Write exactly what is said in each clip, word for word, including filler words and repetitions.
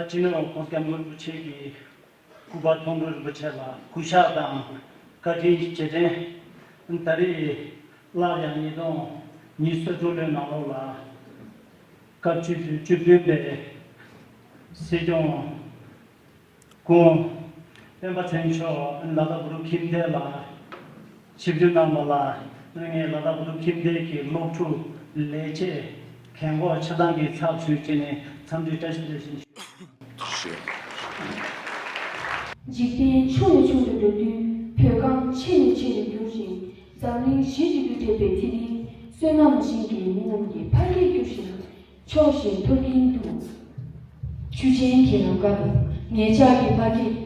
སྤྱི་ནོར་༸གོང་ས་༸སྐྱབས་མགོན་རིན་པོ་ཆེ་གི་སྐུ་པར་མཐོང་གྲོལ་རིན་པོ་ཆེ་ལ་གུས་ཕྱག་དང་བཀའ་དྲིན་རྗེས་དྲན། ད་རེས་སླར་ཡང་ཉིས་སྟོང་ཉི་ཤུ་རྩ་དྲུག་ལོའི་ནང་ལོགས་ལ་སྐབས་བཅུ་བཅུ་བདུན་པའི་སྲིད་སྐྱོང་སྐུ་ངོ་སྤེན་པ་ཚེ་རིང་མཆོག་ལ་དྭགས་བུ་རུ་ཁྱིམ་སྡེ་ལ་ཆིབས་བསྒྱུར་གནང་བ་ལ་ངས་ལ་དྭགས་བུ་རུ་ཁྱིམ་སྡེ་གི་སློབ་ཕྲུག་ལས་བྱེད་མཁན་འགོག་ཆེ་མཐོང་གི་ཚབ་ཞུས་བྱས་ནས་འཚམས་འདྲི་བཀྲ་ཤིས་བདེ་ལེགས་ཞུ། འཇིག་རྟེན་ཆུང་ནས་ཆུང་དུ་འགྲོ་དུས་བོད་ཁམས་ཆེ་ནས་ཆེ་རུ་འགྱུར་ཞིང་། འཛམ་གླིང་གཞི་གཅིག་ཏུ་འདྲེས་པའི་མཐིལ་ལིང་། བསོད་ནམས་ཞིང་གི་མི་རྣམས་ཀྱི་ཕ་སྐད་འགྱུར་ཞིང་། ཕྱོགས་བཞིར་འཐོར་གྱིན་འདུག་ཆུ་ཆེན་གྱི་རབ་དཀར་ངེད་ཅག་གི་ཕ་སྐད།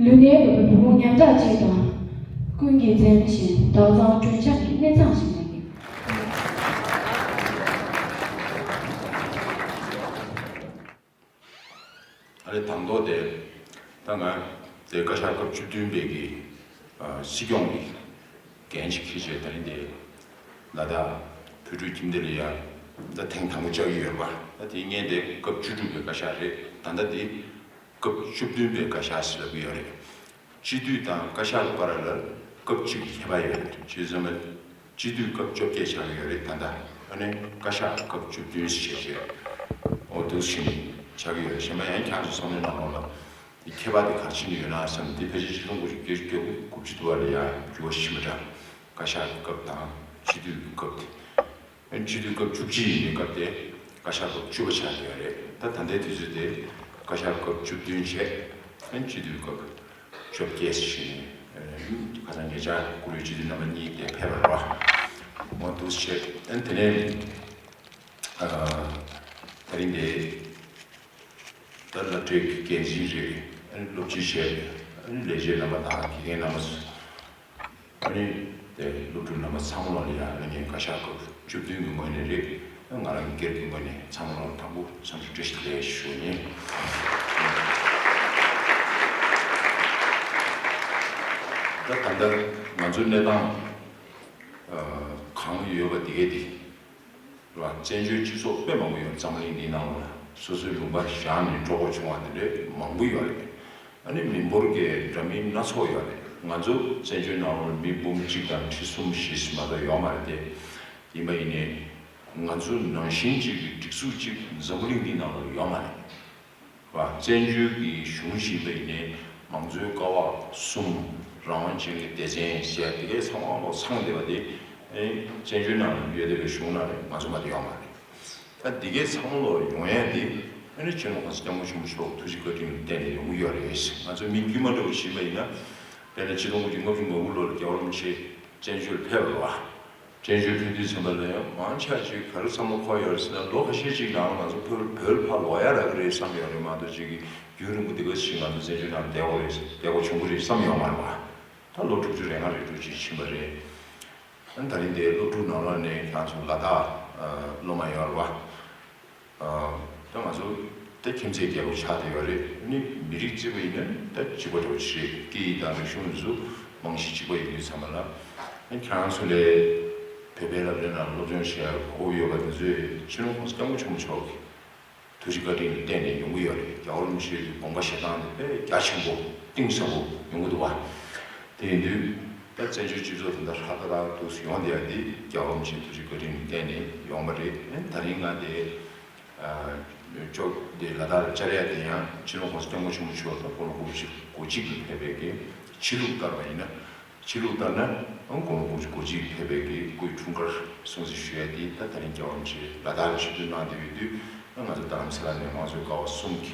ལུས་ནད་འདོད་པའི་བུ་མོ་ཉམ་ཐག་ཅིག་དང་། ཀུན་གྱིས་མཚན་བཞིན་དྭངས་གཙང་སྒྲོན་ཆང་གི་གནས་ཚང་ཞིག་ཡིན། ཨ་རེ་དང་ཐོག་དེ་ད་ང་དེ་བཀའ་ཤག་སྐབས་བཅུ་བདུན་པའི་གི་ཨ་སྲིད་སྐྱོང་གི་འགན་ཞིག་འཁྱེར་བྱས། ད་རིང་དེ་ལ་དྭགས་བོད་ཕྲུག་ཁྱིམ་སྡེ་ལ་ཡ་ད་ཐེངས་དང་པོ་བཅར་གྱི་ཡོད་པ། ད་དེ་ངས་དེ་སྐབས་བཅུ་དྲུག་པའི་བཀའ་ཤག་རེད། ད་ལྟ་དེ་སྐབས་བཅུ་བདུན་པའི་བཀའ་ཤག་ཟེར་ལབ་ཀྱི་ཡོད་རེད། སྤྱི་འཐུས་དང་བཀའ་ཤག་གི་བར་ལ་སྐབས་གཅིག་གི་ཁྱད་པར་ཡོད་རེད། བྱས་ཙང་སྤྱི་འཐུས་སྐབས་བཅོ་བརྒྱད་ཆགས་ཀྱི་ཡོད་རེད། ད་ལྟ་ཨ་ནི་བཀའ་ཤག་སྐབས་བཅུ་བདུན་ཞེས་བྱས། འོ་འདུག་སེ་ཆགས་ཀྱི་ཡོད་རེད། གཞན་པ་ཡང་ཁྱེད་ཚོ་བསམ་བློའི་ནང་ལོགས་ལ་དེ་ཁྱད་པར་དེ་ག་རེ་ཕྱིན་ཡོད་ན་བསམ། དེ་ཕལ་ཆེར་ཆིག་སྟོང་དགུ་བརྒྱ་བརྒྱད་ཅུ་གྱ་དགུ་གྱ་དགུ་བཅུ་དུ་བ་ལ་ཡང་འགྱུར་བ་ཞིག་མི་འདྲ། བཀའ་ཤག་གི་སྐབས་དང་སྤྱི་འཐུས་ཀྱི་སྐབས་དེ། སྤྱི་འཐུས་སྐབས་བཅུ་གཅིག་ཡིན་པའི་སྐབས་དེ་བཀའ་ཤག་སྐབས་བཅུ་པ་ཆགས་ཀྱི་ཡོད་རེད། ད་ད་ལྟའི་དུས་ཚོད་དེ་བཀའ་ཤག་སྐབས་བཅུ་བདུན་བྱས། སྤྱི་འཐུས་སྐབས་བཅོ་བརྒྱད་ཞིག་ཁ་སང་ཉེ་ཆར་བཀུར་འོས་སྤྱི་འཐུས་རྣམ་པ་གཉིས་དེ་ཕེབས་པ་རེད་པ། འོ་འདུག་སེ་བྱས། དེ་ནས་ད་རིང་དེ་ད་སློབ་གྲྭའི་འགན་འཛིན་རེད། སློབ་སྤྱི་བྱས། ལས་བྱེད་རྣམ་པ་དང་དགེ་རྒན་རྣམ་པ། ཨ་ནི་དེ་སློབ་ཕྲུག་རྣམ་པ་ཚང་མ་ལ་ཡང་ཨ་ནི་བཀའ་ཤག་སྐབས་བཅུ་བདུན་གྱི་ངོས་ནས་རེད། ང་རང་གི་སྒེར་གྱི་ངོས་ནས་ཚང་མ་ལ་དང་པོ་འཚམས་འདྲི་བཀྲ་ཤིས་བདེ་ལེགས་ཞུ་ཡིན། ད་ད་ལྟ་ང་ཚོའི་གནས་སྟངས་གང་ཡོད་པ་དེ་གས་དེ་རེད་པ། བཙན་བྱོལ་སྤྱི་ཚོགས་དཔེ་མང་པོ་ཡོད། འཛམ་གླིང་འདིའི་ནང་ལ་སོ་སོའི་ལུང་པ་བཞག་ནས་འགྲོ་དགོས་བྱུང་བ་དེ་འདྲ་མང་པོ་ཡོད་རེད། ཨ་ནི་མི་འབོར་གྱི་འདྲ་མིན་སྣ་ཚོགས་ཡོད་རེད། ང་ཚོ་བཙན་བྱོལ་ནང་ལ་མི་འབུམ་གཅིག་དང་ཁྲི་གསུམ་བཞི་ཞིག་མ་གཏོགས་ཡོད་མ་རེད་དེ། ཡིན་པ་ཡིན་ནའི་ང་ཚོ་ནང་བཞིན་གཅིག་གི་སྒྲིག་འཛུགས་གཅིག་འཛམ་བུ་གླིང་འདིའི་ནང་ལ་ཡོད་མ་རེད། བ། བཙན་བྱོལ་གྱི་གཞུང་ཞིག་ཡིན་པ་ཡིན་ནའི་མང་གཙོའི་ཀ་བ་གསུམ། རང་དབང་ཅན་གྱི་སྡེ་ཚན་ཟེར་དེ་གའི་ཚང་མ་ལོ་ཚང་བསྡད་པ་དེ། ཨེ་བཙན་བྱོལ་ནང་ཡོད་བསྡད་པའི་གཞུང་ནང་ལ་ང་ཚོ་མ་གཏོགས་ཡོད་མ་རེད། ད་འདི་གའི་ཚང་མ་ལོ་ཡོང་ཡ་དེ་ཨ་ནི་སྤྱི་ནོར་༸གོང་ས་༸སྐྱབས་མགོན་ཆེན་པོ་མཆོག་ཐུགས་རྗེ་བཀའ་དྲིན་ལ་བརྟེན་ནས་ཡོང་གི་ཡོད་རེད། ང་ཚོ་མི་དཀྱུས་མ་འདྲ་བོ་ཞིག་ཡིན་པ་ཡིན་ན། དཔེར་ན་ཆིག་སྟོང་དགུ་བརྒྱ་ལྔ་བཅུ་ང་དགུ་ལོ་ལ་རྒྱལ་བ་རིན་པོ་ཆེ་བཙན་བྱོལ་ཕེབས་པ་རེད་པ། བཙན་བྱོལ་ཕེབས་དུས་ཙམ་པ་ལ་ཡང་མང་ཆེ་ཅིག་ག་རེ་བསམ་བློ་འཁོར་ཡོད་རེད་ཟེར་ན། ལོ་ཁ་ཤས་ཅིག་ནང་ང་ཚོ་བོད་བོད་ཕར་ལོག་ཡ་རག་གི་རེད་བསམ་ཡོད་རེད་མ་གཏོགས། ཅིག་གི་རྒྱུན་རིང་པོ་འདི་ག་ཞིག་ང་ཚོ་བཙན་བྱོལ་ནང་བསྡད་དགོས་རེད། བསྡད་དགོས་བྱུང་གི་རེད་བསམ་ཡོད་མ་རེད་པ། ད་ལོ་དྲུག་ཅུ་རེ་ལྔ་རེ་དྲུག་ཅུ་ཕྱིན་པ་རེད། ཨ་ནི་ད་རིང་འདིར་སློབ་ཕྲུག་ནང་ལོགས་ནས་ང་ཚོ་ལ་དྭགས་སློབ་མ་ཡོད་རེད་པ། ཨ། ད་ང་ཚོ་ད་ཁྱིམ་མཚེས་རྒྱལ་ཁབ་ཆགས་བསྡད་ཡོད་རེད། ཨ་ནི་མི་རིགས་བརྩིས་པ་ཡིན་ན་ད་གཅིག་པ་འདྲ་བོ་ཞིག་རེད། སྐད་ཡིག་དང་རིག་གཞུང་འདི་ཚོ་རྨང་གཞི་གཅིག་པ་ཡིན་དུས་ཙམ་པ་ལ། ཨ་ནི་ཁྱེད་རང་ཚོ་ལས་བོད་པའི་སློབ་གྲྭའི་ནང་སློབ་སྦྱོང་བྱེད་ཡག་གོ་སྐབས་ཡོད་པ་འདི་ཚོས་སྤྱི་ནོར་༸གོང་ས་༸སྐྱབས་མགོན་ཆེན་པོ་མཆོག་གི་ཐུགས་རྗེ་བཀའ་དྲིན་ལ་བརྟེན་ནས་ཡོང་གི་ཡོད་རེད། རྒྱལ་བ་རིན་པོ་ཆེ་གི་དགོངས་པ་བཞེས་སྟངས་དེ་དཔེ་རྒྱ་ཆེན་པོ་གཏིང་ཟབ་པོ་ཡོང་གི་འདུག་བ། དེ་ཡིན་དུས་ད་བཙན་བྱོལ་སྤྱི་ཚོགས་དེ་འདྲ་ཧྲ་ཏག་ཏག་འདུག་སེ་ཡོང་བསྡད་ཡ་དེ་རྒྱལ་བ་རིན་པོ་ཆེའི་ཐུགས་རྗེ་བཀའ་དྲིན་ལ་བརྟེན་ནས་ཡོང་བ་རེད། ཨ་ནི་ད་རིང་ང་དེ་ཨ་ཅོག་དེ་ལ་དྭགས་ལ་བཅར་ཡ་དེ་ཡང་སྤྱི་ནོར་༸གོང་ས་༸སྐྱབས་མགོན་ཆེན་པོ་མཆོག་དང་དགུང་ལོ་དགུ་བཅུ་གོ་གཅིག་ལ་ཕེབས་པའི་གི་ཕྱི་ལུགས་ལྟར་བ་ཡིན་ན། ཕྱི་ལུགས་ལྟར་ན་དགུང་ལོ་དགུ་བཅུ་གོ་གཅིག་ཕེབས་པའི་གི་སྐུའི་འཁྲུངས་སྐར་སྲུང་བརྩི་ཞུ་ཡས་དེ་ད་ད་རིང་རྒྱལ་བ་རིན་པོ་ཆེ་ལ་དྭགས་ལ་ཆིབས་བསྒྱུར་གནང་བསྡད་ཡོད་དུས། ང་ཚོ་རྡ་རམ་ས་ལ་ནས་དམངས་གཙོའི་ཀ་བ་གསུམ་གྱི་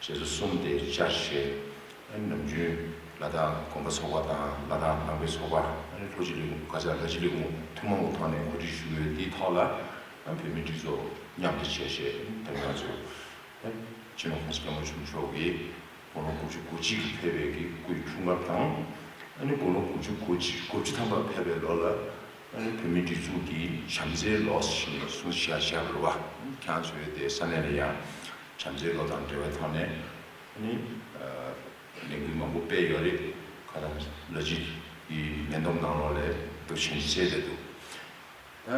ཞེ་ས་གསུམ་དེ་བཅར་བྱས། ནམ་རྒྱུན་ལ་དྭགས་དགོན་པ་ཚོགས་པ་དང་ལ་དྭགས་ནང་པའི་ཚོགས་པ། ལྷོ་སྤྱི་ལས་ཁུངས་ཁ་ཆག་ལ་སྤྱི་ལས་ཁུངས་ཐུན་མོང་གི་ཐོག་ནས་གོ་སྒྲིག་ཞུ་ཡོད། དེའི་ཐོག་ལ་བོད་མིའི་སྒྲིག་འཛུགས་མཉམ་དུ་བྱས་བྱས་ད་རིང་ང་ཚོ་སྤྱི་ནོར་༸གོང་ས་༸སྐྱབས་མགོན་ཆེན་པོ་མཆོག་གིས། དགུང་ལོ་དགུ་བཅུ་གོ་གཅིག་ལ་ཕེབས་པའི་གི་སྐུའི་འཁྲུངས་སྐར་དང་། ཨ་ནི་དགུང་ལོ་དགུ་བཅུ་གོ་གཅིག་དགུ་བཅུ་ཐམ་པ་ཕེབས་པའི་ལོ་ལ། ཨ་ནི་བོད་མིའི་སྒྲིག་འཛུགས་ཀྱི་བྱམས་བརྩེའི་ལོ་ཞེས་གསུངས་བཞག་བཞག་པ་རེད་བ། ཁྱེད་རང་ཚོས་དེ་ས་གནས་ལ་ཡང་བྱམས་བརྩེའི་ལོ་དང་འབྲེལ་བའི་ཐོག་ནས་ཨ་ནི་ལས་འགུལ་མང་པོ་སྤེལ་ཡོད་རེད། ཁ་སང་ལ་སྤྱི་ཡི་མེ་འདོམས་ནང་ལོགས་ལ་འདུ་ཆེན་བསྩལ་བསྡད་འདུག་ད་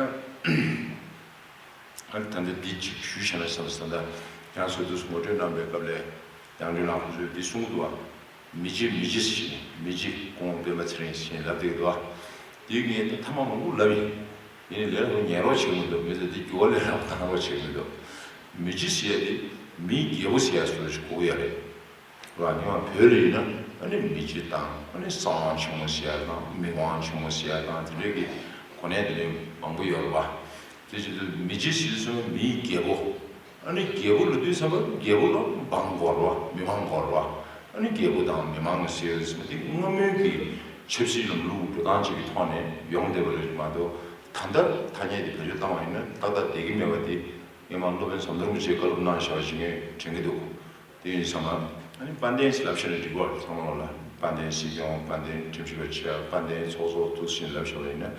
ཨ་ནི་ད་ལྟ་འདི་གཅིག་ཞུས་བྱས་ན་བསམ་སོང་། ད་ ཁྱེད་ཚོས་དུས་སུ་ངོ་སྤྲོད་གནང་པའི་སྐབས་ལ་རྒྱང་འཕྲིན་ལགས་ཁོ་ཚོས་འདི་གསུང་གི་འདུག་བ། མི་རྗེ་མི་རྗེ་ཟེར་ནས་མི་རྗེ་སྐུ་ངོ་པད་མ་ཚེ་རིང་ཟེར་ནས་ལབ་བསྡད་ཀྱི་འདུག་བ། དེའི་ངས་ད་ཐ་མག་མང་པོ་ལབ་ཡིན། ཡིན་ནའི་ལས་སླ་པོ་ཉན་རོགས་བྱེད་ཀྱི་མི་འདུག་མི་ཚོས་འདི་འགྱུར་བ་ལས་སླ་པོ་བཏང་རོགས་བྱེད་ཀྱི་མི་འདུག་མི་རྗེ་ཟེར་ཡ་དེ་མིའི་རྒྱལ་པོ་ཟེར་ཡ་བཟོ་ཞིག་གོ་གི་ཡོད་རེད། ར་ཉི་མ་བོད་ལ་ཡིན་ན་ཨ་ནི་མི་རྗེ་དང་ཨ་ནི་གསང་དབང་ཆེན་མོ་ཟེར་ཡ་དང་མི་དབང་ཆེན་མོ་ཟེར་ཡ་དང་དེ་འདྲའི་གི་གོ་གནས་དེ་འདྲའི་མང་པོ་ཡོད་རེད་བ། དེ་བྱེད་དུས་མི་རྗེ་ཟེར་སོང་མིའི་རྒྱལ་པོ། ཨ་ནི་རྒྱལ་པོ་ལབ་དུས་ཙམ་པ་རྒྱལ་པོ་ལ་འབངས་དགོས་རེད་བ་མི་དབང་དགོས་རེད་བ། ཨ་ནི་རྒྱལ་པོ་དང་མི་དབང་ཟེར་ཡ་ཟེར་བ་དེ་སྔ་མོའི་གི་ཆབ་སྲིད་ལམ་ལུགས་འགྲོ་སྟངས་ཅིག་གི་ཐོག་ནས་ཡོང་བསྡད་པ་རེད་མ་གཏོགས་ད་ལྟ་ཐ་སྙད་དེ་བེད་སྤྱོད་བཏང་བ་ཡིན་ན་ཏག་ཏག་བསྡད་ཀྱི་མེད་པ་དེ་སྔོན་མ་སློབ་དཔོན་ཟམ་གདོང་རིན་པོ་ཆེས་བཀའ་སློབ་གནང་བཞག་པ་ཞིག་ངས་དྲན་གྱི་འདུག་དེ་ཡིན་ཙང་ཨ་ནི་དཔལ་ལྡན་ཟེར་ལབ་ཤེས་ན་འགྲིག་གི་རེད་ཚང་མ་ལོག་ལ། དཔལ་ལྡན་སྲིད་སྐྱོང་དཔལ་ལྡན་ཁྲིམས་ཞིབ་པ་ཆེ་དཔལ་ལྡན་ཚོགས་གཙོ་འདུག་སེ་ལབ་བཞག་པ་ཡིན་ན་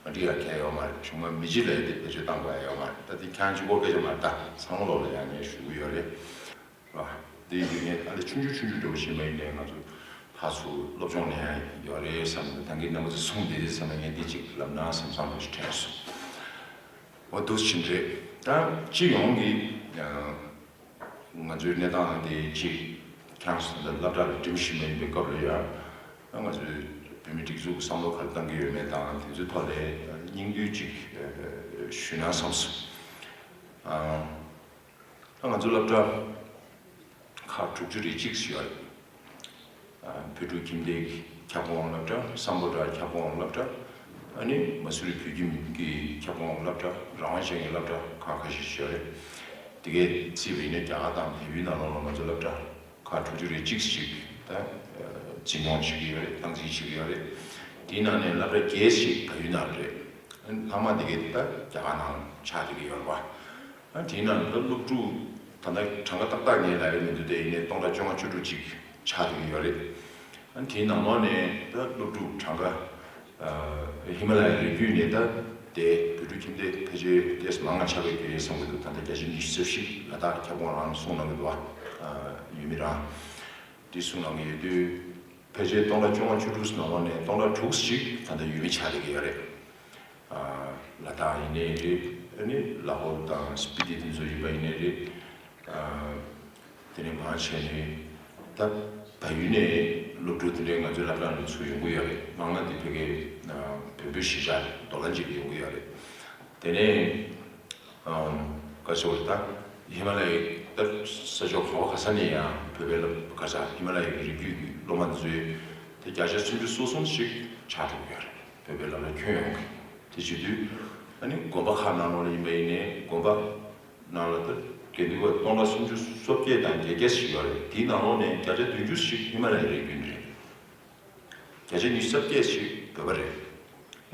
འགྲིག་ཡ་གང་ཡོད་མ་རེད། གཞུང་མ་མི་སྤྱི་ལ་ཡ་དེ་བེད་སྤྱོད་བཏང་དགོས་ཡ་ཡོད་མ་རེད། ད་དེ་ཁྱེད་རང་གཅིག་པོ་སྐད་ཆ་མ་རེད། ད་ཚང་མ་ལོག་ལ་ཡ་ངས་ཞུ་གི་ཡོད་རེད། ར། དེ་ཡིན་དུས་ངས་ཨ་ལས་ཆུང་ཆུང་ཆུང་ཆུང་འདྲ་བོ་ཞིག་མ་ཡིན་ནའི་ང་ཚོ་ཕར་ཚུར་སློབ་སྦྱོང་ལེན་ཡ་ཡོད་རེད་བསམ་ནས་ད་གིན་རྣམ་པ་ཚོ་གསུངས་བསྡད་དུས་ཙམ་པ་ངས་འདི་གཅིག་ལབ་ན་བསམ་བསམ་འདྲ་ཞིག་དྲན་སོང་། འོ་འདུག་ཕྱིན་རེད། ད་སྤྱི་ཡོངས་ཀྱི་ང་ཚོའི་གནས་སྟངས་དེ་གཅིག་ཁྱེད་རང་ཚོ་ད་སློབ་གྲྭ་ལ་འགྲིམ་བཞིན་པ་ཡིན་པའི་སྐབས་ལ་ཡ་ང་ཚོའི་བོད་མི་སྒྲིག་འཛུགས་ཀྱི་བསམ་བློ་ག་རེ་བཏང་གི་ཡོད་མེད་དང་དེ་ཚོའི་ཐོག་ལ་སྙིང་བསྡུས་གཅིག་ཞུས་ན་བསམ་སོང་། ད་ང་ཚོ་སློབ་གྲྭ་ཁག་དྲུག་ཅུ་རེ་གཅིག་ཞིག་ཡོད་རེད། བོད་ཕྲུག་ཁྱིམ་སྡེའི་ཁྱབ་ཁོངས་སློབ་གྲྭ། སམ་བྷོ་ཊ་ཁྱབ་ཁོངས་སློབ་གྲྭ། ཨ་ནི་མ་སུ་རི་བོད་ཁྱིམ་གྱི་ཁྱབ་ཁོངས་སློབ་གྲྭ། རང་དབང་ཅན་གྱི་སློབ་གྲྭ་ཁག་ཁ་ཤས་ཤིག་ཡོད་རེད། དེ་གའི་རྩིས་པ་ཡིན་ན་རྒྱ་གར་དང་བལ་ཡུལ་ནང་ལོགས་ལ་ང་ཚོ་སློབ་གྲྭ་ཁག་དྲུག་ཅུ་རེ་གཅིག་ཞིག་ད་འཛིན་སྐྱོང་བྱེད་ཀྱི་ཡོད་རེད། སྟངས་འཛིན་བྱེད་ཀྱི་ཡོད་རེད། དེའི་ནང་ནས་སློབ་གྲྭ་བརྒྱད་ཞིག་བལ་ཡུལ་ནང་རེད། ལྷག་མ་དེ་གའི་ད་རྒྱ་གར་ནང་ཆགས་བསྡད་ཀྱི་ཡོད་རེད་བ། ཨ་དེའི་ནང་ལ་སློབ་ཕྲུག་ད་ལྟ་གྲངས་ཀ་ཏག་ཏག་ངས་ལབ་ཡ་མི་འདུག་དེ་ཡིན་ནའི་སྟོང་ཕྲག་བཅོ་ལྔ་བཅུ་དྲུག་ཅིག་ཆགས་བསྡད་ཀྱི་ཡོད་རེད། ཨ་དེའི་ནང་ལོགས་ནས་ད་སློབ་ཕྲུག་གྲངས་ཀ་ཧི་མ་ལ་ཡའི་རི་རྒྱུད་ནས་ད་དེ་བོད་ཕྲུག་ཁྱིམ་སྡེ་ཕལ་ཆེར་ཏོག་ཙམ་མང་ང་ཆགས་ཀྱི་ཡོད་རེད་བསམ་གྱི་འདུག་ད་ལྟ་བརྒྱ་ཆ་ཉི་ཤུ་རྩ་བཞི་ལ་དྭགས་ཁྱབ་ཁོངས་རང་གསུངས་གནང་གི་འདུག་བ། ཡུལ་མི་རང་འདི་གསུངས་གནང་གི་ཡོད་དུས་ཕལ་ཆེར་སྟོང་ཕྲག་བཅོ་ལྔ་བཅུ་དྲུག་ནང་ལོགས་ནས་སྟོང་ཕྲག་དྲུག་ཅིག་ད་ལྟ་ཡུལ་མི་ཆགས་བསྡད་ཀྱི་ཡོད་རེད། ལ་དྭགས་ཡིན་ནའི་རེད། ཨ་ནི་ལ་ཧོར་དང་སྤི་ཏི་དེ་ཚོ་ཡིན་པ་ཡིན་ནའི་རེད། དེ་ནས་མང་ཆེ་ནི་ད་བལ་ཡུལ་ནས་སློབ་ཕྲུག་དེ་འདྲའི་ང་ཚོའི་སློབ་གྲྭ་ནས་ཚུར་ཡོང་གི་ཡོད་རེད། མང་ན་དེ་ཕ་གིའི་བོད་པའི་གཞིས་ཆགས་རྡོ་ལ་འཇིགས་ལ་ཡོང་གི་ཡོད་རེད། དེ་ནས་ཀ་ཤོར་ད་ཧི་མ་ལ་ཡའི་ད་ས་ཕྱོགས་ག་བ་ག་ས་ནས་ཡང་བོད་པའི་སློབ་ག་ས་ཧི་མ་ལ་ཡའི་རི་རྒྱུད་ཀྱི་སློབ་མ་དེ་ཚོའི་དེ་བརྒྱ་ཆ་སུམ་ཅུ་སོ་གསུམ་ཞིག་ཆགས་འགྲོ་གི་ཡོད་རེད། བོད་པའི་སློབ་གྲྭ་ཁྱོན་ཡོངས་ཀྱི། དེ་བྱེད་དུས་ཨ་ནི་དགོན་པ་ཁག་ནང་ལོགས་ལ་ཡིན་པ་ཡིན་ནའི་དགོན་པ་ནང་ལ་ད་དགེ་འདུན་པ་སྟོང་ཕྲག་སུམ་ཅུ་སོ་བརྒྱད་དང་བརྒྱད་བརྒྱ་ཞིག་ཡོད་རེད། དེའི་ནང་ལོགས་ནས་བརྒྱ་ཆ་བདུན་ཅུ་ཞིག་ཧི་མ་ལ་ཡའི་རི་རྒྱུད་རེད། བརྒྱ་ཆ་ཉི་ཤུ་རྩ་བརྒྱད་ཞིག་བོད་པ་རེད།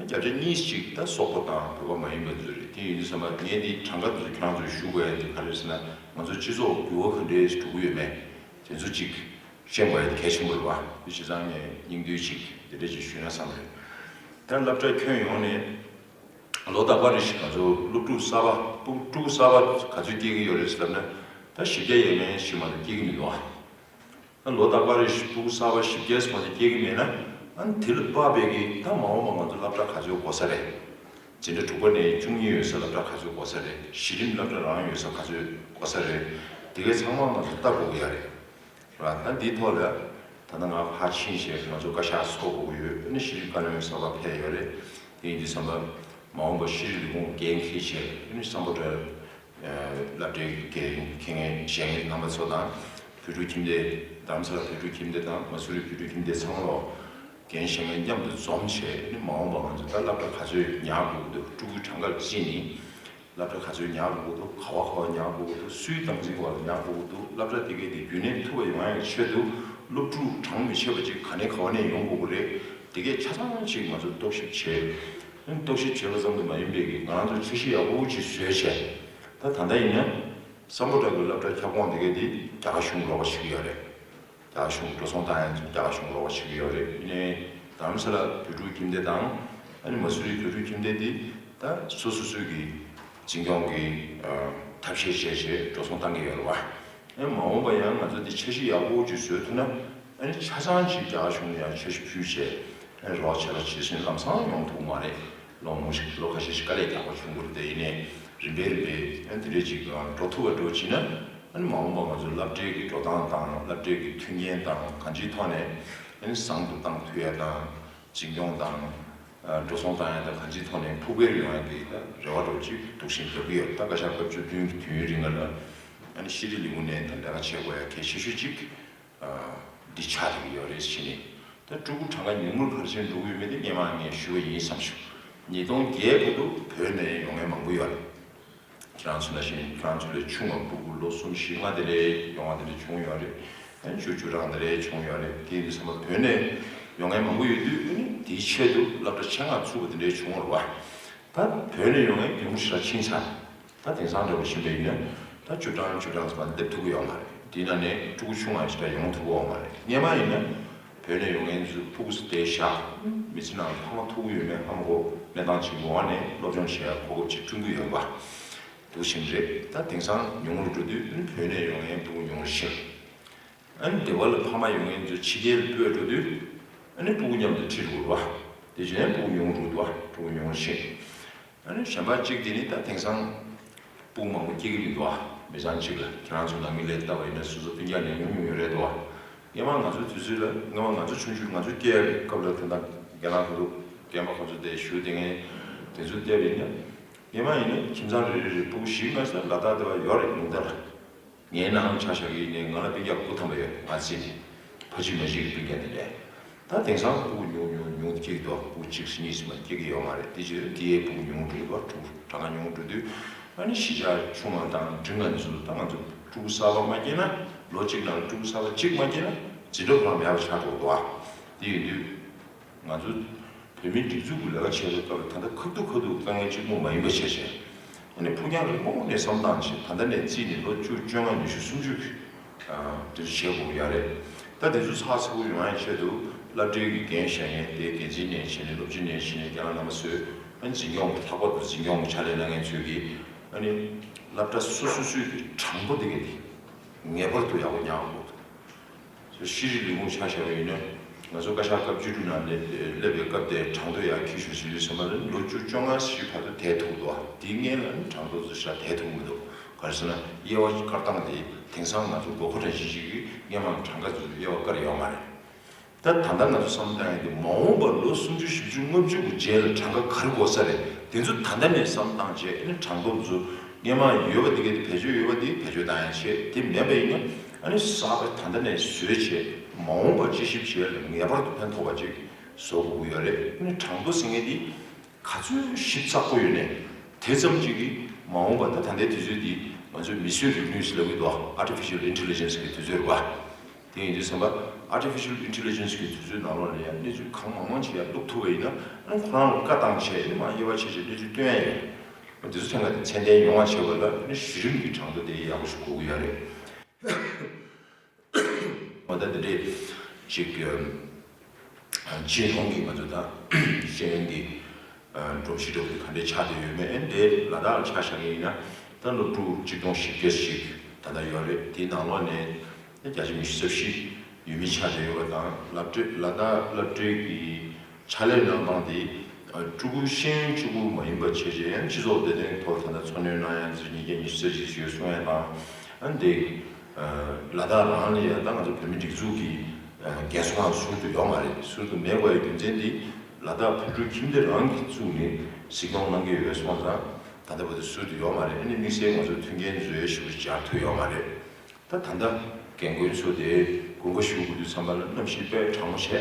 བརྒྱ་ཆ་གཉིས་ཤིག་ད་སོག་པོ་དང་བོད་པ་མ་ཡིན་པ་ཚོ་རེད། དེ་ཡིན་དུས་ཙམ་པ་ངས་འདི་གྲངས་ཀ་དེ་ཚོ་ཁྱེད་རང་ཚོར་ཞུ་དགོས་ཡ་དེ་ག་རེ་རེད་ཟེར་ན་ང་ཚོ་སྤྱི་ཚོགས་འགྱུར་བ་ག་འདྲས་འགྲོ་གི་ཡོད་མེད་དེ་ཚོ་གཅིག་ཤེས་དགོས་ཡ་དེ་གལ་ཆེན་པོ་རེད་བ། དེ་བྱས་ཙང་ངས་སྙིང་བསྡུས་ཅིག་དེ་འདྲ་ཅིག་ཞུས་ན་བསམ་རེད། ད་སློབ་གྲྭ་ཁྱོན་ཡོངས་ནས་ལོ་རྟག་པར་རེ་བཞིན་ང་ཚོ་སློབ་ཕྲུག་གསར་པ་ཕྲུ་གུ་གསར་པ་ག་ཚོད་སྐྱེ་གི་ཡོད་རེད་ཟེར་ལབ་ན་ད་བཞི་བརྒྱ་ཡས་མས་ཞིག་མ་གཏོགས་སྐྱེ་གི་མི་འདུག་ཨ། ད་ལོ་རྟག་པར་རེ་བཞིན་ཕྲུ་གུ་གསར་པ་བཞི་བརྒྱ་ཙམ་མ་གཏོགས་སྐྱེ་གི་མེད་ན་ཨ་ནི་དེ་ལ་དཔག་པའི་གི་ད་མ་འོངས་པ་ང་ཚོ་སློབ་གྲྭ་ག་ཚོད་དགོས་ས་རེད། འཛིན་གྲྭ་དྲུག་པ་ནས་བཅུ་གཉིས་ཡོད་ས་སློབ་གྲྭ་ག་ཚོད་དགོས་ས་རེད། གཞི་རིམ་སློབ་གྲྭ་རང་ཡོད་ས་ག་ཚོད་དགོས་ས་རེད། དེ་གའི་ཚང་མ་ང་ཚོ་ལྟ་དགོས་ཀྱི་ཡ་རེད། ར་ད་འདིའི་ཐོག་ལ་ད་ལྟ་ང་ཕར་ཕྱིན་བྱས་ང་ཚོ་བཀའ་ཤག་ཚོགས་དགོས་ཀྱི་ཡོད། ཨ་ནི་ཤེས་རིག་བཀའ་བློན་གསར་པ་ཕེབས་ཡོད་རེད། དེ་ཡིན་དུས་ཙམ་པ་མ་འོངས་པ་ཤེས་རིག་ལས་ཁུངས་འགན་འཁྱེར་བྱས་ཨ་ནི་སམ་བྷོ་ཊ་སློབ་གྲྭའི་འགན་འཁྱེར་མཁན་བཞེངས་མཁན་རྣམ་པ་ཚོ་དང་བོད་ཕྲུག་ཁྱིམ་སྡེ་རྡ་རམ་ས་ལ་བོད་ཕྲུག་ཁྱིམ་སྡེ་དང་མ་སུ་རི་བོད་ཕྲུག་ཁྱིམ་སྡེ་ཚང་མ་ལོ་འགན་བཞེངས་མཁན་མཉམ་དུ་འཛོམས་བྱས་ཨ་ནི་མ་འོངས་པ་ང་ཚོ་ད་སློབ་གྲྭ་ག་ཚོད་ཉར་དགོས་ཀྱི་འདུག་ཕྲུ་གུའི་གྲངས་ཀ་ལ་བརྩིས་ནས། སློབ་གྲྭ་ག་ཚོད་ཉར་དགོས་ཀྱི་འདུག་ག་བ་ག་བ་ཉར་དགོས་ཀྱི་འདུག་སུའི་སྟངས་འཛིན་འོག་ལ་ཉར་དགོས་ཀྱི་འདུག་སློབ་གྲྭ་དེ་གའི་དེ་རྒྱུན་གནས་ཐུབ་པ་ཡོང་ཡག་ཆེད་དུ་སློབ་ཕྲུག་གྲངས་མི་ཆེ་བ་ཅིག་ག་ནས་ག་བ་ནས་ཡོང་དགོས་ཀྱི་རེད། དེ་གའི་ཆ་ཚང་ཅིག་ང་ཚོ་རྟོག་ཞིབ་བྱས། རྟོག་ཞིབ་བྱས་པ་ཙམ་དུ་མ་ཡིན་པའི་གི་ང་རང་ཚོ་འཆར་གཞི་ཡག་པོ་ཅིག་བཟོས་བྱས། ད་ད་ལྟ་ཡིན་ན་སམ་བྷོ་ཊ་གི་སློབ་གྲྭ་ཁྱབ་ཁོངས་དེ་གའི་དེ་རྒྱ་གར་གཞུང་རོགས་པ་བྱེད་ཀྱི་ཡོད་རེད། རྒྱ་གཞུང་འགྲོ་སོང་བཏང་ཡང་རྒྱ་གཞུང་རོགས་པ་བྱེད་ཀྱི་ཡོད་རེད། ཡིན་ནའི་རྡ་རམ་ས་ལ་བོད་ཕྲུག་ཁྱིམ་སྡེ་དང་ཨ་ནི་མ་སུ་རི་བོད་ཕྲུག་ཁྱིམ་སྡེ་འདི་ད་སོ་སོ་སོའི་གི་འཛིན་སྐྱོང་གི་ཐབས་ཤེས་བྱས་བྱས་འགྲོ་སོང་བཏང་གི་ཡོད་རེད་བ། ཨ་ནི་མ་འོངས་པ་ཡང་ང་ཚོ་འདི་འཆར་གཞི་ཡག་པོ་ཅིག་བཟོས་ཐུབ་ན་ཨ་ནི་ཆ་ཚང་ཅིག་རྒྱ་གཞུང་ལ་ཡང་འཆར་གཞི་ཕུལ་བྱས་ཨ་ནི་རོགས་བྱས་རོགས་བྱས་ཟིན་ལམ་སང་ཡོང་ཐུབ་མ་རེད། ལོ་མང་པོ་ཞིག་ལོ་ཁ་ཤས་ཤིག་དཀའ་ལས་ཁག་པོ་བྱུང་དགོས་རེད། དེ་ཡིན་ནའི་རིམ་པས་རིམ་པས་ཨ་ནི་དེ་འདྲས་ཅིག་འགྲོ་ཐུབ་པ་འགྲོ་བྱས་ན། ཨ་ནི་མ་འོངས་པ་ང་ཚོ་སློབ་གྲྭའི་གི་འགྲོ་སྟངས་དང་སློབ་གྲྭའི་གི་མཐུན་རྐྱེན་དང་གང་ཅིའི་ཐོག་ནས་ཨ་ནི་བཟང་དུ་བཏང་ཐུབ་ཡ་དང་འཛིན་སྐྱོང་དང་འགྲོ་སོང་བཏང་ཡ་དང་གང་ཅིའི་ཐོག་ནས་ཕུགས་འཕེར་ཡོང་ཡ་གི་ད་རེ་བ་འདྲ་བོ་ཅིག་འདུག་བཞིན་བརྒྱབ་ཀྱི་ཡོད། ད་བཀའ་ཤག་སྐབས་བཅུ་བདུན་གི་དུས་ཡུན་རིང་ལ་ཨ་ནི་ཤེས་རིག་ལས་ཁུངས་ནས་ད་ལས་ཀ་བྱེད་དགོས་ཡ་གལ་ཆེ་ཤོས་ཅིག་འདི་ཆགས་བསྡད་ཀྱི་ཡོད་རེད་ཟེར་ནས། ད་ཕྲུ་གུ་གྲངས་ཀ་ཉུང་ངུར་ག་རེ་བྱས་འགྲོ་གི་ཡོད་མེད་དེ་སྔོན་མ་ངས་ཞུས་པ་ཡིན་བསམ་བྱུང་། ཉིས་སྟོང་བརྒྱད་བར་དུ་བོད་ནས་ཡོང་མཁན་མང་པོ་ཡོད་རེད། ཁྱེད་རང་ཚོ་ནང་བཞིན་ཁྱེད་རང་ཚོ་ལས་ཆུང་བ་ཕྲུ་གུ་ལོ་གསུམ་བཞི་ལྔ་དེ་འདྲའི་ཡོང་བ་དེ་འདྲ་བྱུང་ཡོད་རེད། ཨ་ནི་བཅུ་བཅུ་གྲངས་དེ་འདྲའི་བྱུང་ཡོད་རེད། དེ་ཡིན་དུས་ཙམ་པ་བོད་ནས་ཡོང་མཁན་མང་པོ་ཡོད་དུས་ཨ་ནི་དེའི་ཆེད་དུ་སློབ་གྲྭ་ཆེད་མངགས་ཚུགས་པ་དེ་འདྲའི་བྱུང་བ་རེད་བ། ད་བོད་ནས་ཡོང་མཁན་གྱོང་ཞེ་དྲག་ཕྱིན་ཚར། ད་དེང་སང་འདྲ་པོ་ཕྱིན་པ་ཡིན་ན་ད་བཅུ་གྲངས་བཅུ་གྲངས་ཙམ་སླེབས་ཐུབ་ཀྱི་ཡོད་མ་རེད། དེའི་ནང་ནས་ཕྲུ་གུ་ཆུང་བ་ཞེ་དྲག་ཡོང་ཐུབ་ཀྱི་ཡོད་མ་རེད། སྔོན་མ་ཡིན་ན་བོད་ནས་ཡོང་མཁན་ཚོ་ཕྲུ་གུ་ཚོ་དེ་བཞག་མི་ཚེ་ནང་ཕ་མ་ཐུག་གི་ཡོད་མེད་ཧ་མ་གོ་གནས་སྟངས་ཅིག་འོག་ནས་སློབ་སྦྱོང་བྱེད་ཡ་གོ་སྐབས་ཅིག་བསྐྲུན་གྱི་ཡོད་པ་འདུག་བཞིན་རེད། ད་དེང་སང་ཉུང་རུ་འགྲོ་དུས་བོད་ནས་ཡོང་མཁན་ཕྲུ་གུ་ཉུང་རུ་ཕྱིན། ཨ་ནི་སྡེ་བ་ལ་ཕ་མ་ཡོང་མཁན་ཚོ་ཕྱི་རྒྱལ་ལ་སྤོས་འགྲོ་དུས་ཨ་ནི་ཕྲུ་གུ་མཉམ་དུ་ཁྲིད་འགྲོ་བ། དེ་བཞིན་ཕྲུ་གུ་ཉུང་རུ་འགྲོ་བ། ཕྲུ་གུ་ཉུང་རུ་ཕྱིན། ཨ་ནི་གཞན་པ་གཅིག་དེ་ནི་ད་དེང་སང་ཕྲུ་གུ་མང་པོ་སྐྱེ་གི་མི་འདུག་ཨ། མི་ཚང་གཅིག་ལ་ཁྱེད་རང་ཚོ་ནང་མི་ལ་ལྟ་བ་ཡིན་ན་སོ་སོ་སྤུན་ཀྱག་ནས་ཉུང་ཉུང་ཡོད་རེད་འདུག་ཨ། སྔོན་མ་ང་ཚོ་དུས་ཚོད་ལ་སྔོན་མ་ང་ཚོ་ཆུང་ཆུང་ང་ཚོ་སྐྱེ་ཡ་གི་སྐབས་ལ་དེ་འདྲ་རྒན་ལགས་ཁོང་ཚོ་རྒན་པ་ཁོང་ཚོ་དེ་བཞུགས་བསྡད་མཁན་དེ་ཚོ་བལྟས་པ་ཡིན་ན་སྔོན་མ་ཡིན་ན་ཁྱིམ་ཚང་རེ་རེ་རེ་ཕྲུ་གུ་བཞི་ལྔ་ཙམ་ལ་དྭགས་དེ་བ་ཡོད་རེད། ཉུང་མཐར། ངའི་ནང་ཆ་བཞག་གི་ཡིན་ནའི་ང་ལ་སྤུན་ཀྱག་དགུ་ཐམ་པ་ཡོད། ང་བརྩིས་ནས་ཕ་གཅིག་མ་གཅིག་གི་སྤུན་ཀྱག་དེ་འདྲས། ད་དེང་སང་ཕྲུ་གུ་ཉུང་ཉུང་ཉུང་སྐྱེ་གི་འདུག་ཕྲུ་གུ་གཅིག་གཉིས་ཙམ་སྐྱེ་གི་ཡོད་མ་རེད། དེ་ཕྱིར་དེའི་ཕྲུ་གུ་ཉུང་འགྲོ་དུས་ཕྲུ་གུ་གྲངས་ཀ་ཉུང་འགྲོ་དུས་ཨ་ནི་གཞིས་ཆགས་ཆུང་བ་དང་འབྲིང་བ་ཚོ་ད་ང་ཚོ་ཕྲུ་གུ་གསར་པ་མ་སྐྱེས་ན་ལོ་གཅིག་ནང་ལ་ཕྲུ་གུ་གསར་པ་གཅིག་མ་སྐྱེས་ན་འཛིན་གྲྭ་ཁོ་རང་མེད་པ་ཆགས་འགྲོ་གི་འདུག་ཨ། དེ་ཡིན་དུས། ང་ཚོ་བོད་མིའི་སྒྲིག་འཛུགས་ཀྱི་ལས་ཀ་བྱེད་པའི་སྐབས་ལ་ད་ལྟ་ཁ་ཐུག་ཁ་ཐུག་དཀའ་ངལ་གཅིག་པོ་མ་ཡིན་པ་བྱས་བྱས། ཨ་ནི་ཕུགས་རྒྱང་རིང་པོ་ནས་བསམ་བཏང་བྱས་ད་ལྟ་ནས་བརྩིས་ནས་ལོ་བཅུ་བཅོ་ལྔ་ཉི་ཤུ་སུམ་ཅུ་གི་དེ་ཚོ་བྱེད་དགོས་ཀྱི་ཡ་རེད། ད་དེ་ཚོ་ཚགས་ཚུད་པོ་ཡོང་ཡ་ཆེད་དུ་སློབ་གྲྭའི་གི་འགན་བཞེས་མཁན་དེ་འགན་འཛིན་ནས་བྱས་ནས་སློབ་སྤྱི་ནས་བྱས་ནས་རྒན་ལགས་རྣམ་པ་ཚོས་ཨ་ནི་འཛིན་སྐྱོང་ལྷག་པར་དུ་འཛིན་སྐྱོང་གི་ཕྱག་ལས་གནང་མཁན་ཚོས་ཀྱིས་ཨ་ནི་སློབ་གྲྭ་སོ་སོ་སོའི་གི་གྲངས་ཐོ་དེ་ག་དེ་ངེས་པར་དུ་ཡག་པོ་ཉར་དགོས་འདུག་ཤེས་རིག་ལས་ཁུངས་ཆ་བཞག་པ་ཡིན་ན། ང་ཚོ་བཀའ་ཤག་སྐབས་བཅུ་དྲུག་ནང་སླེབས་པའི་སྐབས་དེར་གྲངས་ཐོ་ཡར་འཁྱེར་ཞུ་ཟིན་དུས་ཙམ་པ་ལ་ལོ་བཅུ་བཅོ་ལྔ་ཞིག་བར་དུ་བསྡད་ཐུབ་འདུག་དེའི་སྔོན་ལ་ནི་གྲངས་ཐོ་ཚོ་ཞེ་དྲག་བསྡད་ཐུབ་མི་འདུག་ག་རེ་ཟེར་ན་དབྱེ་བ་བཀར་སྟངས་དེ་དེང་སང་ང་ཚོ་དགོས་མཁོ་གྲངས་གཞི་གཅིག་གིས་སྔོན་མ་གྲངས་ཀ་ཚོ་དབྱེ་བ་བཀར་ཡོད་མ་རེད། ད་ད་ལྟ་ང་ཚོ་བསམ་བློ་བཏང་ཡས་དེ་མ་འོངས་པར་ལོ་སུམ་ཅུ་བཞི་བཅུ་ལྔ་བཅུ་གི་རྗེས་ལ་གྲངས་ཀ་ག་རེ་དགོས་ས་རེད། དེ་ཚོ་ད་ལྟ་ནས་བསམ་བཏང་བྱས་ཨ་ནི་གྲངས་ཐོ་ཚོ་སྔོན་མ་ཡོད་པ་དེ་གས་དེ་བེད་སྤྱོད་ཡོད་པ་དེ་བེད་སྤྱོད་བཏང་ཡ་བྱས་དེ་མེད་པ་ཡིན་ན་ཨ་ནི་གསར་པ་ད་ལྟ་ནས་བཟོས་བྱས་མ་འོངས་པར་དཔྱད་ཞིབ་བྱས་ལ་ངེས་པར་དུ་ཕན་ཐོགས་པ་ཅིག་བཟོ་དགོས་ཀྱི་ཡོད་རེད། ཨ་ནི་གྲངས་ཐོ་ཟེར་མཁན་དེ་ག་ཚོད་ཞིབ་ཚགས་པོ་ཡོད་ནས་དེ་ཙམ་ཅིག་གིས་མ་འོངས་པ་ད་ད་ལྟའི་དུས་ཚོད་འདི་ང་ཚོས་མིས་བཟོས་རིག་ནུས་ཟེར་ལབ་ཀྱི་འདུག Artificial Intelligence་གི་དུས་ཚོད་རེད་བ། དེ་ཡིན་དུས་ཙམ་པ་Artificial Intelligence་གི་དུས་ཚོད་ནང་ལོགས་ལ་ཡང་གནས་ཚུལ་གང་མང་མང་ཞིག་ཡང་བླུག་ཐུབ་པ་ཡིན་ན་ཨ་ནི་ཁོ་རང་ལ་བཀའ་བཏང་བྱས་ཨ་ནི་མར་དབྱེ་བ་ཕྱེ་བྱས་གནས་ཚུལ་སྟོན་ཡ་ཡོད། འདི་ཚོ་ཐད་ཀར་དེ་ཚད་ལྡན་ཡོང་བ་བྱེད་པ་ལ་ཨ་ནི་གཞི་རིམ་གྱི་གྲངས་ཐོ་དེ་ཡག་པོ་ཞིག་དགོས་ཀྱི་ཡོད་རེད། འོ་ད་འདི་འདྲས་ཅིག་སྤྱི་ཡོངས་ཀྱི་ང་ཚོ་ད་ཤེས་ཡོན་གྱི་སྒྲོམ་གཞི་འདྲ་བོ་དེ་ག་འདྲས་ཆགས་བསྡད་ཡོད་མེད། ཨ་ནི་འདི་ལ་དྭགས་ལ་ཆ་བཞག་མཁན་ཡིན་ན་ད་སློབ་ཕྲུག་ཆིག་སྟོང་བཞི་བརྒྱ་ཞིག་ད་ལྟ་ཡོད་རེད། དེའི་ནང་ལོགས་ནས་བརྒྱ་ཆ་ཉི་ཤུ་རྩ་བཞི་ཡུལ་མི་ཆགས་བསྡད་ཡོད་པ་དང་སློབ་གྲྭའི་ལ་དྭགས་སློབ་གྲྭའི་གི་ཕྱག་ལས་གནང་སྟངས་དེ་ཕྲུ་གུ་ཤེས་ཡོན་གཅིག་པུ་མ་ཡིན་པ་བྱས་རྗེས་ཡང་སྤྱི་ཚོགས་བདེ་དོན་ཐོག་ད་ལྟ་འཚོ་སྣོན་གནང་ཡ་ཚོ་ཉིས་བརྒྱ་ཉི་ཤུ་རྩ་བཞི་ཞིག་ཡོད་གསུང་ཡ་དང་ཨ་འདི་ལ་དྭགས་རང་ལ་ཡ་ད་ང་ཚོ་བོད་མི་སྒྲིག་འཛུགས་ཀྱི་རྒན་གསོ་ཁང་ཟུར་དུ་ཡོད་མ་རེད། ཟུར་དུ་མེད་དགོས་ཡ་རྒྱུ་མཚན་འདི་ལ་དྭགས་བོད་ཕྲུག་ཁྱིམ་སྡེ་རང་གིས་བཙུགས་ནས་གཟིགས་སྐྱོང་གནང་གི་ཡོད་སོང་ཙང་ད་ལྟ་བར་དུ་ཟུར་དུ་ཡོད་མ་རེད། ཨ་ནི་དམིགས་བསལ་ང་ཚོ་མཐུན་རྐྱེན་བཟོ་ཡ་ཞིག་སྦྱར་ཐུབ་ཡོད་མ་རེད། ད་ད་ལྟ་རྒན་རྒོན་ཚོ་དེ་དགུན་ཁ་ཞུགས་དགོས་དུས་ཙམ་པ་ལ་གནམ་གཤིས་དཔེ་གྲང་མོ་བྱས།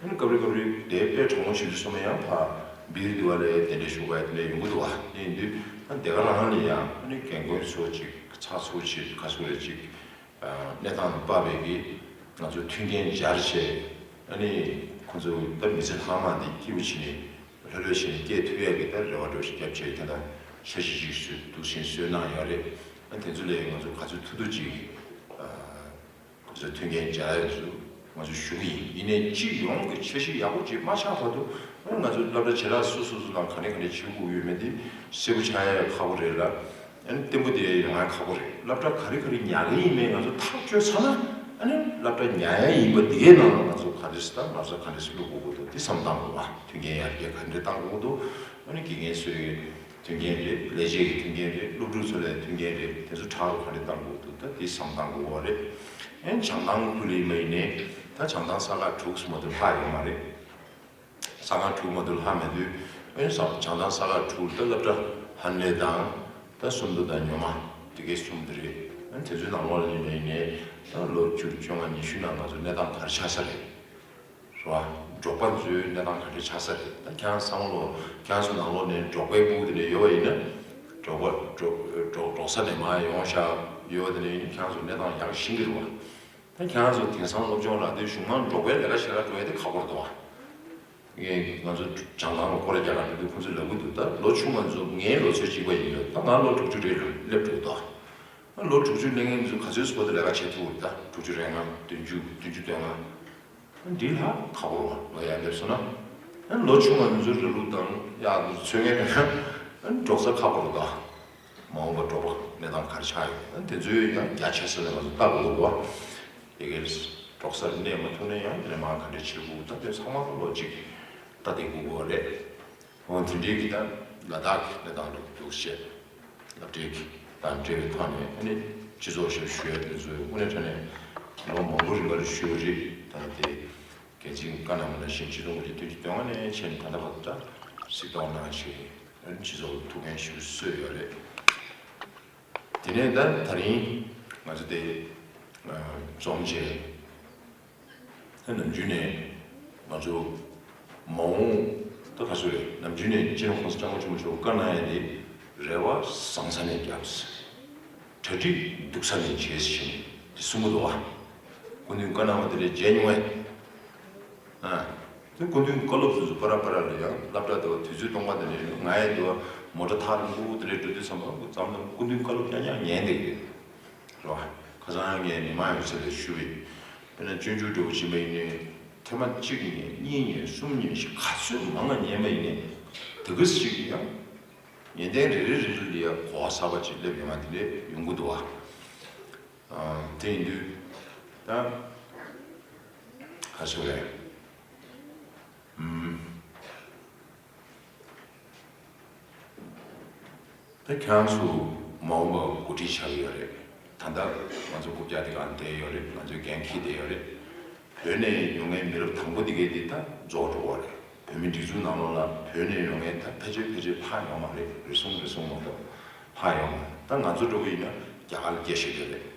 ཨ་ནི་སྐབས་རེ་སྐབས་རེ་དེ་དཔེ་གྲང་མོ་བྱེད་དུས་ཙམ་པ་ཡང་ཕར་སྦིར་དེ་བ་ལས་དེ་འདྲས་ཞུ་བ་དེ་འདྲས་ཡོང་གི་འདུག་བ། དེ་ཡིན་དུས་ད་དེ་ག་རང་ལ་ཡང་ཨ་ནི་རྒན་རྒོན་ཚོ་ཅིག་ཚགས་ཚུད་ཅིག་ག་ཚོད་རེ་ཅིག་གནས་སྟངས་དང་དཔག་པའི་གི་ང་ཚོ་མཐུན་རྐྱེན་སྦྱར་བྱས་ཨ་ནི་ཁོ་ཚོ་ད་མི་ཚེ་ལྷག་མ་འདི་སྐྱིད་པོ་བྱས་ནས་ལྷོད་ལྷོད་བྱས་ནས་སྐྱེལ་ཐུབ་ཡ་གི་ད་རེ་བ་འདྲ་བོ་ཞིག་བརྒྱབ་བྱས་ད་ལྟ་འཆར་གཞི་ཅིག་བཟོས་འདུག་བཞིན་བཟོས་གནང་ཡོད་རེད། ཨ་ནི་དེ་ཚོ་ལས་ང་ཚོ་ག་ཚོད་ཐུབ་ཐུབ་ཅིག་ཨ། ཁོ་ཚོས་མཐུན་རྐྱེན་སྦྱར་ཡ་ཚོ་ང་ཚོ་ཞུ་གི་ཡིན། ཡིན་ནའི་སྤྱི་ཡོངས་ཀྱི་འཆར་གཞི་ཡག་པོ་ཅིག་མ་ཆགས་བར་དུ་ཨ་ང་ཚོ་སློབ་གྲྭ་བྱེ་བྲག་སོ་སོ་སོ་དང་ག་ནས་ག་ནས་བྱེད་དགོས་ཡོད་མེད་དེ་གསལ་པོ་ཆགས་ཡ་ཁག་པོ་རེད་ལ། ཨ་ནི་བརྟན་པོ་དེ་ཡོང་ཡ་ཁག་པོ་རེད། སློབ་གྲྭ་ག་རེ་ག་རེ་ཉར་གི་ཡིན་མིན་ང་ཚོ་ཐག་གཅོད་ཚར་ན་ཨ་ནི་སློབ་གྲྭ་ཉར་ཡ་ཡིན་པ་དེའི་ནང་ལ་ང་ཚོ་ག་འདྲས་སེ་ད་ལམ་སང་ག་འདྲས་སེ་བླུག་དགོས་ཀྱི་འདུག་དེ་བསམ་བཏང་དགོས་པ། མཐུན་རྐྱེན་ཡར་རྒྱས་ག་འདྲས་བཏང་དགོས་ཀྱི་འདུག་ཨ་ནི་དགེ་རྒན་ཚོས་ མཐུན་རྐྱེན་རེད། ལས་བྱེད་ཀྱི་མཐུན་རྐྱེན་རེད། སློབ་ཕྲུག་ཚོ་ལ་མཐུན་རྐྱེན་རེད། དེ་ཚོ་ཁྲལ་ག་འདྲ་གཏང་དགོས་འདུག་ད་དེ་བསམ་བཏང་དགོས་པ་རེད། ཨེ་བྱང་ཐང་ཁུལ་ཡིན་པ་ཡིན་ནའི་ད་བྱང་ཐང་ས་ཁག་དྲུག་སུ་མ་གཏོགས་ལྷག་ཡོད་མ་རེད། ས་ཁག་དྲུག་མ་གཏོགས་ལྷག་མེད་དུས། ཨེ་ས་བྱང་ཐང་ས་ཁག་དྲུག་ད་སློབ་གྲྭ་ཧན་ལེ་དང་ད་སུམ་མདོ་དང་ཉོ་མ་དེ་གའི་གསུམ་དེ་རེད། ཨེ་དེ་ཚོའི་ནང་ལོགས་ལ་ཡིན་པ་ཡིན་ནའི་ད་ལོ་བཅུ་བཅོ་ལྔ་ཉི་ཤུ་ནང་ང་ཚོ་གནས་སྟངས་ག་རེ་ཆགས་ས་རེད། རེད་བ། འབྲོག་པ་ཚོའི་གནས་སྟངས་ག་འདྲ་ཆགས་ས་རེད། ད་ཁྱེད་རང་བསམ་བློ། ཁྱེད་རང་ཚོ་ནང་ལོགས་ནས་འབྲོག་པའི་སྤུ་གུ་དེ་འདྲ་ཡོད་པ་ཡིན་ན། འབྲོག་པ་འབྲོག་འབྲོག་འབྲོག་ས་ནས་མར་ཡོང་བཞག་ཡོད་པ་དེ་འདྲ་ཡིན་ན་ཁྱེད་རང་ཚོ་གནས་སྟངས་ཡག་ཤེས་ཀྱི་རེད་བ། ད་ཁྱེད་རང་ཚོ་དེང་སང་སློབ་སྦྱོང་རག་དུས་གཞུང་མང་འབྲོག་པའི་ལས་ཀ་བྱེད་ག་འགྲོ་ཡ་དེ་ཁག་པོ་རེད་འདུག་བ། ངས་ང་ཚོ་བྱང་ཐང་ལ་སྐོར་ར་རྒྱག་ག་འགྲོ་དུས་ཁོང་ཚོས་ལབ་ཀྱི་འདུག་ད་ལོ་ཆུང་བ་ཚོ་ངའི་ལོ་ཚོད་གཅིག་པ་ཡིན་ཡོད། ད་ང་ལོ་དྲུག་ཅུ་རེ་ལ་སླེབས་འགྲོ་གི་འདུག་ད་ལོ་དྲུག་ཅུ་སླེབས་མཁན་ཚོ་ག་ཚོད་སྐོར་དུ་ལས་ཀ་བྱེད་ཐུབ་ཀྱི་རེད། ད་དྲུག་ཅུ་རེ་ལྔ། བདུན་ཅུ། བདུན་ཅུ་དོན་ལྔ། འདི་ལ་ཁག་པོ་རེད་བ། ལོ་ཡར་སླེབས་སོང་ན། ལོ་ཆུང་བ་ཚོ་ར་ལུག་དང་གཡག་ཚོ་འཚོལ་མཁན་མེད་ན་འབྲོག་ས་ཁག་པོ་རེད་ད། མ་འོངས་པ་འབྲོག་པ་གནས་སྟངས་ག་རེ་ཆགས་ཡོད་ན་དེ་ཚོའི་ཡང་རྒྱ་ཆེ་ས་ནས་ང་ཚོ་ལྟ་དགོས་འདུག་བ། ཡ་གི་འབྲོག་སར་གནས་མ་ཐུབ་ན་ཡང་དེ་ནས་མར་ག་འདྲ་བྱེད་དགོས་ད་དེ་ཚང་མ་ལོ་གཅིག་ལྟ་བསྡད་དགོས་པ་རེད། འོ་དེ་འདྲའི་གི་ད་ལ་དྭགས་ཀྱི་གནས་སྟངས་འདྲ་འདུག་བཤད། སློབ་གྲྭའི་གི་དང་འབྲེལ་བའི་ཐོག་ནས་ཨ་ནི་སྤྱི་ཚོགས་ཞབས་ཞུ་ཡ་དེ་ཚོའི་དངོས་གནས་དྲང་གནས་ལོ་མང་པོ་རིང་པར་ཞུ་རེད། ད་དེ་འགན་འཛིན་བཀའ་གནང་བ་ནང་བཞིན་ཆིག་སྟོང་དགུ་བརྒྱ་བདུན་ཅུ་དོན་ལྔ་ནས་བྱས་ནས་ད་ལྟ་བར་དུ་ད་སྲིད་ཐོག་ནང་བཞིན་ཨ་ནི་སྤྱི་ཚོགས་ལ་ཐུགས་འགན་ཞེ་པོ་གསོས་ཡོད་རེད། དེ་ནས་ད་ད་རིང་ང་ཚོ་དེ་འཛོམས་བྱས། ད་ནམ་རྒྱུན་ནས་ང་ཚོ་མ་འོངས་ད་ག་ཚོད་རེད། ནམ་རྒྱུན་ནས་སྤྱི་ནོར་༸གོང་ས་༸སྐྱབས་མགོན་ཆེན་པོ་མཆོག་བཀའ་གནང་ཡ་དེ་རེ་བ་བཟང་ས་ནས་བརྒྱབ། གྲ་སྒྲིག་སྡུག་ས་ནས་བྱས་ཟེར་ནས་དེ་གསུང་གི་འདུག་བ། སྐུ་མདུན་བཀའ་གནང་བ་དེ་ལས་བརྗེད་མྱོང་ངས། ཨ། དེ་སྐུ་མདུན་བཀའ་སློབ་ཚོ་ཚོ་པ་ར་པ་ར་ལ་ཡང་སློབ་གྲྭ་དུ་དུས་ཚོད་གཏོང་བ་དེ་ལས་ང་ཡི་དུ་མོ་ཊ་ཐག་རིང་པོ་དེ་ལས་འགྲོ་དུས་ཙམ་པ་སྐུ་ཙམ་ལ་སྐུ་མདུན་བཀའ་སློབ་རྐྱང་རྐྱང་ཉན་བསྡད་ཀྱི་རེད། རེད་བ། ཁ་སང་ཡང་ངས་མི་མང་ཡོད་ཚད་ལ་ཞུས་པས། དཔེར་ན་སྤྱོད་འཇུག་འདྲ་བོ་ཕྱིན་པ་ཡིན་ནའི་ཐེངས་མ་གཅིག་ཉན་གཉིས་ཉན་གསུམ་ཉན་ཞེས་ག་ཚོད་མང་ང་ཉན་པ་ཡིན་ནའི་དེ་ག་ཞིག་ཡང་ཉན་ཐེངས་རེ་རེ་རེ་རེ་ལ་ཡང་གོ་བ་གསར་པ་ཅིག་སླེབས་ཡོང་བ་དེ་འདྲ་ཡོང་གི་འདུག་བ། ཨ། དེ་ཡིན་དུས་ད་ག་ཚོད་རེད། ཨུམ། ད་ཁྱེད་རང་ཚོ་མ་འོངས་པ་འགོ་ཁྲིད་ཆགས་ཀྱི་ཡོད་རེད། ད་ལྟ་ང་ཚོ་རྐུབ་བཀྱག་དེ་གང་བསྡད་ཡོད་རེད། ང་ཚོས་འགན་འཁྱེར་བསྡད་ཡོད་རེད། བོད་ནས་ཡོང་མཁན་མི་རབས་དང་པོ་དེ་གས་དེ་ད་རྫོགས་འགྲོ་བ་རེད། བོད་མི་སྒྲིག་འཛུགས་ནང་ལོགས་ལ་བོད་ནས་ཡོང་མཁན་ད་ཕལ་ཆེར་ཕལ་ཆེར་ལྷག་ཡོང་མ་རེད། རེ་ཟུང་རེ་ཟུང་མ་གཏོགས་ལྷག་ཡོང་མ་རེད། ད་ང་ཚོ་འདྲ་བོ་ཡིན་ན་རྒྱ་གར་ལ་སྐྱེས་བཞག་རྒྱུ་རེད། རེད་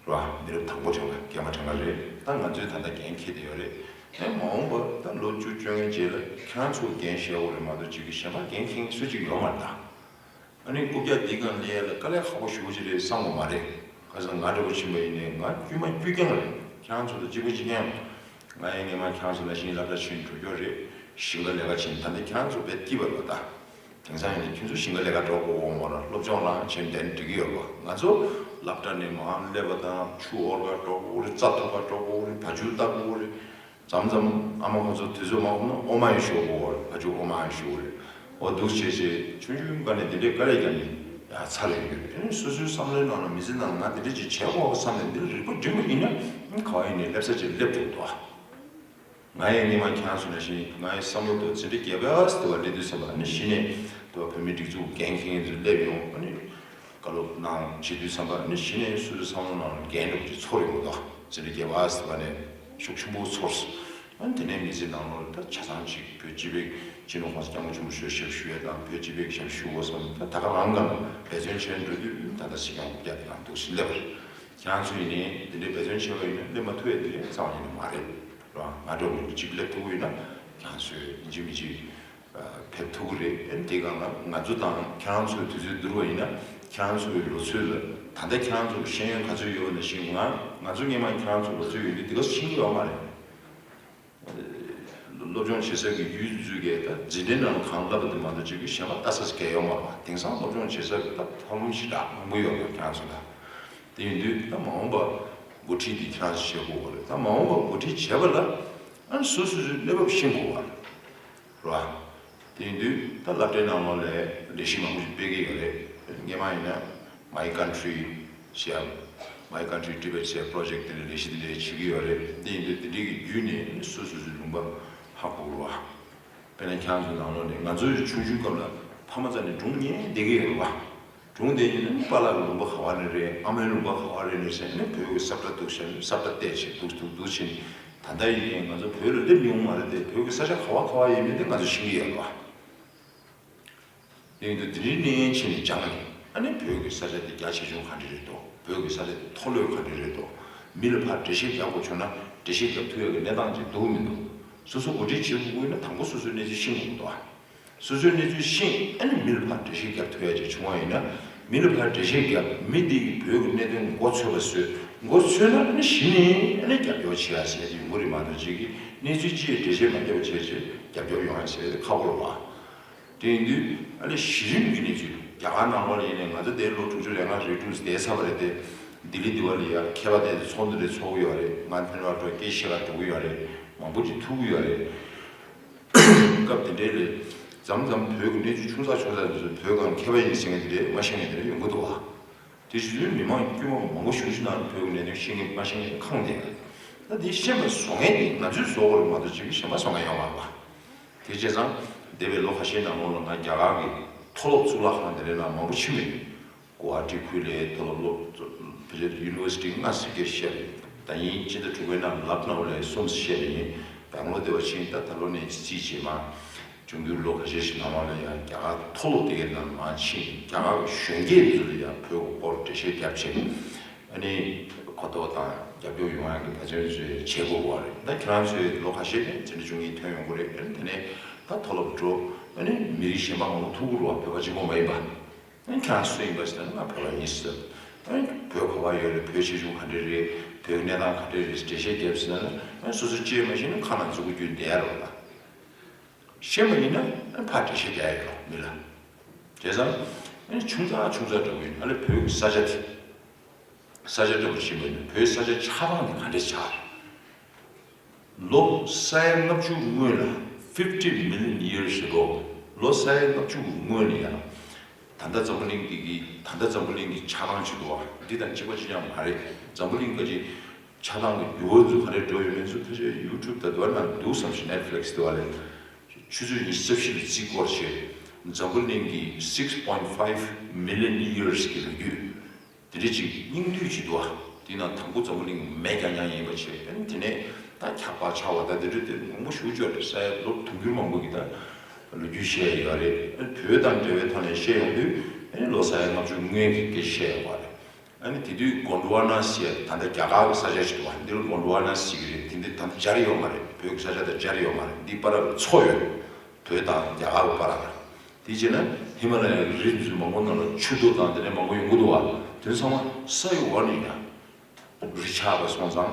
བ། མི་རབས་དང་པོ་དྲན་པ་རྒན་པ་དྲན་པ་རེད། ད་ང་ཚོས་ད་ལྟ་འགན་འཁྱེར་བསྡད་ཡོད་རེད། ཡང་མ་འོངས་པ་ད་ལོ་བཅུ་བཅོ་ལྔའི་རྗེས་ལ་ཁྱེད་རང་ཚོ་འགན་བཞེས་དགོས་རེད་མ་གཏོགས་ཅིག་གི་གཞན་པ་འགན་འཁྱེར་མཁན་སུ་གཅིག་ཡོད་མ་རེད་ད། ཨ་ནི་རྐུབ་བཀྱག་འདི་སྒང་སླེབས་ཡ་ལ་དཀའ་ལས་ཁག་པོ་ཞེ་པོ་ཅིག་རེད་བསམ་གྱི་མ་རེད། ཁ་སང་ང་འདྲ་བོ་ཕྱིན་པ་ཡིན་ནའི་ང་དཀྱུས་མ་དཀྱུས་རྐྱང་རེད། ཁྱེད་རང་ཚོ་དང་གཅིག་པ་གཅིག་རྐྱང་། ང་ཡང་སྔོན་མ་ཁྱེད་རང་ཚོ་ནང་བཞིན་སློབ་གྲྭ་ཕྱིན་འགྲོ་རྒྱུ་རེད། ཞིང་ཁ་ལས་ཀ་བྱེད། ད་ནི་ཁྱེད་རང་ཚོ་དཔེ་སྐྱིད་པ་རེད་པ་ད། དེང་སང་ཡིན་ན་ཁྱོད་ཚོ་ཞིང་ཁ་ལས་ཀ་འགྲོ་དགོས་འོང་མ་ར་སློབ་སྦྱོང་ལའང་བྱེད་འདན་འགྲིག་གི་ཡོད་རེད་པ། ང་ཚོ་སློབ་གྲྭ་ནས་མར་སླེབས་པ་དང་ཆུ་བོར་ག་འགྲོ་དགོས་རེད། རྩྭ་འཐུ་ག་འགྲོ་དགོས་རེད། བ་ཕྱུགས་བལྟ་དགོས་རེད། མཚམས་མཚམས་ཨ་མ་ཁོ་ཚོ་དུས་ཚོད་མ་ཁོམ་ན་འོ་མ་ཡང་བཞོ་དགོས་རེད། བ་ཕྱུགས་འོ་མ་ཡང་བཞོ་རེད། འོ་འདུག་བྱས་བྱས་ཆུང་ཆུང་སྒང་ནས་འདི་འདྲའི་དཀའ་ལས་བརྒྱབ་ནས་ཡ་ཚར་ཡོང་གི་རེད། ཨ་ནི་སོ་སོའི་བསམ་བློའི་ནང་ལ་མི་ཚེ་ནང་ང་འདི་འདྲ་ཅིག་བྱེད་དགོས་བསམ་ནས་འདིར་རིག་པ་སྒྲིམ་པ་ཡིན་ན་ག་བ་ཡིན་ནས་སླེབས་ས་ཅིག་སླེབས་འགྲོ་གི་འདུག་ང་ཡང་སྔོན་མ་ཁྱེད་རང་ཚོ་ནང་བཞིན་ང་ཡི་བསམ་བློ་དང་འཛིན་གྲྭ་བརྒྱད་པ་ཙམ་དུ་བ་སླེབས་དུས་ཙམ་པ་ཨ་ནི་གཞི་ནས་དུ་བ་བོད་མིའི་སྒྲིག་འཛུགས་འགན་འཁྱེར་མཁན་ཚོ་སླེབས་ཡོང་། ཨ་ནི་བཀའ་སློབ་གནང་བྱེད་དུས་ཙམ་པ་ཨ་ནི་གཞི་ནས་སོ་སོའི་བསམ་བློ་ནང་ལ་འགན་འདྲ་བོ་ཅིག་ཚོར་ཡོང་གི་འདུག་འཛིན་གྲྭ་བརྒྱད་པ་ཙམ་པ་ནས་ཤུགས་ཆེན་པོ་ཚོར་སོང་། ཨ་ནི་དེ་ནས་མི་ཚེ་ནང་ལོགས་ལ་ད་ཆ་ཚང་ཅིག་བོད་སྤྱི་པའི་སྤྱི་ནོར་༸གོང་ས་༸སྐྱབས་མགོན་ཆེན་པོ་མཆོག་ཞབས་ཞུ་ཡས་དང་བོད་སྤྱི་པའི་ཞབས་ཞུ་འོས་སམ་ད་ད་ག་རང་གང་འབད་བརྩོན་བྱས་འགྲོ་དུས་ད་ལྟ་སྲིད་སྐྱོང་རྒྱ་དེ་ནང་འདུག་སེ་སླེབས་པ་རེད། ཁྱེད་རང་ཚོ་ཡིན་ནའི་འདི་འདྲའི་འབད་བརྩོན་བྱས་པ་ཡིན་ན་སླེབས་མ་ཐུབ་ཡ་དེ་རྩ་བ་ཉིད་ནས་མ་རེད། རང་ང་འདྲ་བོ་གཅིག་སླེབས་ཐུབ་ཀྱི་ཡོད་ན་ཁྱེད་རང་ཚོས་ཡིན་གཅིག་མིན་གཅིག་ཕེབས་ཐུབ་ཀྱི་རེད། ཨ་ནི་དེ་སྒང་ལ་ང་ཚོ་དང་ཁྱེད་རང་ཚོའི་དུས་ཚོད་བསྡུར་བ་ཡིན་ན་ཁྱེད་རང་ཚོའི་ལོ་ཚོད་ལ་ད་ལྟ་ཁྱེད་རང་ཚོར་ཤེས་ཡོན་ག་ཚོད་ཡོད་པ་ནང་བཞིན་ང་ང་ཚོ་སྔོན་མ་ཁྱེད་རང་ཚོའི་ལོ་ཚོད་ཡོད་དུས་དེ་ག་ཚོད་ཤེས་ཀྱི་ཡོད་མ་རེད། སློབ་སྦྱོང་བྱེད་ས་གི་ཡུལ་དེ་ཚོའི་གི་ད་འཛིན་གྲྭའི་ནང་གང་བསླབ་པ་དེ་མ་གཏོགས་ཅིག་གི་གཞན་པ་ལྟ་ས་གལ་ཡོད་མ་རེད་པ། དེང་སང་སློབ་སྦྱོང་བྱེད་ས་གི་ད་ཐབས་ལམ་ཞེ་དྲག་མང་པོ་ཡོད་རེད་ཁྱེད་རང་ཚོ་ལ། དེ་ཡིན་དུས་ད་མ་འོངས་པ་འགོ་ཁྲིད་དེ་ཁྱེད་རང་ཚོས་བྱེད་དགོས་པ་རེད། ད་མ་འོངས་པ་འགོ་ཁྲིད་བྱེད་པ་ལ་ཨ་ནི་སོ་སོ་སོའི་གནས་བབ་ཤེས་དགོས་པ་རེད། རེད་བ། དེ་ཡིན་དུས་ད་སློབ་གྲྭའི་ནང་ལོགས་ལ་ལས་གཞི་མང་པོ་ཞིག་སྤེལ་གྱི་ཡོད་རེད། སྔོན་མ་ཡིན་ན་My Country ཞེས་My Country Tibet ཞེས་པྲོ་ཇེག་དེ་འདྲའི་ལས་གཞི་དེ་འདྲ་བྱེད་ཀྱི་ཡོད་རེད། དེ་ཡིན་དུས་དེ་འདྲའི་གི་བརྒྱུད་ནས་སོ་སོ་སོའི་ལུང་པ་ཧ་གོ་རུ་བ། དཔེར་ན་ཁྱེད་རང་ཚོའི་ནང་ལོགས་ནས་ང་ཚོའི་ཆུང་ཆུང་སྐབས་ལ་ ཕ་མ་རྩ་ནས་སྒྲུང་ཉན་བསྡད་ཀྱི་ཡོད་རེད་བ། སྒྲུང་དེ་ཡིན་ན་ནི་པཱ་ལགས་ལུང་པ་ག་བ་ནས་རེད། ཨ་མའི་ལུང་པ་ག་བ་རེད་ནས་ཟེར་ནས་བོད་ཀྱི་ས་བཀྲ་འདུག་ཟེར་ནས་ས་བཀྲ་བལྟས་བྱས་འདུག་འདུག་འདུག་བྱས་ནས། ད་ལྟ་ཡིན་ང་ཚོ་བོད་ལ་སླེབས་མྱོང་མ་རེད་དེ། བོད་ཀྱི་ས་ཆ་ག་བ་ག་བ་ཡིན་མིན་དེ་ང་ཚོ་ཤེས་ཀྱི་ཡོད་རེད་བ། ཡིན་དུས་དེ་རིང་ནས་ཕྱིན་ནས་སྦྱངས་ནས། ཨ་ནི་བོད་ཀྱི་ས་ཆ་དེ་རྒྱ་ཆེ་ཆུང་ག་འདྲ་རེད་འདུག་བོད་ཀྱི་ས་ཆ་དེ་མཐོ་ལོས་ག་འདྲ་རེད་འདུག་མི་ལ་ཕར་འགྲེལ་བཤད་རྒྱག་དགོས་བྱུང་ན་འགྲེལ་བཤད་རྒྱབ་ཐུབ་ཡག་གི་གནས་སྟངས་ཅིག་འདུག་མི་འདུག་སོ་སོ་འགོ་ཁྲིད་བྱེད་དགོས་ཀྱི་ཡོད་ན་དང་པོ་སོ་སོའི་གནས་ཚུལ་ཤེས་དགོས་འདུག་ཨ། སོ་སོའི་གནས་ཚུལ་ཤེས། ཨ་ནི་མི་ལ་ཕར་འགྲེལ་བཤད་རྒྱབ་ཐུབ་ཡག་ཅིག་བྱུང་བ་ཡིན་ན། མི་ལ་ཕར་འགྲེལ་བཤད་རྒྱབ། མི་འདི་གིས་བོད་ཀྱི་གནད་དོན་མགོ་ཚོས་པ་བཟོས། མགོ་ཚོས་ན་ཨ་ནི་གཞི་ནས་ཨ་ནི་རྒྱབ་སྐྱོར་བྱེད་ཡག་ཟེར་ཡག་ཅིག་ཡོང་གི་རེད་མ་གཏོགས། ཅིག་གིས་གནས་ཚུལ་ཅིག་འགྲེལ་བཤད་མ་རྒྱབ་བྱས་བྱས་རྒྱབ་སྐྱོར་ཡོང་ཡག་ཟེར་ཡག་དེ་ཁག་པོ་རེད་བ། དེ་ཡིན་དུས་ཨ་ནི་གཞི་རིམ་གྱི་གནས་ཚུལ། རྒྱ་གར་ནང་ལོགས་ལ་ཡིན་ནའི་ང་ཚོ་དེ་ལོ་དྲུག་ཅུ་རེ་ལྔ་རེ་དྲུག་དེ་ཚར་བ་རེད་དེ། ལྡི་ལི་འདི་བ་ལ་ཡ་མཁས་པ་དེ་ཚོ་ཚོགས་འདུ་རེ་ཚོགས་ཀྱི་ཡོད་རེད། ང་ཕན་བ་འགྲོ་སྐད་བཤད་ག་འགྲོ་གི་ཡོད་རེད། མང་པོ་ཅིག་ཐུག་གི་ཡོད་རེད། སྐབས་དེ་འདྲའི་ལས་མཚམས་མཚམས་བོད་ཀྱི་གནས་ཚུལ་ཆུང་ཙག་ཆུང་ཙག་དེ་ཚོ་བོད་སྒང་མཁས་པ་ཡིན་ཟེར་མཁན་དེ་འདྲས་མ་ཤེས་མཁན་དེ་འདྲས་ཡོང་གི་འདུག་བ། དེ་བཞིན་མི་མང་དཀྱུས་མ་མང་པོ་ཞེ་པོ་ཅིག་ནང་བོད་ཀྱི་གནད་དོན་ཤེས་མཁན་མ་ཤེས་མཁན་ཁེངས་བསྡད་ཡོད། ད་དེ་ཤེས་པ་བཟོ་མཁན་དེ་ང་ཚོས་བཟོ་དགོས་རེད་མ་གཏོགས་ཅིག་གཞན་པ་བཟོ་མཁན་ཡོད་མ་རེད་བ། དེ་བྱས་ཙང་འདས་པའི་ལོ་ཁ་ཤས་ནང་ལོགས་ལ་ང་རྒྱ་གར་གྱི་མཐོ་སློབ་གཙུག་ལག་ཁང་དེ་འདྲའི་ནང་མང་པོ་ཕྱིན་པ་ཡིན། གུ་ཝ་ཧ་ཏི་ཁུལ་ལ་མཐོ་སློབ་སློབ་ཕལ་ཆེར་ཡུ་ནི་ཝར་སི་ཊི་ལྔ་ཟེར་མཁན་བཤད་པ་ཡིན། ད་ཡིན་ཕྱི་ཟླ་དྲུག་པའི་ནང་ལག་ནའུ་ལ་གསུམ་ཟེར་བཤད་པ་ཡིན། སྦེང་ལོར་དེ་བ་ཕྱིན། ད་ད་ལོ་ནས་རྩིས་བྱས་མ། འབྱུང་འགྱུར་ལོ་ཁ་ཤས་ཤིག་ནང་ལོགས་ལ་ཡང་རྒྱ་གར་མཐོ་སློབ་དེ་གའི་ནང་མར་ཕྱིན། རྒྱ་གར་གྱི་གཞོན་སྐྱེས་ཚོ་ལ་ཡང་བོད་ཀྱི་སྐོར་འགྲེལ་བཤད་རྒྱབ་བྱས། ཨ་ནི་གོ་རྟོགས་དང་རྒྱབ་སྐྱོར་ཡོང་ཡག་གི་ཕ་ཚན་ཚོས་བྱེད་དགོས་པ་རེད། ད་ཁྱེད་རང་ཚོའི་ལོ་ཁ་ཤས་ནས་འཛིན་གྲྭ་བཅུ་གཉིས་ཐོན་ཡོང་གི་རེད། ཨ་ནི་དེ་ནས་ད་མཐོ་སློབ་འགྲོ། ཨ་ནི་མི་རིགས་གཞན་པ་མང་པོ་ཐུག་གི་རེད་བ། བོད་པ་གཅིག་པོ་མ་ཡིན་པ། ཨ་ནི་ཁྱེད་རང་སུ་ཡིན་པ་ཞིག་ལ་ང་བོད་པ་ཡིན་ཟེར། ཨ་ནི་བོད་ག་པར་ཡོད་རེད། བོད་ཆེ་ཆུང་ག་འདྲ་རེད། བོད་གནས་སྟངས་ག་འདྲ་རེད། འགྲེལ་བཤད་རྒྱབ་ཟེར་ན། ཨ་ནི་སོ་སོ་ཅིག་མ་ཤེས་ན་ཁ་ནང་མཛུ་གུ་བརྒྱུད་བསྡད་ཡ་རེད་བ། ཤེས་པ་ཡིན་ན་ཨ་ནི་ཕར་འགྲེལ་བཤད་རྒྱག་ཡ་ཡོད་མི་ལ། བྱས་ཙང་ཨ་ནི་ཆུང་ཙག་ཆུང་ཙག་འདྲ་པོ་ཡིན། ཨ་ནི་བོད་ཀྱི་ས་ཆ་དེ། ས་ཆ་འདྲ་པོ་ཕྱིན་པ་ཡིན་ན་བོད་ས་ཆ་ཆགས་སྟངས་དེ་ག་འདྲས་ཆགས་རེད། ལོ་ས་ཡ་ལྔ་བཅུ་སྔོན་ལ། fifty million years ago། ལོ་ས་ཡ་ལྔ་བཅུ་སྔོན་ལ་ཡང་། ད་ལྟ་འཛམ་བུ་གླིང་འདི་གི་ད་ལྟ་འཛམ་བུ་གླིང་གི་ཆགས་སྟངས་ཅིག་འདུག་བ། འདི་དང་གཅིག་པ་གཅིག་རྐྱང་མ་རེད། འཛམ་བུ་གླིང་ག་ཅིག་ཆགས་སྟངས་ཀྱི་འགྱུར་བ་ཚོ་ག་རེ་འགྲོ་ཡོད་མེད་ཚོ་ཕལ་ཆེར་ཡུ་ཊུབ་ད་དུང་ནང་འདུག་བསམ་ཞིག Netflix་འདུག་བ་ལས། ཆུ་ཚོད་ཉི་ཤུ་རྩ་བཞི་ལ་རྩིས་སྐོར་བྱས། འཛམ་བུ་གླིང་གི་six point five million years་གི་ལོ་རྒྱུས། དེ་འདྲ་ཅིག་སྙིང་བསྡུས་ཅིག་འདུག་བ། དེ་ནང་དང་པོ་འཛམ་བུ་གླིང་མེ་རྒྱག་མྱངས་ཡིན་པ་བྱས། ཨ་ནི་དེ་ནས་ད་འཁྱག་པ་ཆགས་པ་ད་དེ་འདྲ་དེ་མང་པོ་ཞེ་པོ་ཅིག་ཡོད་རེད། ས་ཡ་ལོ་དུང་ཕྱུར་མང་པོ་གི་ད་ལོ་རྒྱུས་བཤད་ཡོད་རེད། ཨ་ནི་བོད་དང་འབྲེལ་བའི་ཐོག་ནས་བཤད་ཡོང་དུས་ཨ་ནི་ལོ་ས་ཡ་ལྔ་བཅུ་སྔོན་གྱི་སྐད་ཆ་བཤད་ཡོད་པ་རེད། ཨ་ནི་དེ་དུས་གོན་ཌི་ཝ་ན་ཟེར་ད་ལྟ་རྒྱ་གར་གྱི་ས་ཆ་ཞིག་འདུག་བ། འདི་ལ་གོན་ཌི་ཝ་ན་ཟེར་གྱི་རེད། དེ་འདི་ད་ལྟ་སྦྱར་ཡོད་མ་རེད། བོད་ཀྱི་ས་ཆ་དང་སྦྱར་ཡོད་མ་རེད། འདི་བར་ལ་མཚོ་ཡོད། བོད་དང་རྒྱ་གར་གྱི་བར་ལ། དེ་བྱས་ན་ཧི་མ་ལ་ཡའི་རི་ཚོ་མང་པོ་ནང་ལ་ཆུ་རྡོ་དང་དེ་འདྲ་མང་པོ་ཡོང་གི་འདུག་བ། དེ་ཚང་མ་ས་ཡི་འོག་ནས་ཡང་རི་ཆགས་པ་སོང་ཙང་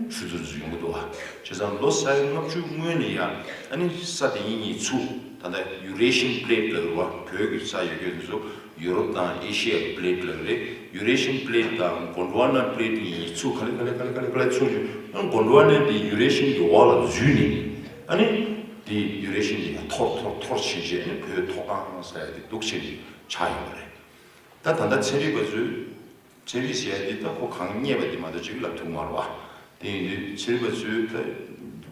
ཆུ་རྡོ་ཚོ་ཡོང་གི་འདུག་བ། བྱས་ཙང་ལོ་ས་ཡ་ལྔ་བཅུ་སྔོན་ནས་ཡང་ཨ་ནི་ས་དེ་གཉིས་གཉིས་ཚུགས། ད་ལྟ་ཡུ་རེ་ཤིན་པི་ལེ་ཊི་ལབ་ཀྱི་རེད་བ། བོད་ཀྱི་ས་ཡོད་རྒྱུ་དེ་ཚོ་ཡུ་རོབ་དང་ཨེ་ཤི་ཡའི་པི་ལེ་ཊི་ལབ་ཀྱི་རེད། ཡུ་རེ་ཤིན་པི་ལེ་ཊི་དང་གོན་ཌི་ཝ་ན་པི་ལེ་ཊི་གཉིས་ཚུགས། ག་ལེ་ག་ལེ་ག་ལེ་ག་ལེ་ག་ལེ་ཚུགས་བྱུང་། ཨ་ནི་གོན་ཌི་ཝ་ན་དེ་ཡུ་རེ་ཤིན་གྱི་འོག་ལ་འཛུལ་ནས། ཨ་ནི་དེ་ཡུ་རེ་ཤིན་དེ་ཡང་འཐོར་འཐོར་འཐོར་ཕྱིན་བྱས། ཨ་ནི་བོད་མཐོ་སྒང་ཟེར་ཡ་དེ་འདུག་བྱས་ནས་ཆགས་ཡོད་པ་རེད། ད་ད་ལྟ་ཚན་རིག་པ་ཚོས། ཚན་རིག་ཟེར་ཡ་དེ་ད་ཁོ་གང་རྙེད་པ་དེ་མ་གཏོགས་ཅིག་ལབ་ཐུབ་མ་རེད་བ། དེ་ཡིན་དུས་ཚན་རིག་པ་ཚོས་ད་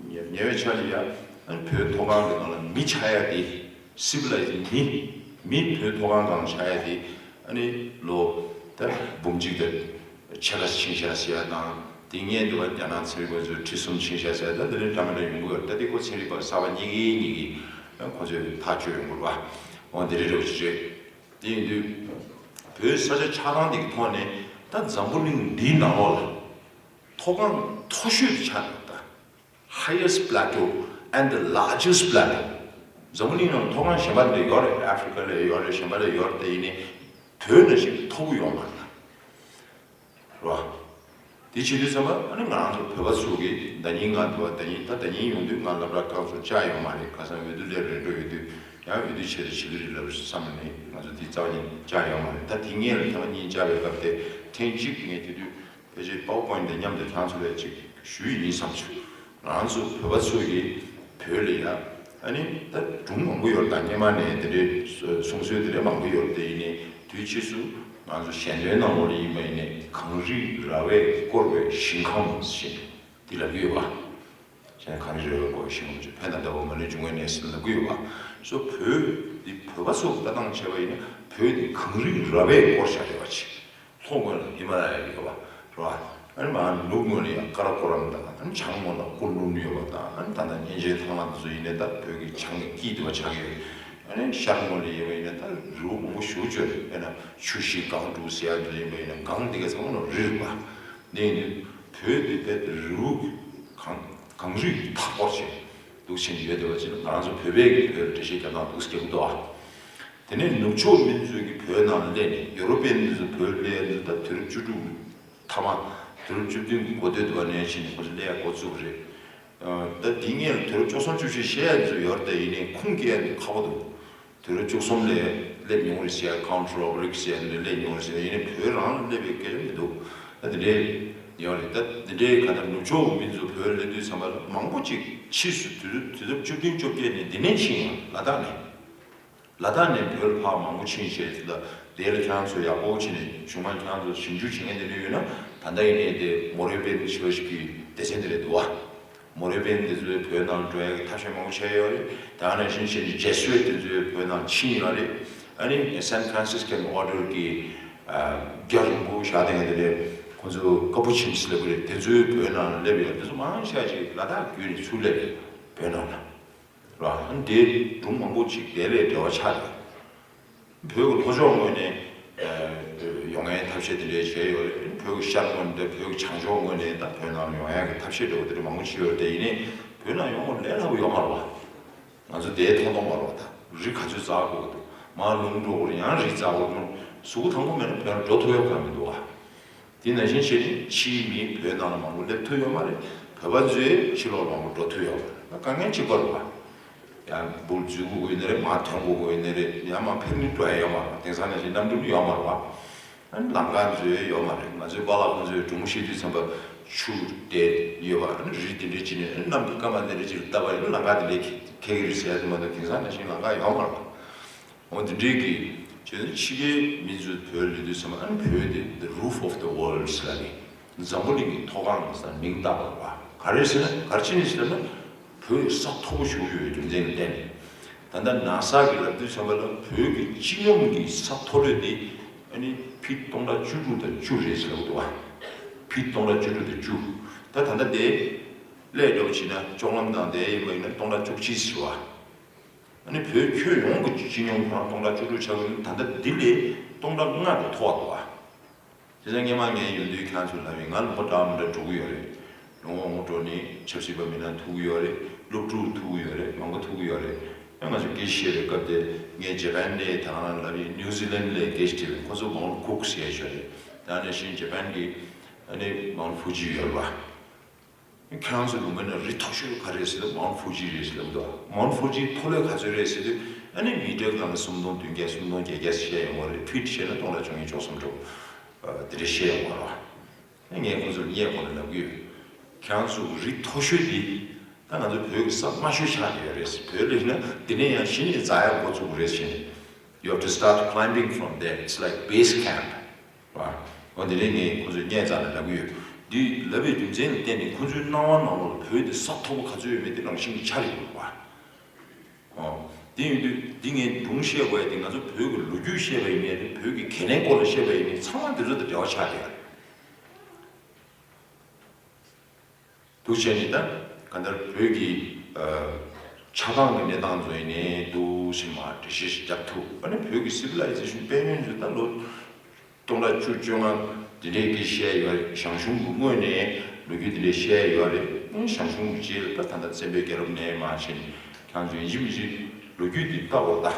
ཉེ་ཉེ་བའི་ཆར་ལ་ཡ་ཨ་ནི་བོད་མཐོ་སྒང་གི་ནང་ལ་མི་ཆགས་ཡ་དེ། སི་བི་ལའི་ཛི་མི་མི་བོད་མཐོ་སྒང་སྒང་ཆགས་ཡ་དེ། ཨ་ནི་ལོ་ད་འབུམ་གཅིག་དང་ཕྱེད་ཀ་ཕྱིན་ཤག་ཟེར་ཡ་དང་། དེ་སྔོན་དུ་བ་རྒྱ་ནག་ཚན་རིག་པ་ཚོས་ཁྲི་གསུམ་ཕྱིན་ཤག་ཟེར་ཡ། ད་དེ་རིང་འདྲ་མི་འདྲ་ཡོང་གི་ཡོད་རེད། ད་དེ་ཁོ་ཚན་རིག་པ་གསར་པ་རྙེད་ཀྱིན་རྙེད་ཀྱིན་ཁོ་ཚོས་ཐག་གཅོད་ཡོང་གི་རེད་བ། འོ་དེ་རེད་འདྲ་བ་ཅིག་རེད། དེ་ཡིན་དུས་བོད་ས་ཆ་ཆགས་སྟངས་འདི་གི་ཐོག་ནས་ད་འཛམ་བུ་གླིང་འདིའི་ནང་ལོགས་ལ་མཐོ་སྒང་མཐོ་ཤོས་དེ་ཆགས་འདུག་ད་highest plateau and the largest plateau། འཛམ་བུ་གླིང་ནང་མཐོ་སྒང་གཞན་པ་ལ་ཡོད་རེད། ཨ་ཧྥི་རི་ཀ་ལ་ཡོད་རེད། གཞན་པ་ལ་ཡོད་རེད། དེ་ཡིན་ནའི་བོད་ནང་བཞིན་མཐོ་པོ་ཡོད་མ་རེད། རེད་བ། དེ་བྱེད་དུས་ཙམ་པ་ཨ་ནི་ང་རང་ཚོ་བོད་པ་ཚོ་གིས་ཟླ་ཉིན་ང་འདུག་བ། ཟླ་ཉིན་ད་ཟླ་ཉིན་ཡོང་དུས་ང་སློབ་གྲྭ་སྐབས་སུ་བཅར་ཡོད་མ་རེད། ཁ་སང་འོས་བསྡུ་སླེབས་རེད་འགྲོ་ཡོད་དུས་ཡང་འོས་བསྡུ་ཆེད་དུ་བྱེད་ཀྱི་རེད་ལབ་བསམ་ནས་ང་ཚོ་དེ་རྩ་བ་ཉིད་བཅར་ཡོད་མ་རེད། ད་དེ་སྔོན་ལ་ཐེངས་མ་གཉིས་བཅར་བའི་སྐབས་དེ་ཐེངས་གཅིག་ངས་དེ་དུས་ཕལ་ཆེར་པ་ཝར་པོ་ཡིན་ཊི་དང་མཉམ་དུ་ཁྱེད་རང་ཚོ་ལ་ཅིག་ཞུས་ཡིན་བསམ་བྱུང་། ང་རང་ཚོ་བོད་པ་ཚོ་ཡིས་བོད་ལ་ཡ་ཨ་ནི་ད་སྒྲུང་མང་པོ་ཡོད་རེད། ད་སྔོན་མ་ནས་དེ་འདྲའི་གསུང་སྲོལ་དེ་འདྲ་མང་པོ་ཡོད་རེད། དེ་ཡིན་ནའི་དུས་ཕྱིས་སུ་ང་ཚོ་ཞལ་འདོན་ནང་ལོགས་ལ་ཡིན་པ་ཡིན་ནའི་གངས་རི་ར་བས་བསྐོར་བའི་ཞིང་ཁམས་ཞེས་དེ་ལབ་ཀྱི་ཡོད་པ། གང་རེད་རེད་བ། ཤེས་མ་བྱུང་། ཕན་དང་བདེ་བ་མ་ལུས་འབྱུང་བའི་གནས་ཟེར་ལབ་ཀྱི་ཡོད་པ། སོ་བོད་འདི་བོད་པ་ཚོ་ལྟ་སྟངས་བྱས་པ་ཡིན་ན་བོད་འདི་གངས་རི་ར་བས་བསྐོར་བཞག་ཡོད་པ་ཅིག་ལྷོ་ངོས་ལ་ཧི་མ་ལ་ཡ་ཡོད་པ་རེད་བ། ཨ་ནི་མར་ནུབ་ངོས་ལ་ཡང་ཀ་ར་ཀོ་རམ་དང་། ཨ་ནི་བྱང་ངོས་ལ་ཀུན་ལུན་ཡོད་པ་དང་། ཨ་ནི་ད་ལྟ་གཉན་ཆེན་ཐང་ལྷ་འདི་ཚོ་ཡིན་ནའི་ད་བོད་ཀྱི་བྱང་གི་དཀྱིལ་དུ་བ་ཆགས་ཀྱི་ཡོད། ཨ་ནི་ཤར་ངོས་ལ་ཡོད་པ་ཡིན་ན་ད་རི་བོ་མང་པོ་ཞེ་པོ་ཅིག་ཡོད་རེད། དཔེར་ན་ཆུ་བཞི་སྒང་དྲུག་ཟེར་ཡ་འདི་ཚོ་ཡིན་པ་ཡིན་ན་སྒང་འདི་ག་ཚང་མ་ལ་རི་རེད་བ། འདི་ཡིན་དུས་བོད་འདི་དཔེ་རི་བོ་གངས་གངས་རིས་མཐའ་བསྐོར་བྱས་འདུག་བྱས་ནས་ཡོད་བསྡད་པ་ཅིག་ལ། ང་རང་ཚོ་བོད་པའི་གི་བོད་ལ་འགྲེལ་བཤད་རྒྱབ་སྟངས་འདུག་སེ་རྒྱབ་ཀྱི་འདུག་ཨ། དེ་ནས་ནུབ་ཕྱོགས་མི་ཚོས་ཀྱི་བོད་ནང་ལ་སླེབས་ནས་ཡོ་རོ་པན་མི་ཚོ་བོད་སླེབས་ཡ་འདི་ད་དུས་རབས་བཅུ་དྲུག་མཐའ་མ། དུས་རབས་བཅུ་བདུན་གྱི་འགོ་སྟོད་དུ་བ་ནས་བྱས་ནས་ཁོ་ཚོ་སླེབས་ཡ་འགོ་བཙུགས་པ་རེད། ད་འདི་སྔོན་ལ་དུས་རབས་བཅུ་གསུམ་བཅུ་བཞི་བཤད་ཡ་འདི་ཚོ་ཡོད་རེད། ད་ཡིན་ནའི་ཁུངས་སྐྱེལ་ཡ་འདི་ཁག་པོ་འདུག་དུས་རབས་བཅུ་གསུམ་ལ་སླེབས་མྱོང་རེད་ཟེར་ཡ། ཁའུན་ཊི་རོ་བྷ་རིག་ཟེར་ཡ་འདི་ལ་སླེབས་མྱོང་རེད་ཟེར་ཡ། ཡིན་ནའི་བོད་རང་ལ་སླེབས་པའི་སྐད་ཆ་མི་འདུག་ད་འདི་འདྲའི་ཡོད་རེད། ད་འདི་འདྲའི་ག་ད་ནུབ་ཕྱོགས་མི་ཚོ་བོད་སླེབས་དུས་ཙམ་པ་ལ་མང་པོ་ཅིག་ཕྱིས་སུ་དུས་རབས་དུས་རབས་བཅུ་བདུན་བཅོ་བརྒྱད་ནས་འདི་ནས་ཕྱིན་ཡང་ལ་དྭགས་ནས། ལ་དྭགས་ནས་བོད་ལ་ཕར་མང་པོ་ཕྱིན་བྱས་ཙང་། དེ་ལ་ཁྱེད་རང་ཚོ་ཡག་པོ་བྱས་ནས་གཞུང་མང་ཁྱེད་རང་ཚོ་ཞིབ་འཇུག་བྱེད་མཁན་དེ་འདྲ་ཡོད་ན། ད་ལྟ་ཡིན་ནའི་དེ་མོ་རེ་བན་ཆོས་ཀྱི་སྡེ་ཚན་དེ་རེད་འདུག་བ། མོ་རེ་བན་དེ་ཚོས་བོད་ནང་འགྲོ་ཡག་གི་ཐབས་ཤེས་མང་པོ་བྱས་ཡོད་རེད། དེ་ནང་བཞིན་བྱས་ནས་ཇེ་སུ་ཝེད་དེ་ཚོས་བོད་ནང་ཕྱིན་ཡོད་རེད། ཨ་ནི་སན་ཕ་རན་སིས་ཀན་ཨོར་ཌར་གྱི་ཨ་རྒྱ་རིང་པོ་བཞག་བསྡད་མཁན་དེ་འདྲ། ཁོ་ཚོ་ཀ་པུ་ཆིན་སི་ལབ་ཀྱི་རེད། དེ་ཚོས་བོད་ནང་སླེབས་ཡོད་རེད། དེ་ཚོ་མང་ཆེ་ཅིག་ལ་དྭགས་བརྒྱུད་ནས་ཚུར་སླེབས་ཡོད་བོད་ནང་ལ། ར། དེ་སྒྲུང་མང་པོ་ཅིག་དེ་ལས་འབྲེལ་བ་ཆགས་ཡོད། བོད་ཀྱི་ལྷོ་ཕྱོགས་ངོས་ནས་ཨ་ཡོང་མཁན་ཐབས་ཤེས་དེ་འདྲས་བྱས་ཡོད་རེད། བོད་ཀྱི་ཤར་ངོས་ནས། བོད་ཀྱི་བྱང་ཕྱོགས་ངོས་ནས་ད་བོད་ནང་ལ་ཡོང་ཡག་གི་ཐབས་ཤེས་འདྲ་བོ་དེ་འདྲ་མང་པོ་བྱས་ཡོད་རེད། དེ་ཡིན་ནའི་བོད་ནང་ཡོང་བ་ལས་སླ་པོ་ཡོད་མ་རེད་བ། ང་ཚོ་དེ་མཐོང་མཐོང་མ་རེད་བ། ད་རི་ག་ཚོད་འཛེག་དགོས་འདུག་མར་ལུང་འགྲོ་དགོས་རེད། ཡང་རི་འཛེག་དགོས་རེད། གཟུགས་པོ་ཐང་པོ་མེད་ན་བོད་ནང་འགྲོ་ཐུབ་ཡག་གང་མི་འདུག་བ། དེ་ནང་བཞིན་བྱས་ནས་ཕྱིའི་མི་བོད་ནང་ལ་མང་པོ་སླེབས་ཐུབ་ཡོད་མ་རེད། བོད་པ་ཚོས་ཕྱི་ལོགས་ལ་མང་པོ་འགྲོ་ཐུབ་ཡོད་མ་རེད། དཀའ་ངལ་གཅིག་པ་རེད་བ། ཡང་འབུར་འཛུལ་དགོས་ཀྱི་ཡོད་ནི་རེད། མར་ཐོན་དགོས་ཀྱི་ཡོད་ནི་རེད། ཡང་མར་ཕེབས་ནི་འགྲོ་ཡ་ཡོད་མ་རེད། དེང་སང་ནང་བཞིན་གནམ་གྲུ་ནི་ཡོད་མ་རེད་བ། ཨ་ནི་ལམ་ཁ་འཛོལ་ཡོད་མ་རེད། ང་ཚོའི་པཱ་ལགས་ཁོང་ཚོས་སྒྲུང་བཤད་དུས་ཙམ་པ་ཆུ་དེ་ཡོད་པ། ཨ་ནི་རི་དེ་འདྲས་ཅིག་ནས་ཨ་ནི་གནམ་གྱི་སྐར་མ་དེ་འདྲས་ཅིག་ལ་བལྟ་བ་ཡིན་ན་ལམ་ཁ་དེ་འདྲས་འཁེལ་གྱི་རེད་ཟེར་ཡ་དེ་མ་གཏོགས་དེང་སང་ནང་བཞིན་ལམ་ཁ་ཡོད་མ་རེད་བ། འོ་དེ་འདྲའི་གི་བྱས་ན་ཕྱི་རྒྱལ་མི་ཚོས་བོད་སླེབས་དུས་ཙམ་པ་ཨ་ནི་བོད་དེ་the roof of the world ཟེར་ལབ་ནས་འཛམ་བུ་གླིང་གི་མཐོ་སྒང་ཟེར་མིང་བཏགས་པ་རེད་བ། ག་རེ་ཟེར་ན་ག་རེ་བྱས་ནས་ཟེར་ན་བོད་ས་མཐོ་པོ་ཞེ་པོ་ཡོད་རྒྱུ་མཚན་ལ་བརྟེན་ནས། ད་ལྟ་ནཱ་སཱ་གི་ལབ་དུས་ཙམ་པ་ལ་བོད་ཀྱི་སྤྱི་ཡོངས་ཀྱི་ས་མཐོ་ལོས་དེ་ཨ་ནི་ཕིཊ་སྟོང་ཕྲག་བཅུ་དྲུག་དང་བཅུ་རེད་ཟེར་ལབ་འདུག་བ། ཕིཊ་སྟོང་ཕྲག་བཅུ་དྲུག་དང་བཅུ། ད་ད་ལྟ་དེ་སླད་འདྲ་བོ་བྱས་ན་ལྕོག་ལམ་དང་དེ་ཡིན་པ་ཡིན་ན་སྟོང་ཕྲག་བཅུ་གཅིག་ཟེར་བ། ཨ་ནི་བོད་ཁྱོན་ཡོངས་ཀྱི་སྤྱི་ཡོངས་ཁོ་རང་སྟོང་ཕྲག་བཅུ་དྲུག་ཆགས་ཀྱི་ཡོད། ད་ལྟ་འདི་ལས་སྟོང་ཕྲག་ལྔ་དེ་མཐོ་བ་འདུག་བ། བྱས་ཙང་སྔོན་མ་ངས་ཡོང་དུས་ཁྱེད་རང་ཚོས་ལབ་ཡིན། ང་ལུང་པ་འདྲ་མི་འདྲ་འགྲོ་གི་ཡོད་རེད། ལུང་པ་འོང་འགྲོ་ནི་ཆབ་སྲིད་པ་མི་སྣ་ཐུག་གི་ཡོད་རེད། སློབ་ཕྲུག་ཐུག་གི་ཡོད་རེད། མང་པོ་ཐུག་གི་ཡོད་རེད། ཡང་ང་ཚོས་སྐད་ཆ་བཤད་པའི་སྐབས་དེ་ངས་ཇ་པན་ནས་ད་ག་རང་ལབ་ཡིན། ནིའུ་ཛི་ལན་ལས་སྐད་ཆ་དྲིས་པ་ཡིན། ཁོ་ཚོ་མའོན་ཊི་ཀུག་ཟེར་ཡ་ཞིག་ཡོད་རེད། ད་ནང་བཞིན་ཇ་པན་གྱི་ཨ་ནི་མའོན་ཊི་ཧྥུ་ཇི་ཡོད་རེད་བ། ཁྱེད་རང་ཚོ་ལུང་པའི་ནང་རི་མཐོ་ཤོས་ག་རེ་རེད་ཟེར་ན་མའོན་ཊི་ཧྥུ་ཇི་རེད་ཟེར་ལབ་འདུག་མའོན་ཊི་ཧྥུ་ཇི་མཐོ་ལོས་ག་ཚོད་རེད་ཟེར་དུས་ཨ་ནི་མི་ཊར་སྒང་ལ་སུམ་སྟོང་བདུན་བརྒྱ་སུམ་སྟོང་བརྒྱད་བརྒྱ་བཤད་ཡོང་བ་རེད། ཕིཊ་བཤད་ན་སྟོང་ཕྲག་བཅུ་གཉིས་བཅུ་གསུམ་འགྲོ། ཨ་དེ་འདྲ་བཤད་ཡོང་བ་རེད་བ། ངས་ཁོ་ཚོར་སྔས་མ་ནས་ལབ་ཀྱི་ཡོད། ཁྱེད་རང་ཚོ་རི་མཐོ་ཤོས་འདི། ད་ང་ཚོ་བོད་ཀྱི་ས་དམའ་ཤོས་ཆགས་བསྡད་ཡོད་རེད། བོད་ལ་ཡིན་ན་འདི་ནས་ཡང་གཞི་ནས་འཛེག་ཡག་འགོ་ཚུགས་ཀྱི་རེད་ཟེར་ནས། You have to start climbing from there. It's like base camp. ར། འོ་འདི་ནས་ངས་ཁོ་ཚོའི་སྙན་རྩ་ནས་ལབ་ཀྱི་ཡོད། འདི་ལབ་པའི་རྒྱུ་མཚན་ལ་བརྟེན་ནས་ཁོ་ཚོའི་སྣང་བ་ནང་ལོགས་ལ་བོད་འདི་ས་མཐོ་པོ་ག་ཚོད་ཡོད་མེད་དེ་རང་བཞིན་གྱིས་འཆར་ཡོང་གི་རེད་བ། འོ། དེ་ཡིན་དུས་འདི་ངས་སྒྲུང་བཤད་དགོས་ཡ་དེ་ང་ཚོ་བོད་ཀྱི་ལོ་རྒྱུས་བཤད་པ་ཡིན་ནའི་རེད། བོད་ཀྱི་གལ་གནད་སྐོར་ལ་བཤད་པ་ཡིན་ནའི་ཚང་མ་འདི་ཚོ་དང་འབྲེལ་བ་ཆགས་བསྡད་ཡོད་རེད། འདུག་བྱས་ནས་ད་གང་ལྟར་བོད་ཀྱི་ཨ་ཆགས་སྟངས་ཀྱི་གནས་སྟངས་ཚོ་ཡིན་ནའི་འདུག་སེ་མར་འགྲེལ་བཤད་ཞིག་རྒྱབ་ཐུབ། ཨ་ནི་བོད་ཀྱི་སི་ཝི་ལའི་ཛེ་ཤན་དཔལ་ཡོན་ཚོ་ད་ལོ་སྟོང་ཕྲག་བཅུ་བཅོ་ལྔ་འདི་འདྲའི་སྐད་བཤད་ཡོད་རེད། ཞང་ཞུང་གི་སྔོན་ནས་ལོ་རྒྱུས་འདི་འདྲའི་བཤད་ཡོད་རེད། ཨ་ནི་ཞང་ཞུང་གི་རྗེས་ལ་ད་ད་ལྟ་བཙན་པོའི་རྒྱལ་རབས་ནས་མར་བྱས་ནས་ཁྱེད་ཚོ་ཡིན་གཅིག་མིན་གཅིག་ལོ་རྒྱུས་འདི་ལྟ་དགོས་ད།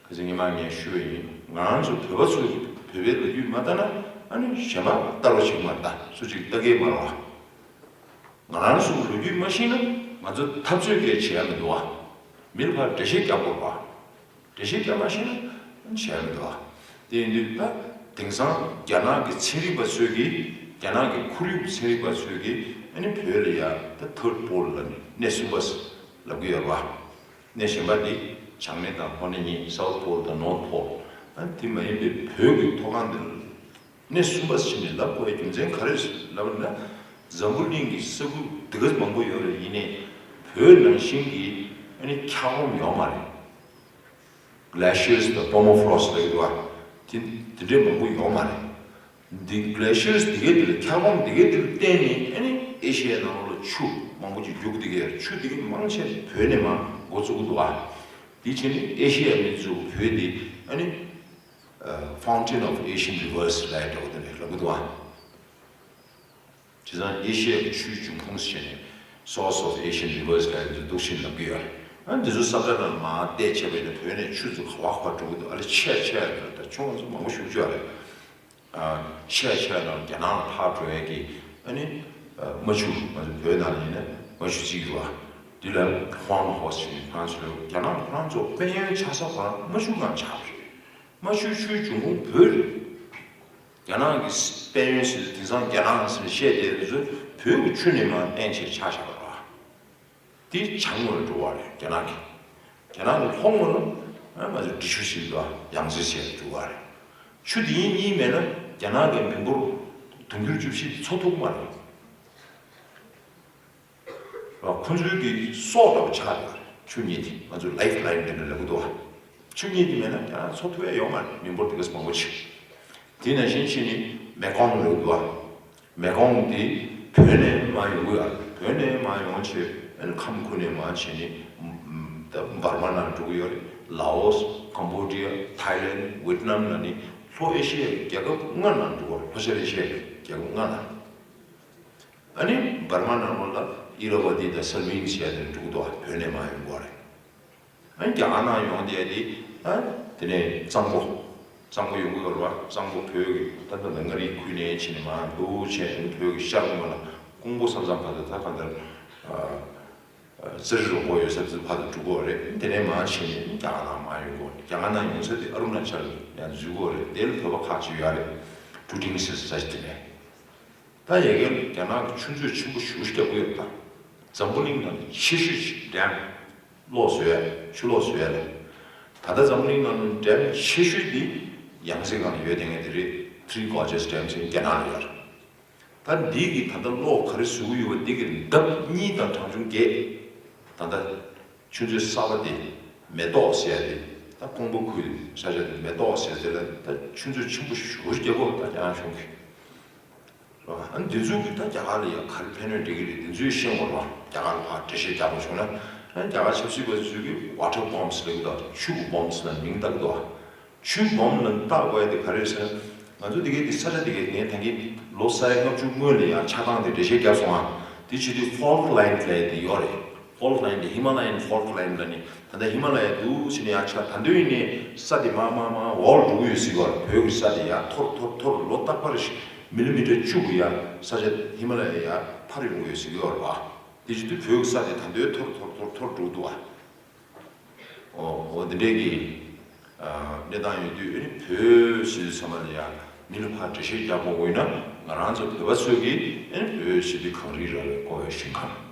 གལ་སྲིད་སྔོན་མ་ངས་ཞུས་པ་ཡིན། ང་རང་ཚོ་བོད་པ་ཚོས་བོད་པའི་ལོ་རྒྱུས་མ་ལྟ་ན་ཨ་ནི་གཞན་པ་ལྟ་རོགས་བྱེད་ཀྱི་མ་རེད། ད་སུ་གཅིག་ལྟ་གི་མ་རེད་བ། ང་རང་ཚོ་ལོ་རྒྱུས་མ་ཤེས་ན་ང་ཚོ་འཐབ་རྩོད་སྐད་བྱེད་ཡ་མི་འདུག་བ། མི་ལ་ཕར་འགྲེལ་བཤད་རྒྱག་དགོས་པ། འགྲེལ་བཤད་རྒྱག་མ་ཤེས་ན་བྱེད་ཡ་མི་འདུག་བ། དེ་ཡིན་དུས་ད་དེང་སང་རྒྱ་ནག་གི་ཚན་རིག་པ་ཚོས་ཀྱིས། རྒྱ་ནག་གི་ཁོར་ཡུག་ཚན་རིག་པ་ཚོས་ཀྱིས་ཨ་ནི་བོད་ལ་ཡ་ད་ཐར་ཌི་པོལ་ལབ་ནས་གནས་གསུམ་པ་ལབ་ཀྱི་ཡོད་རེད་བ། གནས་གཞན་པ་འདི་བྱང་གནས་དང་ལྷོ་གནས་གཉིས། South Pole དང་North Pole། ཨ་དེ་མ་ཡིན་པའི་བོད་ཀྱི་མཐོ་སྒང་འདི་ལ་གནས་གསུམ་པ་ཟེར་ནས་ལབ་དགོས་པའི་རྒྱུ་མཚན་ག་རེ་ལབ་ན། འཛམ་བུ་གླིང་གི་ས་ཁུལ་དེ་ག་ཚོད་མང་པོ་ཡོད་རེད། ཡིན་ནའི་བོད་ནང་བཞིན་གྱི་ཨ་ནི་འཁྱགས་སྒོམ་ཡོད་མ་རེད། Glaciers དང་permafrost ལབ་ཀྱི་འདུག་བ། དེ་དེ་འདྲའི་མང་པོ་ཡོད་མ་རེད། འདི་glaciers དེ་གའི་དེ་ལ་འཁྱགས་སྒོམ་དེ་གའི་དེ་ལ་བརྟེན་ནས་ཨ་ནི་ཨེ་ཤི་ཡའི་ནང་ལོགས་ལ་ཆུ་མང་པོ་ཅིག་རྒྱུག་དེ་གའི་ཆུ་དེ་གའི་མང་ཆེ་བོད་ནས་མར་འགོ་བཙུགས་ཀྱི་འདུག་བ། དེ་བྱས་ནས་ཨེ་ཤི་ཡའི་མི་ཚོ་བོད་དེ་ཨ་ནི་Fountain of Asian Rivers ལབ་འདྲ་བོ་དེ་འདྲ་ལབ་ཀྱི་འདུག་བ། བྱས་ཙང་ཨེ་ཤི་ཡའི་ཆུའི་འབྱུང་ཁུངས་ཟེར་ནས་Source of Asian Rivers ལབ་ཡ་འདུག་བཞིན་ལབ་ཀྱི་ཡོད་རེད། ཨ་འདི་ཚོ་ས་ཁྲ་ནང་མར་བལྟས་བྱས་པ་ཡིན་ན་བོད་ནས་ཆུ་ཚོ་ག་བ་ག་བ་འགྲོ་གི་འདུག་ཨ་ལེ་ཆེ་ཆེ་ཡ་འདུག་ད་ཆུ་ང་ཚོ་མང་པོ་ཞིག་བཅོས་རེད། ཨ་ཆེ་ཆེ་ནང་རྒྱ་ནག་ལ་ཕར་འགྲོ་ཡ་གི་ཨ་ནི་ཨ་རྨ་ཆུ་ང་ཚོ་བོད་ནང་ལ་ཡིན་ན་རྨ་ཆུ་གཅིག་འདུག་ཨ། འདི་ལ་ཧོང་ཧོ་ཟེར་ནས་ཁོ་རང་ཚོ་རྒྱ་ནག་ཁོ་རང་ཚོ་དཔལ་ཡོན་ཆགས་ས་ཁོ་རང་རྨ་ཆུ་སྒང་ཆགས་པ་རེད། རྨ་ཆུའི་ཆུའི་འབྱུང་ཁུངས་བོད་རེད། རྒྱ་ནག་གི་དཔལ་ཡོན་ཟེར་དུས་དེང་སང་རྒྱ་ནག་ཟེར་བཤད་བསྡད་དུས་བོད་ཀྱི་ཆུ་ནས་མར་བསྟན་ཆེར་ཆགས་བཞག་པ་རེད། དེ་བྱང་ངོས་འགྲོ་བ་རེད་རྒྱ་ནག་གི། རྒྱ་ནག་གི་ལྷོ་ངོས་ལ་ཨ་ང་ཚོ་འབྲི་ཆུ་ཟེར་གྱི་འདུག་ཡང་རྩེ་ཟེར་འགྲོ་བ་རེད། ཆུ་དེ་གཉིས་མེད་ན་རྒྱ་ནག་གི་མི་འབོར་དུང་ཕྱུར་བཅུ་བཞི་འཚོ་ཐུབ་མ་རེད། ཁོ་ཚོའི་གི་སྲོག་འདྲ་བོ་ཆགས་ཡོད་རེད། ཆུ་གཉིས་དེ་ང་ཚོ་ལའིཕ་ལའིན་དེ་འདྲ་ལབ་ཀྱི་འདུག་བ། ཆུ་གཉིས་དེ་མེད་ན་རྒྱ་ནག་འཚོ་ཐུབ་ཡ་ཡོད་མ་རེད། མི་འབོར་དེ་ག་ཚོད་མང་པོ་ཅིག་དེ་ནང་བཞིན་བྱས་ནས་མེ་ཀོང་ལབ་ཀྱི་འདུག་བ། མེ་ཀོང་དེ་བོད་ནས་མར་ཡོང་གི་ཡོད་རེད། བོད་ནས་མར་ཡོང་བྱས་ཨ་ནི་ཁམས་ཁུལ་ནས་མར་བྱས་ནས་ད་འབར་མ་ནང་འགྲོ་གི་ཡོད་རེད། ལའོ་སི། ཀམ་བོ་ཌི་ཡ། ཐའི་ལེན། ཝེད་ནམ་ལ་ནི་ལྷོ་ཨེ་ཤི་ཡའི་རྒྱལ་ཁབ་ལྔ་ནང་འགྲོ་གི་ཡོད་རེད། ལྷོ་ཤར་ཨེ་ཤི་ཡའི་རྒྱལ་ཁབ་ལྔ་ནང་། ཨ་ནི་འབར་མ་ནང་ལོགས་ལ་ཨི་ར་ཝ་ཏི་དང་སལ་ཝིན་ཟེར་ཡ་དེ་འགྲོ་གི་འདུག་བ། བོད་ནས་མར་ཡོང་གི་རེད། ཨ་ནི་རྒྱ་གར་ནང་ཡོང་བསྡད་ཡ་དེ་ཨ་དེ་ནས་གཙང་པོ། གཙང་པོ་ཡོང་གི་ཡོད་རེད་བ། གཙང་པོ་བོད་ཀྱི་ད་ལྟ་མངའ་རིས་ཁུལ་ནས་ཕྱིན་ནས་མར་འདུག་བྱས་ཨ་ནི་བོད་ཀྱི་ཤར་ཁུལ་ལ་ཀོང་པོ་ས་མཚམས་བར་དུ་ད་གང་ལྟར་ཨ་རྩེ་རི་རོང་པོ་ཡོད་ས་དེ་ཚོ་བར་དུ་འགྲོ་གི་ཡོད་རེད། དེ་ནས་མར་ཕྱིན་ནས་རྒྱ་གར་ནང་མར་ཡོང་གི་ཡོད། རྒྱ་གར་ནང་ཡོང་ས་དེ་ཨ་རུ་ན་ཅལ་ཡང་འཛུལ་གི་ཡོད་རེད། དེ་ལ་བོད་པ་ཁག་ཅིག་ཡོད་རེད། ཀྲུ་ཀྲིང་ཟེར་ས་ཅིག་དེ་ནས། ད་ཡ་གིར་རྒྱ་ནག་གི་ཆུ་མཛོད་ཆེན་པོ་ཞེ་པོ་ཅིག་བརྒྱབ་ཀྱི་ཡོད་པ་དང་། འཛམ་བུ་གླིང་ནང་ཆེ་ཤོས་ཀྱི་ཌེམ་གློག་བཟོ་ཡ། ཆུ་གློག་བཟོ་ཡ་ལ། ད་ལྟ་འཛམ་བུ་གླིང་ནང་ཌེམ་ཆེ་ཤོས་འདི་ཡང་སེ་སྒང་ལ་ཡོད་བསྡད་མཁན་དེ་རེད། Three Gorges Dam ཟེར་རྒྱ་ནག་ལ་ཡོད་རེད། ད་འདི་གི་ད་ལྟ་གློག་ག་རེ་བཟོ་གི་ཡོད་པ་འདི་གི་ལྡབ་གཉིས་དང་གྲངས་ཆུང་བརྒྱད། ད་ལྟ་ཆུ་མཛོད་གསར་པ་དེ་མེ་ཏོག་ཟེར་ཡ་དེ། ད་ཀོང་པོ་ཁུལ་ས་ཆ་དེ་མེ་ཏོག་ཟེར་དེ་ལ་ད་ཆུ་མཛོད་ཆེན་པོ་ཞེ་པོ་ཅིག་བརྒྱབ་ཀྱི་ཡོད་པ། ད་རྒྱ་ནག་གཞུང་གིས། རེད་བ། ཨ་ནི་འདི་ཚོ་གིས་ད་རྒྱ་གར་ལ་ཡང་ག་རེ་ཕན་གནོད་འདྲ་གི་རེད། འདི་ཚོས་ཤེས་དགོས་རེད་བ། རྒྱ་གར་ལ་ཕར་འགྲེལ་བཤད་རྒྱག་དགོས་བྱུང་ན། ཨ་ནི་རྒྱ་གར་ཆབ་སྲིད་པ་ཚོས་ཀྱི་water bombs ལབ་ཀྱི་འདུག་ཆུ་གི་སྦོམ་ཟེར་ན་མིང་བཏགས་ཀྱི་འདུག་ཆུ་སྦོམ་ལབ་ན་བཏགས་དགོས་ཡ་དེ་ག་རེ་རེད་ཟེར་ན། ང་ཚོ་འདི་གའི་འདི་ས་ཆ་འདི་གའི་ངས་ད་གིན་ལོ་ས་ཡ་ལྔ་བཅུ་སྔོན་ལ་ཡང་ཆགས་སྟངས་དེ་འགྲེལ་བཤད་བརྒྱབ་སོང་ང་། དེ་བྱེད་དུས་fault line ལབ་ཡ་དེ་ཡོད་རེད། Fault line དེ་Himalayan fault line ལ་ནི་ད་ལྟ་ཧི་མ་ལ་ཡའི་འདུག་ཕྱིན་ནས་ཡར་ཆགས། ད་དུང་ཡིན་ནའི་ས་དེ་མར་མར་མར་འོག་ལ་འགྲོ་གི་ཡོད་ཟེར་གྱི་ཡོད་རེད། བོད་ཀྱི་ས་དེ་ཡར་འཐོར་འཐོར་འཐོར་ལོ་རྟག་པར་ཞིག་མི་ལི་མི་ཊར་བཅུ་གི་ཡར་ས་ཆ་ཧི་མ་ལ་ཡའི་ཡར་འཕར་ཡོང་གི་ཡོད་ཟེར་གྱི་ཡོད་རེད་བ། དེ་བྱེད་དུས་བོད་ཀྱི་ས་དེ་ད་དུང་འཐོར་འཐོར་འཐོར་འཐོར་འགྲོ་གི་འདུག་བ། འོ་འོ་དེ་འདྲའི་གི་ཨ་གནས་སྟངས་ཡོད་དུས་ཨ་ནི་བོད་ཟེར་དུས་ཚང་མ་ལ་ཡར་མི་ལ་ཕར་འགྲེལ་བཤད་རྒྱག་དགོས་ཀྱི་ཡོད་ན། ང་རང་ཚོ་བོད་པ་ཚོས་ཀྱིས་ཨ་ནི་བོད་ཟེར་དུས་གངས་རི་ར་བས་བསྐོར་བའི་ཞིང་ཁམས།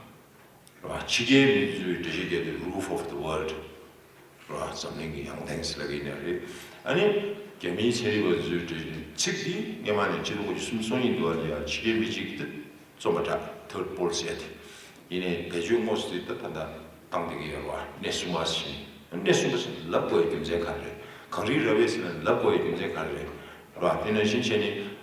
རེད་བ། ཕྱི་རྒྱལ་མི་ཚོས་འགྲེལ་བཤད་རྒྱག་དུས་roof of the world རེད་བ། འཛམ་གླིང་གི་ཡང་སྟེང་ཟེར་ལབ་ཀྱི་ཡིན་ན་རེད། ཨ་ནི་རྒྱ་མིའི་ཚན་རིག་པ་ཚོས་འགྲེལ་བཤད་ཚིག་འདི་སྔོན་མ་ནས་ཕྱི་ལོ་དགུ་བཅུ་སུམ་ཅུ་སོ་གཉིས་འདུག་བ། ལ་ཡ་ཕྱི་རྒྱལ་མི་གཅིག་གིས་རྩོམ་པ་འདྲ་third pole ཟེར་ཏེ། ཡིན་ནའི་བེད་སྤྱོད་དངོས་སུ་དེ་ད་ད་ལྟ་བཏང་བསྡད་ཀྱི་ཡོད་རེད་བ། གནས་གསུམ་པ་ཟེར། གནས་གསུམ་པ་ཟེར་ལབ་དགོས་ཡ་རྒྱུ་མཚན་ག་རེ་རེད། གངས་རིའི་ར་བས་ཟེར་ན་ལབ་དགོས་ཡ་རྒྱུ་མཚན་ག་རེ་རེད། རེད་བ། དེ་ནང་བཞིན་བྱས་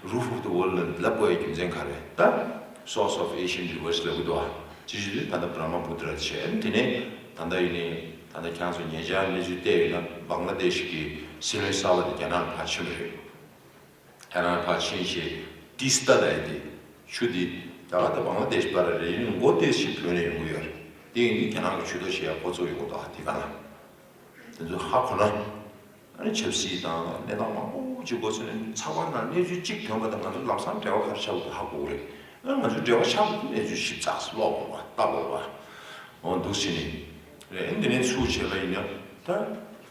ནས་roof of the world ལབ་དགོས་ཡ་རྒྱུ་མཚན་ག་རེ། ད་Source of Asian Rivers ལབ་ཀྱི་འདུག་བ། ཅི་ཞིག་དུས་ད་ལྟ་Brahmaputra བྱས། དེ་ནས་ད་ལྟ་ཡིན་ནའི་ད་ལྟ་ཁྱེད་ཚོ་ཉེ་ཆར་གནས་ཚུལ་བལྟས་ཡོད་ན་བང་ལ་དེཤ་གི་སྲིད་བློན་གསར་པ་དེ་རྒྱ་ནག་ལ་ཕར་ཕྱིན་པ་རེད། རྒྱ་ནག་ལ་ཕར་ཕྱིན་བྱས་ཏི་སྟ་ལབ་ཡ་དེ་ཆུ་དེ་རྒྱ་གར་དང་བང་ལ་དེཤ་བར་རེད། མགོ་དེ་ཞིག་བོད་ནས་ཡོང་གི་ཡོད་རེད། དེ་ཡིན་དུས་རྒྱ་ནག་གི་ཆུ་ཐོག་བྱེད་ཡ་འགོ་བཙུགས་ཡོང་གི་འདུག་དེ་ག་ལ། དེ་ཚོ་ཧ་གོ་ན། ཨ་ནི་ཆབ་སྲིད་དང་གནས་སྟངས་མང་པོ་ཅིག་འགོ་ཚུགས་ནས་ཚགས་པར་ནང་གནས་ཚུལ་གཅིག་ཐོན་པ་དང་ང་ཚོ་ལམ་སང་འབྲེལ་བ་ག་རེ་ཆགས་ཀྱི་འདུག་ཧ་གོ་གི་རེད། ཨ་ང་ཚོ་འབྲེལ་བ་ཆགས་ཀྱི་འདུག་གནས་ཚུལ་ཞིབ་ཚགས་སུ་ཀློག་དགོས་པ་ལྟ་དགོས་པ། འོ་འདུག་བྱས་ནས་རེད། ཨ་ནི་འདི་ནས་ཚུར་བྱས་པ་ཡིན་ན་ད་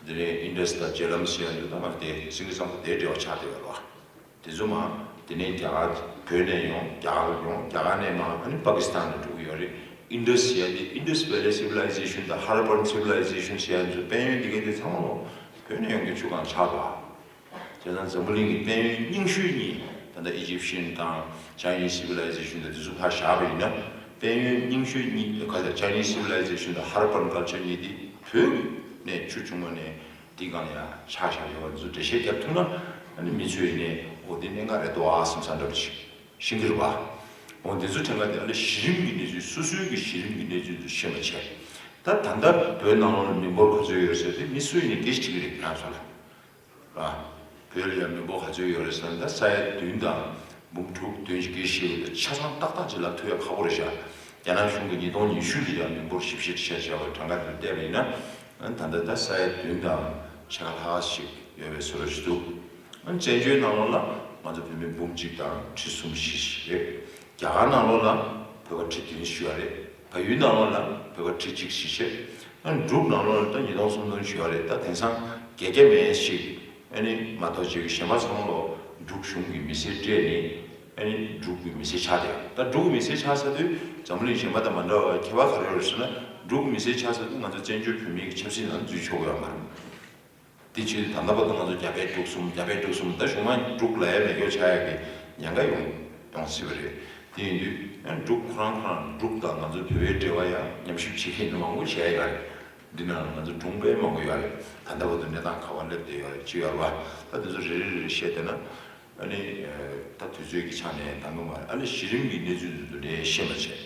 འདི་ནས་ཨིན་ཌས་དང་རྗེ་ལམ་ཟེར་ཡ་འདི་ད་ང་དེ་སེང་གེ་བཟང་པོ་དེའི་འབྲེལ་བ་ཆགས་བསྡད་ཡོད་རེད་བ། དེ་ཚོ་མ། དེ་ནས་རྒྱ་གར་བོད་ནས་ཡོང་། རྒྱ་གར་ཡོང་། རྒྱ་གར་ནས་མ་ཨ་ནི་པ་ཀི་སི་ཐན་ལ་འགྲོ་གི་ཡོད་རེད། Indus ཟེར་ཡ་དེ་Indus Valley Civilization དང་Harappan Civilization ཟེར་ཡ་ཚོ་དཔལ་ཡོན་དེ་གའི་དེ་ཚང་མ་བོད་ནས་ཡོང་གི་ཆུ་སྒང་ཆགས་པ། དེ་ཚང་འཛམ་བུ་གླིང་གི་དཔལ་ཡོན་རྙིང་ཤོས་གཉིས་ ད་ལྟ་Egyptian་དང་Chinese civilization་དང་དེ་ཚོ་ཕར་བཞག་པ་ཡིན་ན། དཔལ་ཡོན་རྙིང་ཤོས་གཉིས་ག་ཚོད་Chinese civilization་དང་Harappan culture་གཉིས་དེ་བོད་ནས་ཆུ་བྱུང་བ་ནས་དེའི་སྒང་ལ་ཡང་ཆགས་བཞག་ཡོད་པ་འདི་ཚོ་འགྲེལ་བཤད་རྒྱབ་ཐུབ་ན། ཨ་ནི་མི་ཚོས་ནས་འོ་དེ་གནད་འགག་རེད་འདུག་ཨ་བསམ་བསམ་འདྲ་པོ་ཞིག་ཤེས་ཀྱི་རེད་པ། འོ་འདི་ཚོ་ཕྲན་ག་དེ་ཨ་ལེ་གཞི་རིམ་གྱི་གནས་ཚུལ་སོ་སོའི་གི་གཞི་རིམ་གྱི་གནས་ཚུལ་དེ་ཤེས་པ་བྱས། ད་ད་ལྟ་བོད་ནང་ལོགས་ལ་མི་འབོར་ག་ཚོད་ཡོད་ཟེར་དེ་མི་སུ་ཡིན་ནས་སྐད་ཆ་དྲིས་ཀྱི་རེད་ང་ཚོ་ལ། ཨ། བོད་ལ་ཡང་མི་འབོར་ག་ཚོད་ཡོད་རེད་ཟེར་ན་ད་ས་ཡ་བདུན་དང་འབུམ་དྲུག་བདུན་ཅིག་གི་ཤེས་ཡོད་ད་ཆ་ཚང་ཏག་ཏག་ཅིག་ལབ་ཐུབ་ཡ་ཁག་པོ་རེད་ཤག་རྒྱ་ནག་གཞུང་གིས་ཉིས་སྟོང་ཉི་ཤུ་ལ་ཡང་མི་འབོར་ཞིབ་བཤེར་བྱས་བྱས་པ་གྲངས་ཀ་དེ་བལྟས་པ་ཡིན་ན། ཨ་ད་ལྟ་ད་ས་ཡ་བདུན་དང་ཕྱེད་ཀ་ལྷག་ཞིག་ཡོད་པའི་བཟོ་འདྲ་ཞིག་འདུག་ཨ་བཙན་བྱོལ་ནང་ལོགས་ལ་ང་ཚོ་བོད་མི་འབུམ་གཅིག་དང་ཁྲི་གསུམ་བཞི་ཞིག་རེད། རྒྱ་གར་ནང་ལོགས་ལ་བོད་པ་ཁྲི་བདུན་ཞིག་ཡོད་རེད། བལ་ཡུལ་ནང་ལོགས་ལ་བོད་པ་ཁྲི་གཅིག་ཞིག་བྱས། ཨ་འབྲུག་ནང་ལོགས་ལ་ད་ཉིས་སྟོང་སུམ་སྟོང་ཞིག་ཡོད་རེད། ད་དེང་སང་བརྒྱད་བརྒྱ་མེད་ཞིག་ཨ་ནི་མ་གཏོགས་ཅིག་གཞན་པ་ཚང་མ་ལོ་འབྲུག་གཞུང་གི་མི་སེར་སྤྲད་ནས་ཨ་ནི་འབྲུག་གི་མི་སེར་ཆགས་བསྡད་ཡོད། ད་འབྲུག་གི་མི་སེར་ཆགས་ཚར་དུས་འཛམ་བུ་གླིང་གཞན་པ་དང་མ་འདྲ་བ་ཁྱད་པར་ག་རེ་ཡོད་རེད་ཟེར་ན། འབྲུག་གི་མི་སེར་ཆགས་ཚར་དུས་ང་ཚོ་བཙན་བྱོལ་བོད་མིའི་ཆབ་སྲིད་ནང་འཛུལ་ཆོག་གི་ཡོད་མ་རེད། དེ་བྱས་ད་ལྟ་བར་དུ་ང་ཚོ་རྒྱ་བལ་འབྲུག་གསུམ་རྒྱ་བལ་འབྲུག་གསུམ་ད་གཞུག་མ་འབྲུག་ལབ་ཡ་མེད་སྐྱོ་ཆགས་ཡ་གི་ཉེན་ཁ་ཡོང་ཡོང་སྲིད་པ་རེད། དེ་ཡིན་དུས་ཡང་འབྲུག་ཁོ་རང་ཁོ་རང་འབྲུག་དང་ང་ཚོ་བོད་པའི་འབྲེལ་བ་ཡང་ཉམས་ཞིབ་བྱེད་མཁན་མང་པོ་བྱས་ཡོད་རེད། འདི་ནང་ང་ཚོ་སྒྲུང་དཔེ་མང་པོ་ཡོད་རེད། ད་ལྟ་བར་དུ་གནས་སྟངས་ག་བ་སླེབས་བསྡད་ཡོད་རེད་ཅི་ཡོད་རེད་བ། ད་དེ་ཚོ་རེ་རེ་རེ་རེ་བཤད་བསྡད་ན། ཨ་ནི་ད་དུས་ཚོད་ཀྱི་ཆ་ནས་འདང་གི་མ་རེད། ཨ་ནི་གཞི་རིམ་གྱི་གནས་ཚུལ་འདི་ཚོ་ནས་ཤེས་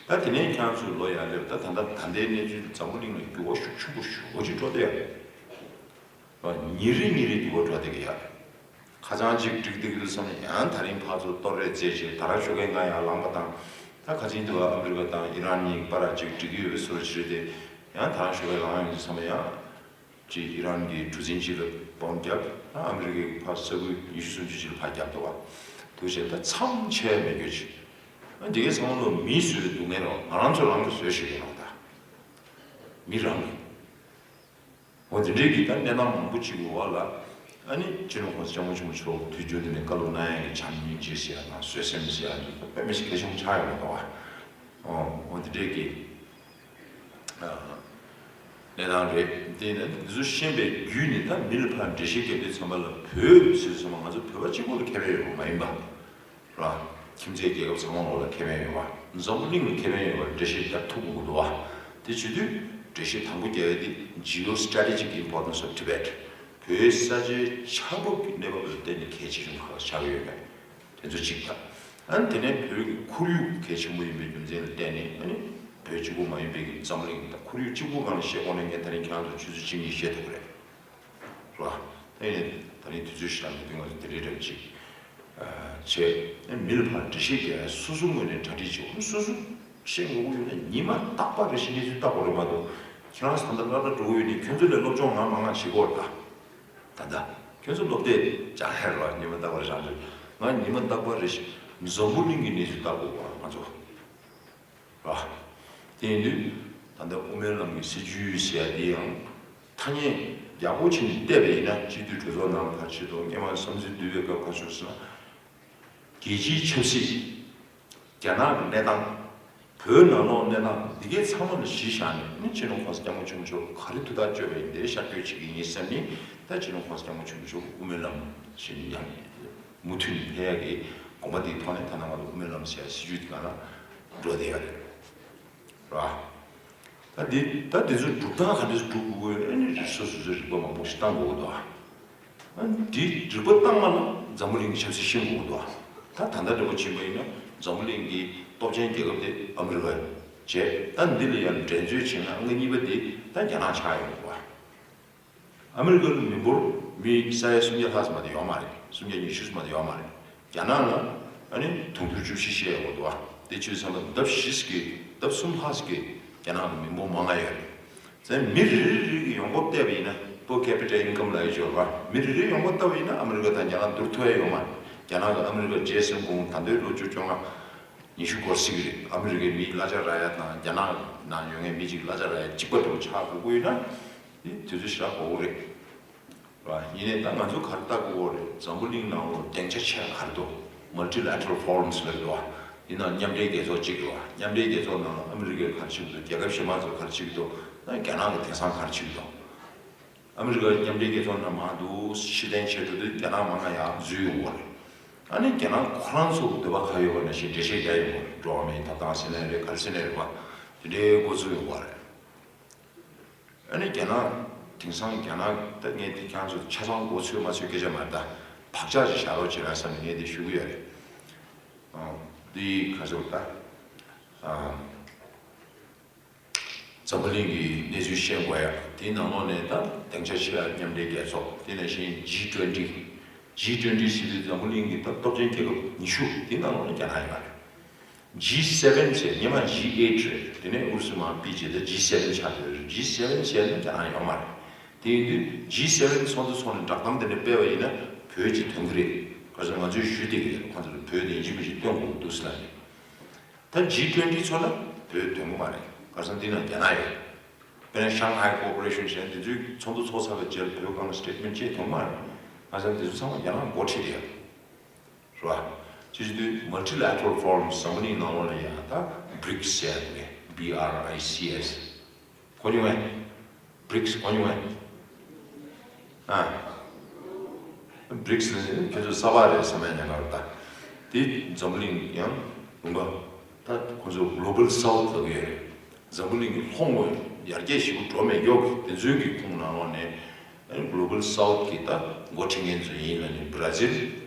པ་བྱས། ད་དེ་ནས་ཁྱེད་རང་ཚོས་ལོ་ཡར་སླེབས་ད་ད་ལྟ་ད་ལྟའི་གནས་ཚུལ་འཛམ་བུ་གླིང་ལ་འགྱུར་བ་ཤུགས་ཆེན་པོ་ཞེ་པོ་ཅིག་འགྲོ་བསྡད་ཡོད་རེད། ཉིན་རེ་ཉིན་རེ་འགྱུར་བ་འགྲོ་བསྡད་ཀྱི་ཡོད་རེད། ཁ་སང་ཅིག་འགྲིག་བསྡད་ཀྱི་འདུག་བསམ་ནས་ཡང་དེ་རིང་ཕར་ཚུར་གཏོར་རེས་རྩེད་བྱས་ད་ར་ཤོ་གན་གང་ཡང་ལངས་པ་དང་། ད་ཁ་ཆེན་དུ་ཨ་མི་རི་ཀ་དང་ཨི་རན་གཉིས་བར་ཅིག་འགྲིག་གི་ཡོད་པའི་བཟོ་འདྲ་ཅིག་རེད་དེ། ཡང་ད་ར་ཤོ་གན་ལངས་ཡོང་གི་བསམ་ན་ཡང་། ཅིག་ཨི་རན་གྱི་གྲུ་གཟིངས་ཅིག་ལ་སྦོམ་བརྒྱབ། ད་ཨ་མི་རི་ཀའི་ཕར་ས་ཁུལ་ཉི་ཤུ་སུམ་ཅུ་ཅིག་ལ་ཕར་བརྒྱབ་འདུག་བ། དུ་བྱས་ད་མཚམས་ཆད་མེད་རྒྱུ་ཅིག་ཨ་འདི་གའི་ཚང་མ་ལོ་མིས་བཟོས་པའི་སྡུག་བསྔལ་རོ་ང་རང་ཚོ་རང་གིས་བཟོས་ཤིག་ཡིན་རོགས་ད། མི་རང་གིས། འོ་དེ་འདྲའི་གི་ད་གནས་སྟངས་མང་པོ་ཅིག་གི་འོག་ལ། ཨ་ནི་སྤྱི་ནོར་གོང་ས་སྐྱབས་མགོན་ཆེན་པོ་མཆོག་དུས་རྒྱུན་དུ་ནས་བཀའ་སློབ་གནང་ཡག་གི་བྱམས་སྙིང་རྗེ་ཟེར་ཡག་དང་བཟོད་སེམས་ཟེར་ཡག་འདི་དཔེ་མི་སྲིད་གལ་ཆེན་པོ་ཆགས་ཡོད་མ་གཏོགས་བ། འོ་འོ་དེ་འདྲའི་གི་ཨ་གནས་སྟངས་རེད། དེ་ནས་འདི་ཚོ་ཤེས་པའི་བརྒྱུད་ནས་ད་མི་ལ་ཕར་འགྲེལ་བཤད་རྒྱབ་དུས་ཚང་མ་ལ་བོད་ཟེར་དུས་ཚང་མ་ང་ཚོ་བོད་པ་གཅིག་པོ་ལ་ཁེ་ཕན་ཡོད་པ་མ་ཡིན་པ། ར། ཁྱིམ་མཚེས་རྒྱལ་ཁབ་ཚང་མ་ལོག་ལ་ཁེ་ཕན་ཡོད་པ། འཛམ་བུ་གླིང་ལ་ཁེ་ཕན་ཡོད་པར་འགྲེལ་བཤད་རྒྱབ་ཐུབ་དགོས་ཀྱི་འདུག་བ། དེ་བྱེད་དུས་འགྲེལ་བཤད་དང་པོ་རྒྱག་ཡ་དེ་Geostrategic Importance of Tibet། བོད་ས་ཆའི་ཆགས་བབ་ཀྱི་གནས་བབ་ལ་བརྟེན་ནས་གལ་ཆེ་ཆུང་ཁག་ཆགས་ཀྱི་ཡོད་པས། དེ་ཚོ་གཅིག་དང་། ཨ་ནི་དེ་ནས་བོད་ཀྱི་ཁོར་ཡུག་གལ་ཆེན་པོ་ཡིན་པའི་རྒྱུ་མཚན་ལ་བརྟེན་ནས་ཨ་ནི་བོད་གཅིག་པུ་མ་ཡིན་པའི་འཛམ་གླིང་དང་ཁོར་ཡུག་གཅིག་པུ་སྒང་ལ་བཤད་དགོས་ན་ངས་ད་རིང་ཁྱེད་རང་ཚོ་ཆུ་ཚོད་གཅིག་གཉིས་བཤད་ཐུབ་ཀྱི་རེད། རེད་བ། ད་ཡིན་ནའི་ད་རིང་དུས་ཚོད་ཞེ་དྲག་མེད་དུས་ང་ཚོ་དེ་རིང་རེབ་ཅིག་བྱས། མི་ལ་ཕར་འགྲེལ་བཤད་རྒྱག་ཡ་སོ་སོ་ངོས་ནས་གྲ་སྒྲིག་བྱེད་དགོས། སོ་སོ་ཤེས་དགོས་ཀྱི་ཡོད་ན་ཉི་མ་རྟག་པར་རེ་བཞིན་གནས་ཚུལ་ལྟ་དགོས་རེད་མ་གཏོགས། ཁྱེད་རང་ཚོ་ད་ལྟ་སློབ་གྲྭ་འགྲོ་གི་ཡོད་ནའི་ཁྱོད་ཚོ་ལས་སློབ་སྦྱོང་ངང་མང་ང་བྱེད་དགོས་རེད་ད། ད་ལྟ་ཁྱོད་ཚོ་སློབ་དེབ་སྦྱང་ཡ་རེད་བ། ཉི་མ་རྟག་པར་རང་ཚོ་ང་ཉི་མ་རྟག་པར་རེ་བཞིན་འཛམ་བུ་གླིང་གི་གནས་ཚུལ་ལྟ་དགོས་པ་ང་ཚོ། ར། དེ་ཡིན་དུས་ད་ལྟ་དབུ་མའི་ལམ་གྱི་སྲིད་བྱུས་ཟེར་ཡ་དེ་ཡང་ཐ་སྙད་ཡག་པོ་བྱས་ནས་བལྟས་པ་ཡིན་ན་སྤྱི་འཐུས་གྲོས་ཚོགས་ནང་ལ་ག་རེ་བྱེད་འདུག་སྔོན་མ་བསམ་ཚུལ་བསྡུ་བའི་སྐབས་ག་རེ་བྱུང་ཟེར་ན། རྒྱལ་སྤྱིའི་ཆབ་སྲིད། རྒྱ་ནག་གི་གནས་སྟངས། བོད་ནང་ལོགས་གནས་སྟངས་འདི་གའི་ཚང་མ་ལ་གཞི་བཞག་ནས་ནི་སྤྱི་ནོར་གོང་ས་སྐྱབས་མགོན་ཆེན་པོ་མཆོག་ག་རེ་ཐུགས་ཐག་གཅོད་པ་ཡིན་དེ་ཤར་བསྐྱོད་བྱེད་ཀྱི་ཡིན་བསམ་ནས་ད་སྤྱི་ནོར་གོང་ས་སྐྱབས་མགོན་ཆེན་པོ་མཆོག་དབུ་མའི་ལམ་བཞིན་ཡང་མུ་མཐུད་ནས་ཕེབས་ཡག་གི་དགོངས་པ་དེའི་ཐོག་ནས་ད་ནང་ང་ཚོ་དབུ་མའི་ལམ་ཟེར་ཡ་སྲིད་བྱུས་དེ་ག་ལ་འགྲོ་བསྡད་ཡོད་རེད། ར། ད་འདི་ད་འདི་ཚོ་སྒྲུབ་སྟངས་ག་འདྲ་སྒྲུབ་དགོས་ཨ་ནི་རིགས་སོ་སོ་སོའི་རིག་པ་མང་པོ་ཞིག་བཏང་དགོས་འདུག་ཨ་འདི་རིག་པ་བཏང་མ་ལ་འཛམ་བུ་གླིང་གི་ཆབ་སྲིད་ཤེས་དགོས་འདུག་ད་ད་ལྟ་འདྲ་པོ་ཕྱིན་པ་ཡིན་ན་འཛམ་བུ་གླིང་གི་སྟོབས་ཆེན་རྒྱལ་ཁབ་དེ་ཨ་མི་རི་ཀ་བྱས། ད་འདི་ལ་ཡང་འགྲན་རྩོད་བྱས་ན་ཨང་གཉིས་པ་དེ་ད་རྒྱ་ནག་ཆགས་ཡོང་འདུག་ཨ་མི་རི་ཀ་ལ་མི་འབོར་མི་ས་ཡ་སུམ་བརྒྱ་ལྷག་ཙམ་མ་གཏོགས་ཡོད་མ་རེད། སུམ་བརྒྱ་ཉི་ཤུ་ཙམ་མ་གཏོགས་ཡོད་མ་རེད། རྒྱ་ནག་ལ་ཨ་ནི་དུང་ཕྱུར་བཅུ་བཞི་བཤད་ཡོད་འདུག་བ། དེ་བྱས་ཙང་ལྡབ་བཞི་ཙམ་གྱིས་ལྡབ་གསུམ་ལྷག་ཙམ་གྱིས་རྒྱ་ནག་ལ་མི་འབོར་མང་ང་ཡོད་རེད། ཙང་མི་རེ་རེ་རེ་གི་ཡོང་འབབ་བལྟས་པ་ཡིན་ན་per capita income་ལབ་ཡོད་ཅོག་རེད་བ། མི་རེ་རེ་ཡོང་འབབ་བལྟས་པ་ཡིན་ན་ཨ་མི་རི་ཀ་དང་རྒྱ་ནག་བསྡུར་ཐུབ་ཡ་ཡོད་མ་རེད། རྒྱ་ནག་གི་ཨ་མི་རི་ཀ་ཇེ་སེམ་གོང་ད་ལྟའི་ལོ་བཅུ་བཅོ་ལྔ་ཉི་ཤུ་འགོར་སྲིད་ཀྱི་རེད། ཨ་མི་རི་ཀའི་མིའི་གླ་ཆ་རག་ཡ་དང་རྒྱ་ནག་ནང་ཡོད་མཁན་མི་གཅིག་གི་གླ་ཆ་རག་ཡ་གཅིག་པ་འདྲ་པོ་ཆགས་དགོས་ཀྱི་ཡོད་ན། དེ་དུས་ཚོད་ཞེ་དྲག་འགོར་གྱི་རེད། ར། ཡིན་ནའི་ད་ང་ཚོ་ག་རེ་ལྟ་དགོས་རེད། འཛམ་བུ་གླིང་ནང་ལོགས་སྡིངས་ཆ་ཆེ་བ་ག་རེ་འདུག Multilateral forums་ལབ་འདུག་བ། ཡིན་ནའང་མཉམ་འབྲེལ་རྒྱལ་ཚོགས་གཅིག་རེད་བ། མཉམ་འབྲེལ་རྒྱལ་ཚོགས་ནང་ལ་ཨ་མི་རི་ཀས་ག་རེ་བྱེད་ཀྱི་འདུག་རྒྱལ་ཁབ་གཞན་མ་ཚོས་ག་རེ་བྱེད་ཀྱི་འདུག་ད་རྒྱ་ནག་གིས་དེང་སང་ག་རེ་བྱེད་ཀྱི་འདུག་ཨ་མི་རི་ཀ་མཉམ་འབྲེལ་རྒྱལ་ཚོགས་ནང་མར་འདུག་ཕྱིར་འཐེན་བྱེད་འགྲོ་དུས་རྒྱ་ནག་མར་ང་ཡར་འཛུལ་ཡོང་གི་རེད། ཨ་ནི་རྒྱ་ནག་ཁོ་རང་ཚོ་འདོད་པ་ག་ཡོད་པ་ནང་བཞིན་འགྲེལ་བཤད་རྒྱག་ཡོང་བ་རེད། འགྲོ་བ་མིའི་ཐོབ་ཐང་ཟེར་ནའི་རེད། ག་རེ་ཟེར་ནའི་རེད་པ། དེ་འདྲའི་འགོ་ཚུགས་ཡོང་བ་རེད། ཨ་ནི་རྒྱ་ནག་དེང་སང་རྒྱ་ནག་ད་ངས་དེ་ཁྱེད་རང་ཚོ་ཆ་ཚང་འགོ་ཚུགས་མ་ཚུགས་སྐད་ཆ་མ་རེད། ད་བག་ཆགས་ཅིག་བཞག་རོགས་བྱེད་ར་བསམ་ནས་ངས་དེ་ཞུ་གི་ཡོད་རེད། ཨ། འདི་ག་ཚོད་ད། ཨ། འཛམ་བུ་གླིང་གི་གནས་ཚུལ་ཤེས་དགོས་ཡ། དེའི་ནང་ལོགས་ནས་ད་སྡིངས་ཆ་ཆེ་བ་མཉམ་འབྲེལ་རྒྱལ་ཚོགས། དེ་ནང་བཞིན་ཇི་ཊུ་ཝེན་ཊི། ཇི་ཊུ་ཝེན་ཊི་ཟེར་དུས་འཛམ་བུ་གླིང་གི་ད་སྟོབས་ཆེན་རྒྱལ་ཁབ་ཉི་ཤུ། དེའི་ནང་ལོགས་ནས་རྒྱ་ནག་ཡོད་རེད། ཇི་སེ་ཝེན་ཟེར། སྔོན་མ་ཇི་ཨེ་ཊི་རེད། དེ་ནས་ཨུ་རུ་སུ་མར་ཕུད་བྱས་ད་ཇི་སེ་ཝེན་ཆགས་བསྡད་རེད། ཇི་སེ་ཝེན་ཟེར་ན་རྒྱ་ནག་ཡོད་མ་རེད། དེ་ཡིན་དུས་ཇི་སེ་ཝེན་ཚོགས་འདུ་ཚོགས་ནས་བསྒྲགས་གཏམ་དེ་འདྲ་སྤེལ་བ་ཡིན་ན་བོད་ཅིག་ཐོན་གྱི་རེད། ག་ཚོད་ང་ཚོས་ཞུ་བསྡད་ཀྱི་ཡོད། ཁོང་ཚོར་བོད་དེ་ཡིན་གཅིག་མིན་གཅིག་སྟོན་དགོས་འདུག་ཟེར་ལབ་ནས། ད་ཇི་ཊུ་ཝེན་ཊི་ཚོགས་ན་བོད་ཐོན་གྱི་མ་རེད། ག་རེ་ཟེར་ན་འདི་ན་རྒྱ་ནག་ཡོད། དཔེར་ན་ཤང་ཧའེ་ཀོ་པོ་རེ་ཤོན་ཟེར་འདི་ཚོའི་ཚོགས་འདུ་ཚོགས་ཚར་བའི་རྗེས་ལ་བོད་སྒང་ལ་སི་ཊེ་ཊི་མེན་ཊི་ཅིག་ཐོན་གྱི་མ་རེད། ག་རེ་ཟེར་ན་འདི་ཚོ་ཚང་མ་རྒྱ་ནག་འགོ་ཁྲིད་རེད། རེད་བ། ཅི་ཞིག་དུས་multilateral forums འཛམ་བུ་གླིང་ནང་ལོགས་ལ་ཡང་ད་བྷི་རིག་སི་ཟེར་ཡ་དེ་རེད། བྷི་ཨར་ཨའི་སི་ཨེསི། གོ་མྱོང་ངས། བྷི་རིག་སི་གོ་མྱོང་ངས། ཨ། བྷི་རིག་སི་ནི་ཁྱོད་ཚོ་གསར་པ་རེད་བསམ་ཡ་ཉེན་ཁ་རེད་ད། དེ་འཛམ་བུ་གླིང་ཡང་ལུང་པ། ད་ཁོ་ཚོ་གྷོ་ལོ་བལ་སའུཐ་ལབ་ཀྱི་ཡོད་རེད། འཛམ་བུ་གླིང་གི་ལྷོ་ངོས་ཡར་རྒྱས་ཞེ་པོ་འགྲོ་མེད་ཀྱོག་དེ་ཚོའི་གི་ཁོངས་ནང་ལོགས་ནས། གྷོ་ལོ་བལ་སའུཐ་གི་ད་འགོ་ཁྲིད་མཁན་ཚོ་ཡིན་ལབ་ནས་བྷི་ར་ཛིལ།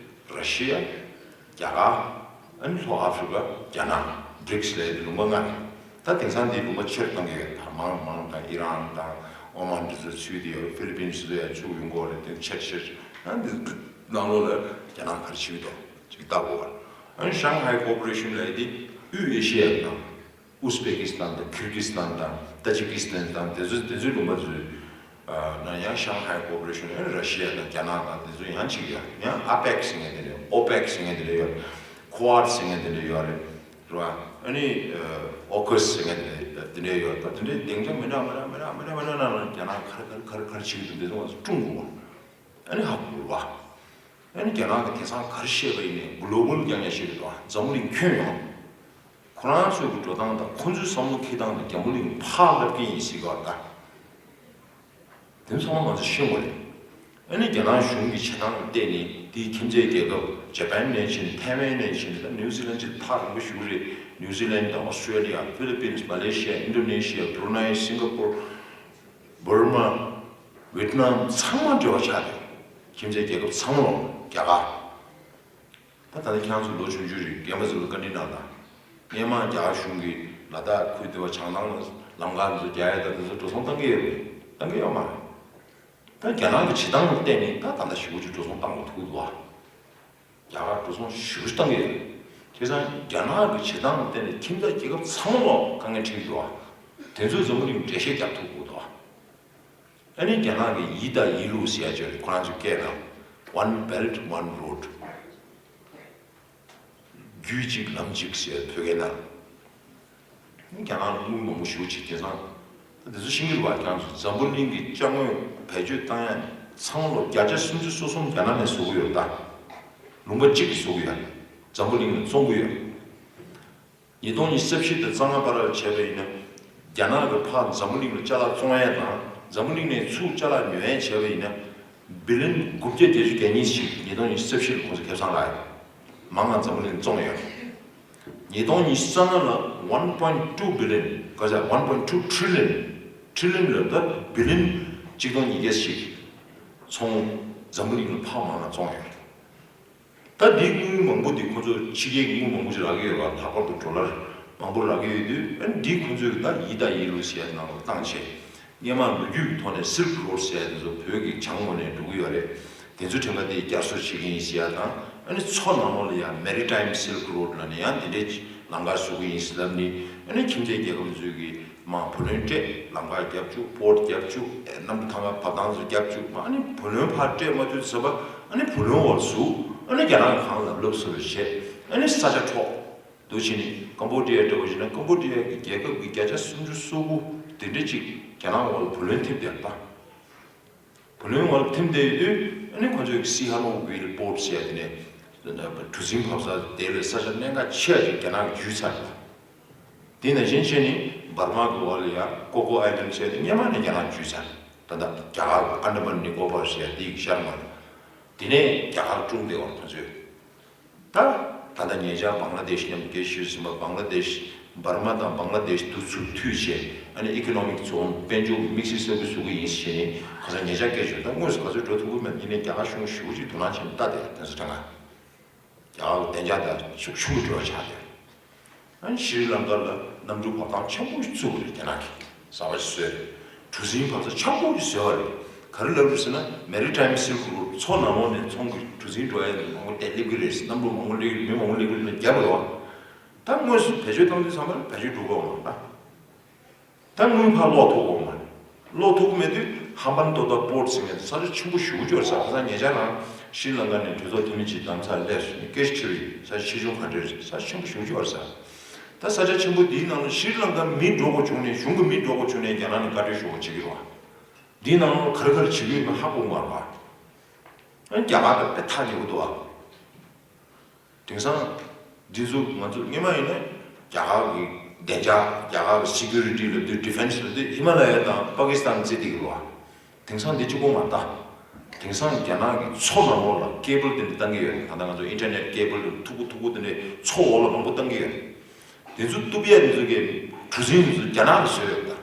ར་ཤི་ཡ། རྒྱ་གར། ཨ་ནི་ལྷོ་ཨ་ཧྥི་རི་ཀ། རྒྱ་ནག་བྷི་རིག་སི་ལབ་ཡ་དེ་ལུང་པ་ལྔ་རེད། ད་དེང་སང་དེའི་ལུང་པ་ཆེ་རུ་གཏོང་གི་ཡོད། ད་མང་མང་དང་ཨི་རན་དང་ཨོ་མན་དེ་ཚོ་ཚུད་དེ་ཡོད། ཧྥི་ལི་པིན་སི་ཚོ་ཡང་ཚུད་ཡོང་གི་ཡོད་རེད། དེ་ཆེ་ཆེ་ཨ་ནི་ནང་ལོགས་ལ་རྒྱ་ནག་ག་རེ་བྱེད་ཀྱི་འདུག་ཅིག་ལྟ་དགོས་པ་རེད། ཨ་ནི་ཤང་ཧའེ་ཀོ་པོ་རེ་ཤོན་ལབ་ཡ་དེ་དབུས་ཨེ་ཤི་ཡ་ནང་། ཨུ་སི་པེ་ཀི་སི་ཐན་དང་ཁིར་གི་སི་ཐན་དང་ཏ་ཇི་ཀི་སི་ཐན་དང་དེ་ཚོ་དེ་ཚོའི་ལུང་པ་ཚོའི། ཨ། ནང་ཡང་ཤང་ཧའེ་ཀོ་པོ་རེ་ཤོན། ཡང་ར་ཤི་ཡ་དང་རྒྱ་ནག་དང་དེ་ཚོ་ཡང་གཅིག་ཡོད། ཡང་ཨ་པེག་ཟེར་མཁན་དེ་འདྲ་ཡོད། ཨོ་པེག་ཟེར་མཁན་དེ་འདྲ་ཡོད། ཁོ་ཝཱཌ་ཟེར་མཁན་དེ་འདྲ་ཡོད་རེད། རེད་བ། ཨ་ནི་ཨོ་ཀུ་སི་ཟེར་མཁན་དེ་འདྲ་དེ་འདྲ་ཡོད། ད་དེ་འདྲའི་སྡིངས་ཆ་མི་འདྲ་མི་འདྲ་མི་འདྲ་མི་འདྲ་མི་འདྲ་ནང་ལ་རྒྱ་ནག་ག་རེ་ག་རེ་ག་རེ་ག་རེ་བྱེད་ཀྱི་འདུག་དེ་ཚོ་ང་ཚོ་སྲུང་དགོས་པ། ཨ་ནི་ཧ་གོ་རེད་བ། ཨ་ནི་རྒྱ་ནག་གིས་དེང་སང་ག་རེ་བཤད་པ་ཡིན་ནའི་གྷོ་ལོ་བལ་རྐྱང་རྐྱང་བཤད་ཀྱི་འདུག་འཛམ་བུ་གླིང་ཁྱོན་ཡོངས། ཁོ་རང་ཚོའི་གི་འགྲོ་སྟངས་དང་ཁོ་ཚོའི་བསམ་བློ་འཁྱེར་སྟངས་དེ་འཛམ་བུ་གླིང་ཕར་སླེབས་ཀྱི་ཡིན་ཟེར་གྱི་ཡོད་རེད་ད། དེ་ཚང་མ་ང་ཚོས་ཤེས་དགོས་རེད། ཨ་ནི་རྒྱ་ནག་གཞུང་གི་བྱེད་སྟངས་ལ་བལྟས་ནས་དེའི་ཁྱིམ་མཚེས་རྒྱལ་ཁབ་ཇ་པན་ནས་ཕྱིན། ཐའེ་ཝན་ནས་ཕྱིན། ད་ནིའུ་ཛི་ལན་ཅིག་ཐག་རིང་པོ་ཞེ་པོ་རེད། ནིའུ་ཛི་ལན་དང་ཨོ་སི་ཀྲེ་ལི་ཡ། ཧྥི་ལི་པིན། མ་ལེ་ཤི་ཡ། ཨིན་ཌོ་ནེ་ཤི་ཡ། བྷུ་རུ་ནའི། སིང་ག་པོར། འབར་མ། ཝེད་ནམ། ཚང་མ་འབྲེལ་བ་ཆགས་ཡོད། ཁྱིམ་མཚེས་རྒྱལ་ཁབ་ཚང་མ་ལ། རྒྱ་གར། ད་ད་ལྟ་ཁྱེད་རང་ཚོ་ལོ་ཆུང་ཆུང་རེད། རྒན་པ་ཚོ་ལ་བཀའ་འདྲི་གནང་དང་། སྔོན་མ་རྒྱ་གར་གཞུང་གིས་ལ་དྭགས་ཁུལ་དེ་བ་བྱང་ཐང་ལ་ལམ་ཁ་འདི་ཚོ་རྒྱག་ཡ་ད་དེ་ཚོ་འགྲོ་སོང་བཏང་གི་ཡོད་རེད། བཏང་གི་ཡོད་མ་རེད། ད་རྒྱ་ནག་གི་བྱེད་སྟངས་ལ་བལྟས་ནས་ད་ད་ལྟ་ཞེ་པོ་ཅིག་འགྲོ་སོང་བཏང་དགོས་ཐུག་འདུག་བ། རྒྱ་གར་འགྲོ་སོང་ཞེ་པོ་ཅིག་བཏང་གི་ཡོད་རེད། བྱས་ཙང་རྒྱ་ནག་གི་བྱེད་སྟངས་ལ་བལྟས་ནས་ཁྱིམ་མཚེས་རྒྱལ་ཁབ་ཚང་མ་ལ་དཀའ་ངལ་འཕྲད་ཀྱི་འདུག་བ། དེ་ཚོས་འཛམ་བུ་གླིང་འགྲེལ་བཤད་རྒྱག་ཐུབ་དགོས་འདུག་བ། ཨ་ནི་རྒྱ་ནག་གི་ཡི་དང་ཡི་ལུ་ཟེར་ཡ་ཅིག་ཡོད་རེད། ཁོ་རང་ཚོའི་སྐད་ནང་། One Belt One Road། རྒྱུད་གཅིག་ལམ་གཅིག་ཟེར་བོད་སྐད་ནང་། རྒྱ་ནག་ལ་དངུལ་མང་པོ་ཞེ་པོ་ཅིག་དེང་སང་། ད་དེ་ཚོ་ཤེས་ཀྱི་རེད་བ། ཁྱེད་རང་ཚོ་འཛམ་བུ་གླིང་གི་ཅ་དངོས་བེད་སྤྱོད་བཏང་ཡ་ཚང་མ་ལོ་བརྒྱ་ཆ་སུམ་ཅུ་སོ་གསུམ་རྒྱ་ནག་ནས་བཟོ་གི་ཡོད་རེད་ད། ལུང་པ་གཅིག་གིས་བཟོ་གི་ཡོད་རེད། འཛམ་བུ་གླིང་ལ་བཙོང་གི་ཡོད་རེད། ཉིས་སྟོང་ཉི་ཤུ་རྩ་བཞི་དང་རྩ་ལྔ་བར་ལ་བྱས་པ་ཡིན་ན། རྒྱ་ནག་གིས་ཕར་འཛམ་བུ་གླིང་ལ་ཅ་ལག་བཙོང་ཡས་དང་འཛམ་བུ་གླིང་ནས་ཚུར་ཅ་ལག་ཉོ་ཡས་བྱས་པ་ཡིན་ན། བི་ལིན་དགུ་བརྒྱ་བརྒྱད་ཅུ་གྱ་གཉིས་ཤིག་ཉིས་སྟོང་ཉི་ཤུ་རྩ་བཞི་ལ་ཁོང་ཚོ་ཁེ་བཟང་རག་ཡོད། མང་ང་འཛམ་བུ་གླིང་བཙོང་ཡོད། ཉིས་སྟོང་ཉི་ཤུ་རྩ་ལྔ་ལ་one point two billion། ག་ཚད། one point two trillion། ཊི་རི་ལི་ཡན་ལབ་ད་བི་ལིན་གཅིག་སྟོང་ཉིས་བརྒྱ་ཞིག་ཚོང་འཛམ་བུ་གླིང་ལ་ཕར་མང་ང་བཙོང་ཡོད། ད་འདིའི་དངུལ་མང་པོ་འདི་ཁོ་ཚོ་ཕྱི་རྒྱལ་གྱི་དངུལ་མང་པོ་ཞིག་རག་གི་ཡོད་པ། ལྷག་པར་དུ་ཌོ་ལར་མང་པོ་རག་གི་ཡོད་དུས། ཨ་ནི་འདིས་ཁོ་ཚོས་ད་ཡི་དང་ཡི་ལུ་ཟེར་ཡ་ནང་ལ་བཏང་བྱས། སྔོན་མ་ལོ་རྒྱུས་ཀྱི་ཐོག་ནས་སིལཀ་རོཌ་ཟེར་ཡ་དེ་ཚོ་བོད་ཀྱི་བྱང་ངོས་ནས་འགྲོ་གི་ཡོད་རེད། དེ་ཚོའི་ཕྲེང་བ་དེ་བསྐྱར་གསོ་བྱེད་ཀྱི་ཡིན་ཟེར་ཡ་དང་། ཨ་ནི་མཚོ་ནང་ལོགས་ལ་ཡང་Maritime Silk Road ལབ་ནས་ཡང་དེ་འདྲའི་ལམ་ཁ་བཟོ་གི་ཡིན་ཟེར་ལབ་ནི། ཨ་ནི་ཁྱིམ་མཚེས་རྒྱལ་ཁབ་ཚོས་ཀྱི་མར་བུ་ལོན་སྤྲད། ལམ་ཁ་བརྒྱབ་བཅུག་པོར་ཊི་བརྒྱབ་བཅུག་ཨེ། གནམ་གྲུ་ཐང་ག་བབས་ཐང་ཚོ་བརྒྱབ་བཅུག་ཨ་ནི་བུ་ལོན་ཕར་སྤྲད་མ་ཐུབ་ཟེར་བ། ཨ་ནི་བུ་ལོན་འོག་ལ་ཟུག་ཨ་ནི་རྒྱ་ནག་གིས་གང་ལབ་ལབ་བཟོ་བྱས། ཨ་ནི་ས་ཆ་འཕྲོག་འདུག་བྱས་ནས་ཀམ་བོ་ཌི་ཡ་འདྲ་བོ་བྱས་ན་ཀམ་བོ་ཌི་ཡ་གི་རྒྱལ་ཁབ་ཀྱི་བརྒྱ་ཆ་སུམ་ཅུ་སོ་དགུ་དེ་འདྲ་ཅིག་རྒྱ་ནག་འོག་ལ་བུ་ལོན་ཐེབས་བསྡད་པ། བུ་ལོན་འོག་ལ་ཐིམ་བསྡད་ཡོད་དུས། ཨ་ནི་ཁོ་ཚོས་སི་ཧ་ལོང་ཝིལ་པོར་ཊི་ཟེར་ཡ་དེ་ནས་གྲུ་གཟིངས་བབས་ས་དེ་ལ་ས་ཆ་གནད་འགག་ཆེ་བ་ཅིག་རྒྱ་ནག་གིས་འཇུས་ཚར་རེད། དེ་ནང་བཞིན་བྱས་ནས་འབར་མ་གི་འོག་ལ་ཡ་ཀོ་ཀོ་ཨའི་ལན་ཌི་ཟེར་ཡ་དེ་སྔོན་མ་ནས་རྒྱ་ནག་གིས་འཇུས་ཚར། ད་ལྟ་རྒྱ་གར་ཨན་ཌ་མན་ནི་ཀོ་པར་ཟེར་ཡ་དེ་ཡི་ཤར་མ་རེད། དེ་ནས་རྒྱ་གར་སྲུང་བསྡད་པ་རེད་ཁོ་ཚོས། ད་ད་ལྟ་ཉེ་ཆར་བང་ལ་དེཤ་མཉམ་དུ་སྐད་ཆ་ཞུས་ཟིན་པ། བང་ལ་དེཤ་བར་མ་དང་བང་ལ་དེཤ་དུ་ཚུར་མཐུད་བྱས། ཨ་ནི་ཨི་ཀོ་ནོ་མིག་ཛོན་དཔལ་འབྱོར་གྱི་དམིགས་བསལ་ས་ཁུལ་བཟོ་གི་ཡིན་ཟེར་ནས་ཁ་སང་ཉེ་ཆར་སྐད་ཆ་ཞུས། ད་དངོས་སུ་ག་ཚོད་འགྲོ་ཐུབ་ཀྱི་མེད། ཡིན་ནའི་རྒྱ་གར་གཞུང་ཞེ་པོ་ཅིག་དོ་སྣང་བྱས་ནས་ལྟ་བསྡད་ཡོད། དེ་ཚོ་དྲན་ག་རྒྱ་གར་གྱི་བདེ་འཇགས་དང་ཤུགས་ཆུང་དུ་འགྲོ་བ་ཆགས་བསྡད་ཡོད། ཨ་ནི་ཤྲི་ལང་ཀ་ལ་གནམ་གྲུ་བབས་ཐང་ཆེན་པོ་ཞིག་བཙུགས་པ་རེད། རྒྱ་ནག་གིས་གསར་པ་ཞིག་བཟོས་རེད། གྲུ་གཟིངས་བབས་ས་ཆེན་པོ་ཞིག་བཟོས་པ་རེད། ག་རེ་ལབ་རེད་ཟེར་ན། Maritime Silk Road། མཚོ་ནང་ལོགས་ནས་ཚོང་གི་གྲུ་གཟིངས་འགྲོ་ཡ་མང་པོ་དེ་སླེབས་ཀྱི་རེད། གནམ་གྲུ་མང་པོ་སླེབས་ཀྱི་རེད། མི་མང་པོ་སླེབས་ཀྱི་རེད། རྒྱབ་རེད་བ། ད་དངོས་སུ་བེད་སྤྱོད་བཏང་དུས་ཙམ་པ་ལ་བེད་སྤྱོད་འགྲོ་གི་ཡོད་མ་རེད་ད། ད་དངུལ་ཕར་སློག་ཐུབ་ཀྱི་ཡོད་མ་རེད། སློག་ཐུབ་ཀྱི་མེད་དུས་ཧམ་བན་ཏོ་ཏ་པོར་ཊི་ཟེར་མཁན་ས་ཆ་ཆེན་པོ་ཞེ་པོ་ཅིག་ཡོད་རེད་ཟེར། ཁ་སང་ཉེ་ཆར་རང་ཤྲི་ལང་ཀ་ནས་གྲོས་ཚོགས་འཐུས་མི་ཅིག་རྡ་རམ་ས་ལ་སླེབས་སོང་། སྐད་ཆ་དྲིས་པ་ཡིན། ས་ཆ་ཆེ་ཆུང་ག་འདྲ་རེད། ས་ཆ་ཆེན་པོ་ཞེ་པོ་ཅིག་ཡོད་རེད་ཟེར། ད་ས་ཆ་ཆེན་པོ་འདིའི་ནང་ལ་ཤྲི་ལང་ཀ་མི་འགྲོ་དགོས་བྱུང་ནས། གཞུང་གི་མི་འགྲོ་དགོས་བྱུང་ནས་རྒྱ་ནག་ནས་བཀའ་འཁྲོལ་ཞུ་དགོས་བྱེད་ཀྱི་རེད་བ། འདིའི་ནང་ལ་ག་རེ་ག་རེ་བྱེད་ཀྱི་ཡོད་མེད་ཧ་གོ་གི་མ་རེད་བ། ཨ་ནི་རྒྱ་གར་དང་དཔེ་ཐག་ཉེ་པོ་འདུག་བ། དེང་སང་འདི་ཚོ་ང་ཚོ་སྔོན་མ་ཡིན་ན་རྒྱ་གར་གྱི་བདེ་འཇགས། རྒྱ་གར་གྱི་སི་ཀུ་རི་ཊི་ལབ་དུས། ཌི་ཕེན་སི་ལབ་དུས་ཧི་མ་ལ་ཡ་དང་པ་ཀི་སི་ཐན་བརྩི་བསྡད་ཀྱི་རེད་བ། དེང་སང་འདི་གཅིག་པོ་མ་རེད་ད། དེང་སང་རྒྱ་ནག་གི་མཚོ་ནང་ལོགས་ལ་ཀེ་བལ་དེ་འདྲ་བཏང་གི་ཡོད་རེད། ད་ལྟ་ང་ཚོ་ཨིན་ཊར་ནེཊ་ཀེ་བལ་དེ་མཐུག་པོ་མཐུག་པོ་དེ་འདྲ་མཚོ་འོག་ལ་མང་པོ་བཏང་གི་ཡོད་རེད། དེ་ཚོ་གཏུབ་ཡ་དེ་ཚོ་གི་གྲུ་གཟིངས་དེ་ཚོ་རྒྱ་ནག་གིས་བཟོས་ཡོད་རེད་ད།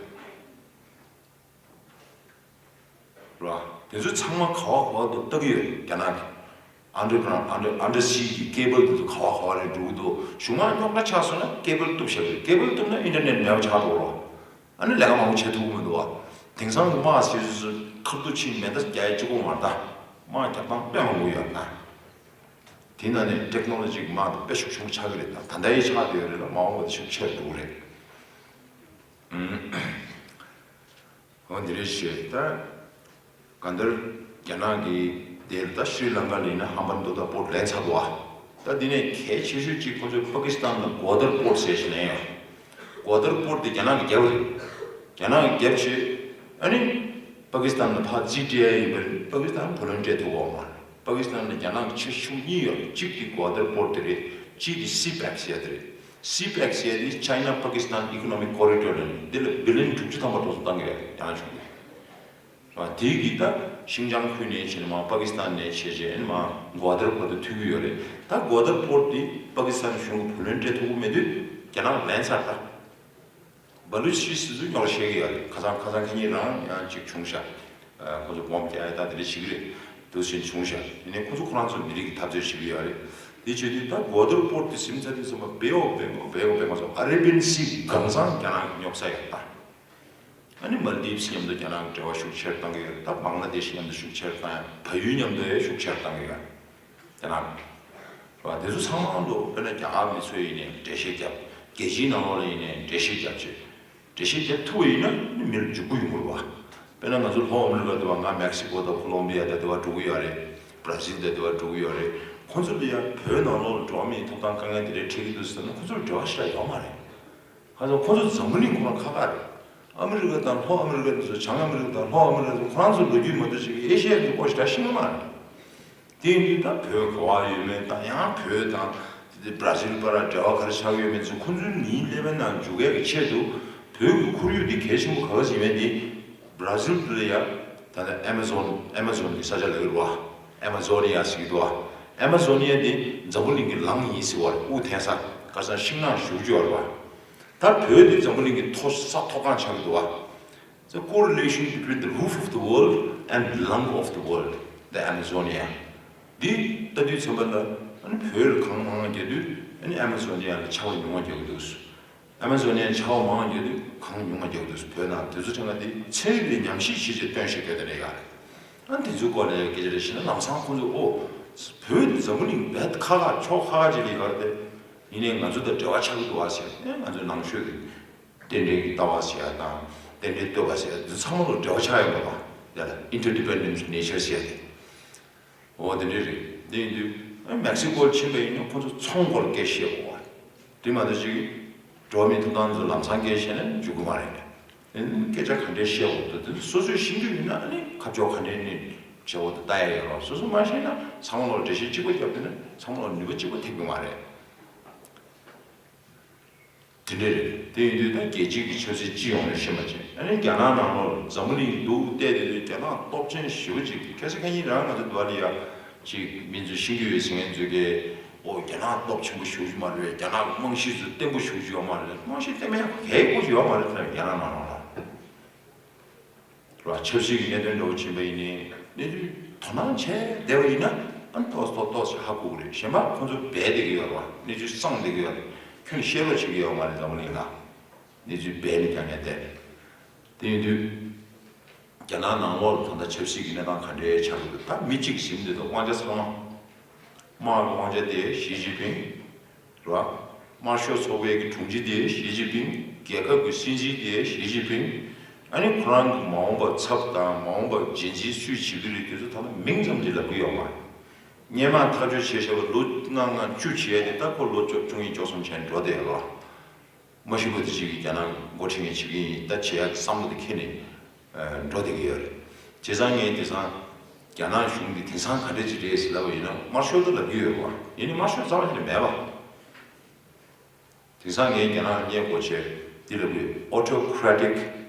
ར། དེ་ཚོ་ཚང་མ་ག་བ་ག་བ་དུ་ལྟ་གི་ཡོད། རྒྱ་ནག་གི་ཨན་ཌར་གྷ་རའུན་ཌི། ཨན་ཌར། ཨན་ཌར་སི་གི་ཀེ་བལ་དེ་ཚོ་ག་བ་ག་བ་ནས་འགྲོ་གི་འདུག་གཞུང་མང་རྙོག་དྲ་ཆགས་སོང་ན་ཀེ་བལ་གཏུབ་བཞག་གི་རེད། ཀེ་བལ་གཏུབ་ན་ཨིན་ཊར་ནེཊ་མེད་པ་ཆགས་འགྲོ་གི་རེད། ཨ་ནི་ལས་ཀ་མང་པོ་བྱེད་ཐུབ་ཀྱི་མི་འདུག་བ། དེང་སང་གི་དམག་ཟེར་དུས་ཚོ་ཁ་ཐུག་ཕྱིན་མེ་མདའ་རྒྱག་ཡ་གཅིག་པོ་མ་རེད་ད། དམག་རྒྱག་སྟངས་དཔེ་མང་པོ་ཡོད་ན། དེ་ནང་ནས་ཊེག་ནོ་ལོ་ཇི་གི་དམག་དེ་དཔེ་ཤུགས་ཆེན་པོ་ཆགས་ཀྱི་རེད་ད། ད་ལྟ་ཡང་ཆགས་བསྡད་ཡོད་རེད་ལ། མ་འོངས་པ་དེ་ཤུགས་ཆེར་འགྲོ་གི་རེད། ཨུམ། འོ་འདི་རེད་ཤག་ད་གང་ལྟར་རྒྱ་ནག་གིས་དེར་ད་ཤྲི་ལང་ཀ་ལ་ཡིན་ན་ཧམ་བན་ཏོ་ཏ་པོར་ཊི་ལེན་ཚར་འདུག་བ། ད་འདི་ནས་གལ་ཆེ་ཤོས་གཅིག་ཁོ་ཚོས་པ་ཀི་སི་ཐན་ལ་གོ་དར་པོར་ཊི་ཟེར་ཞིག་ལེན་ཡོད། གོ་དར་པོར་ཊི་དེ་རྒྱ་ནག་གིས་བརྒྱབ་རེད། རྒྱ་ནག་གིས་བརྒྱབ་བྱས། ཨ་ནི་པ་ཀི་སི་ཐན་ལ་ཕར་རྩིས་སྤྲད་ཡ་ཡིན་པ་རེད། པ་ཀི་སི་ཐན་བུ་ལོན་སྤྲད་ཐུབ་ཀྱི་ཡོད་མ་རེད། པ་ཀི་སི་ཐན་ལ་རྒྱ་ནག་གི་ཆེ་ཤོས་གཉིས་ཡོད་རེད། གཅིག་དེ་གོ་དར་པོར་ཊི་དེ་རེད། གཅིག་དེ་སི་པེག་ཟེར་ཡ་དེ་རེད། སི་པེག་ཟེར་ཡ་དེ་China Pakistan Economic Corridor ལབ་ནས། འདི་ལ་བི་ལི་ཡན་དྲུག་ཅུ་ཐམ་པ་འགྲོ་སོང་བཏང་གི་ཡོད་རེད། རྒྱ་ནག་གཞུང་གིས། ཨ། དེ་གིས་ད་ཤིན་ཅང་ཁུལ་ནས་བྱས་ནས་མར་པ་ཀི་སི་ཐན་ནས་བྱས་བྱས་ནས་མར་གོ་དར་བར་དུ་མཐུད་ཀྱི་ཡོད་རེད། ད་གོ་དར་པོར་ཊི་དེ་པ་ཀི་སི་ཐན་གཞུང་གིས་བུ་ལོན་སྤྲད་ཐུབ་ཀྱི་མེད་དུས་རྒྱ་ནག་ལེན་ཚར་ད། བ་ལུ་ཅི་སི་ཚོས་རྙོག་དྲ་བཤད་ཀྱི་ཡོད་རེད། ཁ་སང་ཁ་སང་ཁ་ཉིན་རང་ཡང་ཅིག་བྱུང་ཤག་ཨ། ཁོ་ཚོ་བོམ་རྒྱག་ཡ་ད་དེ་འདྲ་བྱེད་ཀྱི་རེད། འདུག་སེ་བྱུང་ཤག་ཡིན་ནའི་ཁོ་ཚོ་ཁོ་རང་ཚོ་མི་རིགས་ཀྱི་འཐབ་རྩོད་བྱེད་ཀྱི་ཡོད་རེད། དེ་བྱེད་དུས་ད་གོ་དར་པོར་ཊི་དེ་ཟིན་ཚར་དུས་ཙམ་པ་བེའེ་ཨོཕ་བེང་གོག་བེའེ་ཨོཕ་བེང་གོག་ཟེར། ཨ་རེ་བི་ཡན་སི་གང་ཚང་རྒྱ་ནག་གིས་ཉོབ་ཚར་ཡོད་ད། ཨ་ནི་མལ་དིབ་སི་མཉམ་དུ་རྒྱ་ནག་གིས་འབྲེལ་བ་ཤུགས་ཆེར་བཏང་གི་ཡོད། ད་བང་ལ་དེ་ཤི་མཉམ་དུ་ཤུགས་ཆེར་བཏང་ཡ། བལ་ཡུལ་མཉམ་དུ་ཡང་ཤུགས་ཆེར་བཏང་གི་ཡོད། རྒྱ་ནག་གིས། བ། དེ་ཚོ་ཚང་མ་ལོ་དཔེར་ན་རྒྱ་གར་མི་ཚོས་ཡིན་ནའི་འགྲེལ་བཤད་བརྒྱབ། རྒྱལ་སྤྱིའི་ནང་ལོགས་ལ་ཡིན་ནའི་འགྲེལ་བཤད་བརྒྱབ་བྱས། འགྲེལ་བཤད་བརྒྱབ་ཐུབ་པ་ཡིན་ན་ནི་མི་ལ་འཇུག་སྒོ་ཡོང་གི་རེད་བ། དཔེར་ན་ང་ཚོ་ལྷོ་ཨ་མི་རི་ཀ་འདི་བ། ང་མེག་སི་ཀོ་དང་ཁོ་ལོམ་བི་ཡ་དང་འདི་བ་འགྲོ་གི་ཡོད་རེད། བྷ་ར་ཟིལ་དང་འདི་བ་འགྲོ་གི་ཡོད་རེད། ཁོ་ཚོ་ལ་ཡ་བོད་ནང་ལོགས་ལ་འགྲོ་བ་མིའི་ཐོབ་ཐང་དཀའ་ངལ་དེ་འདྲ་འཕྲད་ཀྱི་འདུག་ཟེར་ན་ཁོ་ཚོར་འབྲེལ་བ་ཞེ་དྲག་ཡོད་མ་རེད། ཁ་སང་ཁོ་ཚོ་འཛམ་བུ་གླིང་ཁོ་རང་ཁག་ཁག་རེད། ཨ་མི་རི་ཀ་དང་ལྷོ་ཨ་མི་རི་ཀ་འདི་ཚོ། བྱང་ཨ་མི་རི་ཀ་དང་ལྷོ་ཨ་མི་རི་ཀ་འདི་ཚོ་ཁོ་རང་ཚོ་ལོ་རྒྱུས་མ་གཏོགས་ཅིག་ཨེ་ཤི་ཡ་གི་སྐོར་ཞེ་དྲག་ཤེས་ཀྱི་མ་རེད། དེ་ཡིན་དུས་ད་བོད་ག་བ་ཡོད་མེད་དང་། ཡང་བོད་དང་དེ་བྷ་ར་ཟིལ་བར་འབྲེལ་བ་ག་རེ་ཆགས་ཡོད་མེད་ཚོ་ཁོ་ཚོའི་མིའི་ཀླད་པའི་ནང་འཇུག་ཡག་གི་ཆེད་དུ། བོད་ཀྱི་ཁོར་ཡུག་འདི་གལ་ཆེན་པོ་ག་ག་ཅིག་ཡིན་མིན་འདི། བྷ་ར་ཟིལ་དུ་ལ་ཡ་ད་ལྟ་ཨེ་མ་ཛོན། ཨེ་མ་ཛོན་གྱི་ས་ཆ་ལབ་ཀྱི་རེད་བ། ཨེ་མ་ཛོ་ནི་ཡ་ཟེར་གྱི་འདུག་བ། ཨེ་མ་ཛོ་ནི་ཡ་འདི་འཛམ་བུ་གླིང་གི་ལམ་ཡིན་ཟེར་བ་རེད། དབུགས་འཐེན་ས། ཁ་སང་ཤིང་ནགས་ཞེ་པོ་ཅིག་ཡོད་རེད་བ། ད་བོད་འདི་འཛམ་བུ་གླིང་གི་མཐོ་ས་མཐོ་སྒང་ཆགས་ཀྱི་འདུག་བ། The correlation between the roof of the world and the lung of the world, the Amazonia. འདི་ལྟ་དུས་ཚན་པ་ལ། ཨ་ནི་བོད་ལ་གངས་མང་བ་རྒྱག་དུས་ཨ་ནི་ཨ་མ་ཛོ་ནི་ཡ་ལ་ཆར་པ་ཉུང་བ་རྒྱག་གི་འདུག་ཨ་མ་ཛོ་ནི་ཡ་ཆར་པ་མང་བ་རྒྱག་དུས་གངས་ཉུང་བ་རྒྱག་གི་འདུག་བོད་ནང་དེ་ཚོ་ཚང་མ་འདི་ཚན་རིག་ལ་ཉམས་ཞིབ་བྱས་བྱས་སྟོན་བཤད་སྐད་དེ་རེད་ཡ། ཨ་ནི་དེ་ཚོའི་སྐོར་ལ་སྐད་ཆ་རེ་བཤད་ན་ལམ་སང་ཁོང་ཚོས་ཨོ། བོད་འདི་འཛམ་བུ་གླིང་རྦད་ཁག་ཁག་ཕྱོགས་ཁག་ཁག་ཅིག་ལ་ཡོད་རེད་དེ། ཡིན་ནའི་ང་ཚོ་དང་འབྲེལ་བ་ཆགས་ཀྱི་འདུག་ཨ་ཟེར། ཨེ་ང་ཚོའི་ནང་ཆོས་ཀྱི་རྟེན་འབྲེལ་གྱི་ལྟ་བ་ཟེར་ཡ་དང་། རྟེན་འབྲེལ་བསྟོད་པ་ཟེར་ཡ་འདི་ཚང་མ་ལ་འབྲེལ་བ་ཆགས་ཡོད་པ་རེད་བ། དེ་ལ་interdependent nature ཟེར་ཡ་དེ། འོ་དེ་འདྲ་རེད། དེ་ཡིན་དུས་ཨ་མེག་སི་ཀོ་ལ་ཕྱིན་པ་ཡིན་ན་ཁོང་ཚོ་ཚོང་སྐོར་སྐད་བཤད་དགོས་པ་རེད། དེ་མ་གཏོགས་ཅིག་འགྲོ་བ་མིའི་ཐོབ་ཐང་ཚོ་ལམ་སང་སྐད་བཤད་ན་འཇུག་གི་མ་རེད། ཨ་ནི་སྐད་ཆ་ག་འདྲས་བཤད་དགོས་འདུག་དེ་ཚོ་སོ་སོས་ཤེས་རྒྱུ་ཡིན་ན། ཨ་ནི་ཁ་ཕྱོགས་ག་འདྲས་ནས་བྱེད་དགོས་འདུག་ལྟ་ཡ་ཡོད་རེད། སོ་སོས་མ་ཤེས་ན་ཚང་མ་ལ་འགྲེལ་བཤད་གཅིག་པ་བརྒྱབ་བསྡད་ན་ཚང་མ་ལ་ནུས་པ་གཅིག་པ་ཐེབས་ཀྱི་མ་རེད། དེ་འདྲ་རེད། དེ་ཡིན་དུས་ད་རྒྱལ་སྤྱིའི་གི་ཆབ་སྲིད་སྤྱི་ཡོངས་ནས་ཤེས་པ་བྱས། ཨ་ནི་རྒྱ་ནག་ནང་ལོགས་འཛམ་བུ་གླིང་འདུག་བལྟས་བསྡད་དུས་རྒྱ་ནག་སྟོབས་ཆེན་ཞེ་པོ་ཅིག་ཁ་སང་ཁ་ཉིན་རང་ང་ཚོ་འདི་བ་ལ་ཡ་ཅིག་མི་ཚོས་ཤེས་ཀྱི་ཡོད་ཟེར་མཁན་ཚོས་ཀྱི་ ཨོ་རྒྱ་ནག་སྟོབས་ཆེན་པོ་ཞེ་པོ་ཅིག་མ་རེད། རྒྱ་ནག་གི་རྨང་གཞི་ཚོ་བརྟན་པོ་ཞེ་པོ་ཅིག་ཡོད་མ་རེད། རྨང་གཞི་བརྟན་པོ་ཡང་གལ་དགོས་ཅིག་ཡོད་མ་རེད། ད་རྒྱ་ནག་ནང་ལོགས་ལ། རེད་བ། ཆབ་སྲིད་ཀྱི་གནད་དོན་འདྲ་བོ་ཕྱིན་པ་ཡིན་ནའི་གནས་ཚུལ་དོ་སྣང་བྱས་བསྡད་པ་ཡིན་ན་ཨ་ཏོག་ཙམ་ཏོག་ཙམ་ཧ་གོ་གི་རེད། གཞན་པ་ཁོང་ཚོ་སྦས་བསྡད་ཀྱི་ཡོད་རེད་བ། གནས་ཚུལ་གསང་བསྡད་ཀྱི་ཡོད་རེད། ཁྱོན་བཤད་རོགས་བྱེད་ཀྱི་ཡོད་མ་རེད། འཛམ་བུ་གླིང་ལ་གནས་ཚུལ་སྦས་ནས་ཀྱང་ངས་བསྡད་རེད། དེ་ཡིན་དུས་རྒྱ་ནག་ནང་ལོགས་ལ་ད་ལྟ་ཆབ་སྲིད་ཀྱི་གནས་སྟངས་ག་འདྲའི་ཆགས་ཀྱི་འདུག་ད་མི་གཅིག་གཟིམ་བསྡད་འདུག་དབང་ཆ་ཚང་མ། དམག་གི་དབང་ཆ་དེ་ཞི་ཅིན་ཕིང་། རེད་བ། དམར་ཤོག་ཚོགས་པའི་གི་དྲུང་ཆེ་དེ་ཞི་ཅིན་ཕིང་། རྒྱལ་ཁབ་ཀྱི་སྲིད་འཛིན་དེ་ཞི་ཅིན་ཕིང་། ཨ་ནི་ཁོ་རང་གི་མ་འོངས་པ་ཚབ་དང་མ་འོངས་པ་རྗེས་འཛིན་སུས་བྱེད་ཀྱི་རེད། དེ་ཚོ་ད་ལྟ་མིང་ཙམ་གྱིས་ལབ་ཀྱི་ཡོད་མ་རེད། སྔོན་མ་ཐག་གཅོད་བྱས་བཞག་པ་ལོ་ལྔ་ལྔ་བཅུ་བྱས་ཏེ་ད་ཁོ་ལོ་བཅོ་བཅུ་གཉིས་བཅུ་གསུམ་བྱས་འགྲོ་བསྡད་ཡོད་རེད་བ། མ་ཤི་པ་དེ་ཅིག་གིས་རྒྱ་ནག་འགོ་ཁྲིད་མཁན་བྱེད་ཀྱི་ཡིན་ད་བྱེད་ཡག་བསམ་བློ་དེ་འཁྱེར་ནས་འགྲོ་བསྡད་ཀྱི་ཡོད་རེད། བྱས་ཙང་ངས་དེང་སང་རྒྱ་ནག་གཞུང་འདི་དེང་སང་ག་འདྲ་ཅིག་རེད་ཟེར་ལབ་པ་ཡིན་ན་དམར་ཤོག་ཏུ་ལབ་ཀྱི་ཡོད་རེད་བ། ཡིན་ནའི་དམར་ཤོག་རྩ་བ་ཉིད་ནས་མེད་པ། དེང་སང་ངས་རྒྱ་ནག་ལ་བརྙན་སྐོར་བྱས་འདི་ལབ་ཀྱི་ཡོད། Autocratic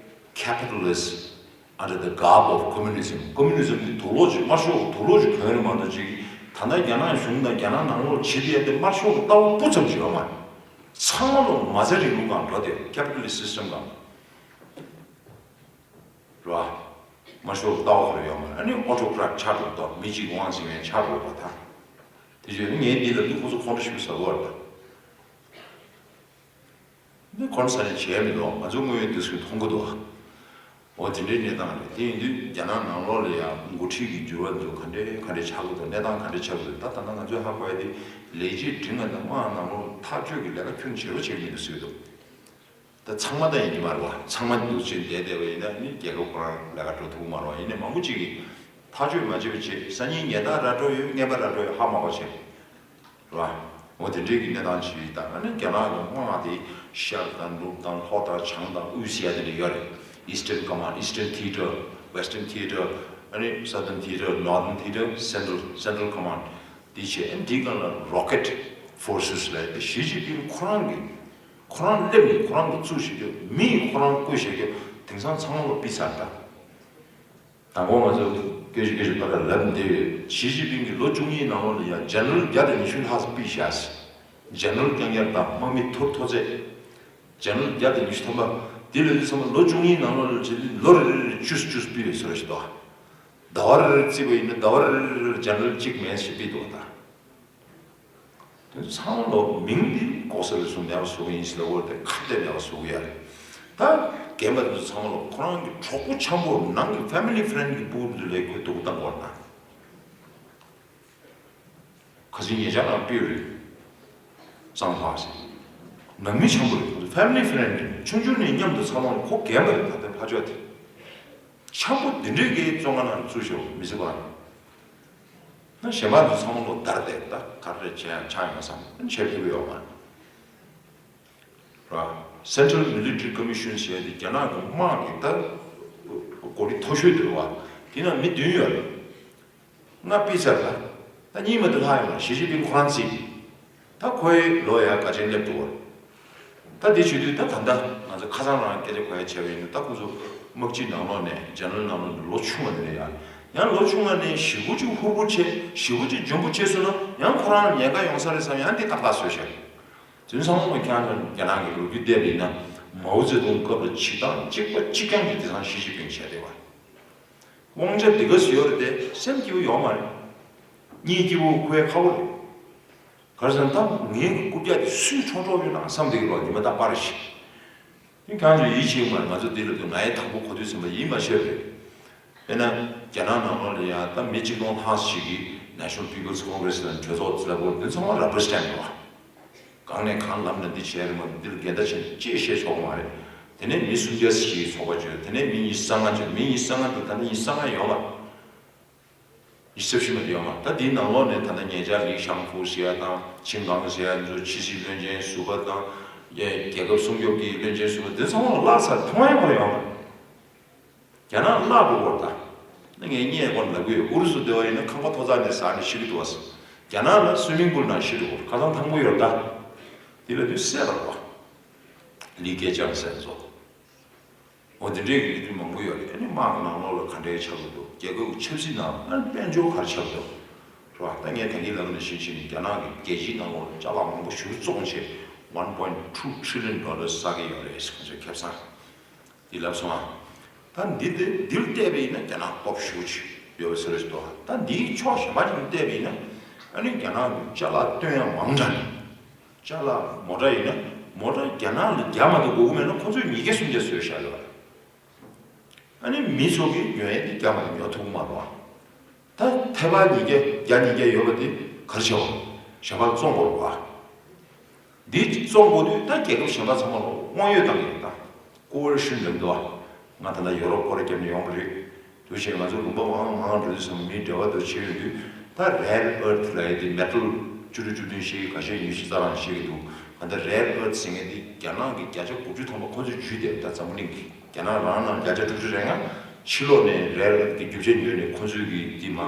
capitalist under the garb of communism. ཀོ་མུ་ནི་ཛམ་འདི་དུག་ལོག་ཅིག་དམར་ཤོག་གི་དུག་ལོག་ཅིག་གྱོན་རེད་མ་གཏོགས་ཅིག་ད་ལྟ་རྒྱ་ནག་གཞུང་དང་རྒྱ་ནག་ནང་ལོགས་བྱེད་བསྡད་ཡ་དེ་དམར་ཤོག་གི་ལྟ་བ་སྤུ་ཙམ་ཞིག་ཡོད་མ་རེད། ཚང་མ་ལོ་མ་རྩའི་རིང་ལུགས་སྒང་འགྲོ་བསྡད། Capitalist system སྒང་། རེད་བ། དམར་ཤོག་ལྟ་བ་ཁོ་རང་ཡོད་མ་རེད། ཨ་ནི་ཨོ་ཊོ་ཀྲེ་ཊི་ཆགས་འགྲོ་འདུག་མི་གཅིག་དབང་འཛིན་མཁན་ཆགས་འགྲོ་བ་དང་། དེ་བྱས་ངས་འདི་ལབ་དུས་ཁོ་ཚོ་ཁོང་ཁྲོ་ཞེ་པོ་ཟ་གི་ཡོད་རེད་ད། འདི་ཁོང་ཁྲོ་ཟ་ནས་བྱས་མི་འདུག་ང་ཚོ་དངོས་ཡོད་འདི་སུས་མཐོང་གི་འདུག་འོ་དེ་འདྲའི་གནས་སྟངས་རེད། དེ་ཡིན་དུས་རྒྱ་ནག་ནང་ལོགས་ལ་ཡང་འགོ་ཁྲིད་ཀྱི་འགྱུར་བ་འདུག་ག་འདྲའི་ག་འདྲའི་ཆགས་ཀྱི་འདུག་གནས་སྟངས་ག་འདྲའི་ཆགས་ཀྱི་འདུག་ད་ད་ལྟ་ང་ཚོས་ཧ་གོ་ཡ་དེ་ལས་བྱེད་འབྲིང་བ་དང་དམངས་ནང་ལོགས་ཐག་གཅོད་ཀྱི་ལས་ཀ་ཁྱོན་ཆེ་རུ་བྱེད་ཀྱི་མི་འདུག་ཟེར་གྱི་འདུག་ད་ཚང་མ་ད་ཡིན་གྱི་མ་རེད་བ། ཚང་མ་འདུག་ཅེས་བསྡད་བསྡད་པ་ཡིན་ན་ནི་རྒྱལ་ཁབ་ཁོ་རང་ལས་ཀ་འགྲོ་ཐུབ་ཀྱི་མ་རེད་བ། ཡིན་ནའི་མང་པོ་ཅིག་གིས་ཐག་གཅོད་མ་བྱས་པ་བྱས། སང་ཉིན་ཉལ་ཐ་ར་སྤྲོད་ཡོད། རྔན་པ་ར་སྤྲོད་ཡོད། ཧ་མ་གོ་བྱས་རེད་བ། འོ་དེ་འདྲའི་གི་གནས་སྟངས་ཅིག་ད་ཨ་ནི་རྒྱ་ནག་གི་དམག་དེ་ཤར་དང་ནུབ་དང་ལྷོ་དང་བྱང་དང་དབུས་ཟེར་ཡ་དེ་འདྲ་ཡོད་རེད། Eastern Command, Eastern Theater, Western Theater, ཨ་ནི་Southern Theater, Northern Theater, Central, Central Command དེ་བྱས། ཨ་ནི་དེའི་སྒང་ལ་Rocket Forces ལབ་ཡ་དེ་ཞི་ཅིན་ཕིང་ཁོ་རང་གི་ཁོ་རང་སླེབས་ནས་ཁོ་རང་གིས་བཙུགས་བྱེད་རྒྱུ། མི་ཡིས་ཁོ་རང་བསྐོས་བྱེད་རྒྱུ། དེང་སང་ཚང་མ་ལ་ཕུད་ཚར་ད། དང་པོ་ང་ཚོ་སྐད་ཅིག་སྐད་ཅིག་ཕར་ལ་ལབ་བསྡད་ཡོད། ཞི་ཅིན་ཕིང་གིས་ལོ་བཅུ་གཉིས་ནང་ལོགས་ལ་ཡང་ཇེ་ནེ་རལ་བརྒྱ་དང་ཉི་ཤུ་ལྷག་ཙམ་ཕུད་བཞག་ཟེར། ཇེ་ནེ་རལ་རྐྱང་རྐྱང་དང་དམག་མི་མཐོ་མཐོ་ཚད། ཇེ་ནེ་རལ་བརྒྱ་དང་ཉི་ཤུ་ཐམ་པ། དེ་ལས་དུས་ཚང་མ་ལོ་བཅུ་གཉིས་ནང་ལོགས་ལ་བྱས་ཏེ་ལོ་རེ་རེ་རེ་བཅུ་བཅུ་ཕུད་ཡོད་ཟེར་བ་ཞིག་འདུག་ཟླ་བ་རེ་རེ་བརྩིས་པ་ཡིན་ན་ཟླ་བ་རེ་རེ་རེར་ཇེ་ནེ་རལ་གཅིག་མེད་ཞེས་ཕུད་འདུག་ད། དེ་ཚང་མ་ལོ་མིང་འདི་ལྐོག་ཟ་ལ་སོང་ནས་བཟོ་གི་ཡིན་ཟེར་ལ་འོར་དེ་ཁ་གཏད་ནས་བཟོ་གི་ཡ་རེད། ད་རྒན་པ་འདི་ཚོ་ཚང་མ་ལོ་ཁོ་རང་གི་གྲོགས་པོ་འཆམ་པོ་ནང་གི་family friend གི་ཕྲུ་གུ་འདི་ལས་ཁོས་སྡུག་བཏང་བར་ན། ཁ་སང་ཉེ་ཆར་ནང་ཕུད་རེད། གཙང་ལྷག་ཟེར། ནང་མི་འཆམ་པོ་རེད། family friend རེད། ཆུང་ཆུང་ནས་མཉམ་དུ་འཚར་ལོངས། ཁོ་རྒན་པ་རེད། ད་ལྟ་ཕ་ཆོས་དེ། འཆམ་པོ་འདི་འདྲའི་གི་བཙོན་ཁང་ནང་བཙུགས་ཤོག་མི་སྲིད་པ། ན་གཞན་པ་ཚོ་ཚང་མ་ལོ་ཟླར་བསྡད་ད་ག་རེ་བྱས་ཡང་ཆགས་ཡོང་བསམ་བྱེད་ཐུབ་ཡོད་མ་རེད། Central Military Commission ཞེས་དེ་རྒྱ་ནག་གི་དམག་གི་ད་གོ་སྒྲིག་མཐོ་ཤོས་དེ་རེད་བ། དེ་ན་མི་བདུན་ཡོད་རེད། ང་ཕུད་ཚར་ལ། ད་གཉིས་མ་གཏོགས་ལྷག་ཡོད་མ་རེད། ཞི་ཅིན་ཕིང་ཁོ་རང་རྩིས། ད་ཁོའི་ལོ་ཡ་དགའ་ཆེན་སླེབས་འདུག་བ། ད་དེ་བྱེད་དུས་ད་ད་ལྟ་ང་ཚོ་ཁ་སང་རང་སྐད་ཆ་གོ་ཡ་བྱས་པ་ཡིན་ན་ད་ཁོ་ཚོ་དམག་སྤྱི་ནང་ལོགས་ནས་ཇེ་ནེ་རལ་ནང་ལོགས་ནས་ལོ་ཆུང་བ་དེ་རེད་ཡ། ཡང་ལོ་ཆུང་བ་ནས་ཞེ་པོ་ཅིག་ཧུར་པོ་བྱས་ཞེ་པོ་ཅིག་འཇོན་པོ་བྱས་སོང་ན་ཡང་ཁོ་རང་ལ་ཉེན་ཁ་ཡོང་ས་རེད་བསམ་ཡང་དེ་ཏག་ཏག་བཟོས་བཞག་དེ་ཚང་མ་ཁྱེད་རང་ཚོ་རྒྱ་ནག་གི་ལོ་རྒྱུས་བལྟས་པ་ཡིན་ན་མའོ་ཙེ་ཏུང་སྐབས་ལ་བྱེད་སྟངས་གཅིག་པ་གཅིག་རྐྱང་གི་དེང་སང་ཞི་ཅིན་ཕིང་བྱས་བསྡད་པ། དབང་ཆ་འདི་ག་སུ་ཡོད་རེད་དེ་སེམས་སྐྱིད་པོ་ཡོད་མ་རེད། གཉིད་སྐྱིད་པོ་ཁོའི་ཁ་བོ་རེད། ག་རེ་ཟེར་ན་ད་ངའི་རྐུབ་བཀྱག་དེ་སུས་འཕྲོག་འཕྲོག་ཡོད་ན་བསམ་བསྡད་ཀྱི་རོགས་ཉི་མ་ད་པར་ཞིག་དེ་གང་ཚོད་ཡིད་ཆེས་མ་རེད། ང་ཚོ་འདི་ལ་དུ་ང་ཡི་དང་པོ་གོ་དུས་ཙམ་པ་ཡིད་མ་ཆེས་རེད། དཔེར་ན་རྒྱ་ནག་ནང་ལོགས་ལ་ཡང་ད་མི་གཅིག་སྟོང་ལྷག་ཞིག་གིས་National People's Congress ལ་གྲོས་ཚོགས་ལ་བོར་འདི་ཚང་མ་rubber stamp རེད་བ། གང་ནས་གང་ལམ་ནས་འདི་བྱས་རེད་མ་འདིར་འགལ་ཟླ་ཆེན་ཅེས་བཤད་ཆོག་མ་རེད། དེ་ནས་མི་སུམ་བརྒྱ་ཞིག་ཚོགས་པ་བྱོས། དེ་ནས་མི་ཉི་ཤུ་རྩ་ལྔ་བྱོས། མི་ཉི་ཤུ་རྩ་ལྔ་འདི་ད་ནི་ཉི་ཤུ་རྩ་ལྔ་ཡོད་མ་རེད། ཉི་ཤུ་རྩ་བཞི་མ་རེད་ཡོད་མ་རེད། ད་འདིའི་ནང་ལོགས་ནས་ད་ལྟ་ཉེ་ཆར་ལི་ཤང་ཧྥུ་ཟེར་ཡ་དང་ཆིན་ཀང་ཟེར་ཡ་ཚོ་ཕྱི་སྲིད་བློན་ཆེན་ཟུར་པ་དང་རྒྱལ་ཁབ་སྲུང་སྐྱོབ་ཀྱི་བློན་ཆེན་ཟུར་པ་འདི་ཚང་མ་ལ་བརླག་ཚར། མཐོང་ཡ་མ་རེད་ཡོད་མ་རེད། རྒྱ་ནག་བརླག་འགྲོ་གི་རེད་ད། ད་ངས་བརྙན་སྐོར་ལབ་གི་ཡོད། ཨུ་རུ་སུ་དེ་བ་ཡིན་ན་ཁང་པ་མཐོ་ཚད་ནས་ཟགས་ནས་ཤི་གི་འདུག་བ། རྒྱ་ནག་ལ་སུའི་མིང་པུལ་ནང་ཤི་འགྲོ་གི་རེད། ཁ་སང་དང་པོ་ཡོད་ད། དེ་ལ་དུས་གསལ་རེད་བ། ལི་ཀེ་ཅང་ཟེར་ཚོ། འོ་དེ་འདྲའི་གི་ལི་ཀྲི་མང་པོ་ཡོད་རེད། ཨ་ནི་དམག་གི་ནང་ལོགས་ལ་ག་འདྲའི་ཆགས་ཀྱི་འདུག་རྒྱལ་ཁབ་ཀྱི་ཆབ་སྲིད་ནང་ཨ་ནི་དཔལ་འབྱོར་ག་རེ་ཆགས་འདུག་རེད་བ། ད་ངས་ད་གིན་ལབ་ནས་བཤད་བྱས་ནས་རྒྱ་ནག་གི་རྒྱལ་སྤྱིའི་ནང་ལོགས་ལ་ཅ་ལག་མང་པོ་ཞིག་བཙོངས་བྱས་one point two trillion dollars བསགས་ཀྱི་ཡོད་རེད། ཁོང་ཚོས་ཁེ་བཟང་འདི་ལབ་སོང་ཨ། ད་འདི་འདི་འདིར་བལྟས་པ་ཡིན་ན་རྒྱ་ནག་སྟོབས་ཞེ་པོ་ཅིག་ཡོད་པ་ཟེར་རེད་འདུག་ད་འདིའི་ཕྱོགས་གཞན་པ་ཅིག་ནས་བལྟས་པ་ཡིན་ན་ཨ་ནི་རྒྱ་ནག་གི་ཅ་ལག་བཏོན་ཡ་མང་དྲགས་ནས་ཅ་ལག་མོ་ཊ་ཡིན་ན་མོ་ཊ་རྒྱ་ནག་ལ་རྒྱ་མ་གཏོགས་དགོས་ཀྱི་མེད་ན་ཁོ་ཚོས་ཉིས་བརྒྱ་སུམ་བརྒྱ་བཟོས་བཞག་ཡོད་རེད། ཨ་ནི་མི་ཚོ་གིས་ཉོ་ཡས་དེ་རྒྱ་མ་གཏོགས་ཉོ་ཐུབ་ཀྱི་མ་རེད་བ། ད་ཐལ་བ་ཉིས་བརྒྱ་བརྒྱ་ཉིས་བརྒྱ་ཡོད་པ་དེ་ག་རེ་བྱེད་བ། གཞན་པ་བཙོང་དགོས་རེད་བ། འདི་བཙོང་དགོས་དུས་ད་རྒྱལ་ཁབ་གཞན་པ་ཚང་མ་ལ་དབང་ཡོད་བཏང་གི་རེད་ད། ཀོ་ཝེ་ཤན་ལབ་འདུག་བ། ང་ད་ལྟ་ཡོ་རོབ་སྐོར་ར་བརྒྱབ་ནས་ཡོང་བ་རེད། དུས་ཆེན་ང་ཚོ་ལུང་པ་མང་མང་འགྲོ་དུས་ཙམ་མིའི་འབྲེལ་བ་དུ་ཆེ་ཡོང་དུས་ད་rare earth ལབ་ཡས་དེ་མེ་ཊལ་བཅུ་དྲུག་བཅུ་བདུན་ཤེས་ཀྱི་ཁ་ཤས་ཉི་ཤུ་རྩ་གྲངས་ཤེས་ཀྱི་འདུག་ག་འདྲ་rare earth ཟེར་མཁན་དེ་རྒྱ་ནག་གི་བརྒྱ་ཆ་དགུ་བཅུ་ཐམ་པ་ཁོ་ཚོས་འཇུས་བསྡད་ད་འཛམ་བུ་གླིང་གི་རྒྱ་ནག་རང་ནང་བརྒྱ་ཆ་དྲུག་ཅུ་རེ་ལྔ་ཕྱི་ལོགས་ནས་rare earth གི་རྒྱུ་ཆ་ཉོས་ནས་ཁོ་ཚོས་གི་དེ་མ་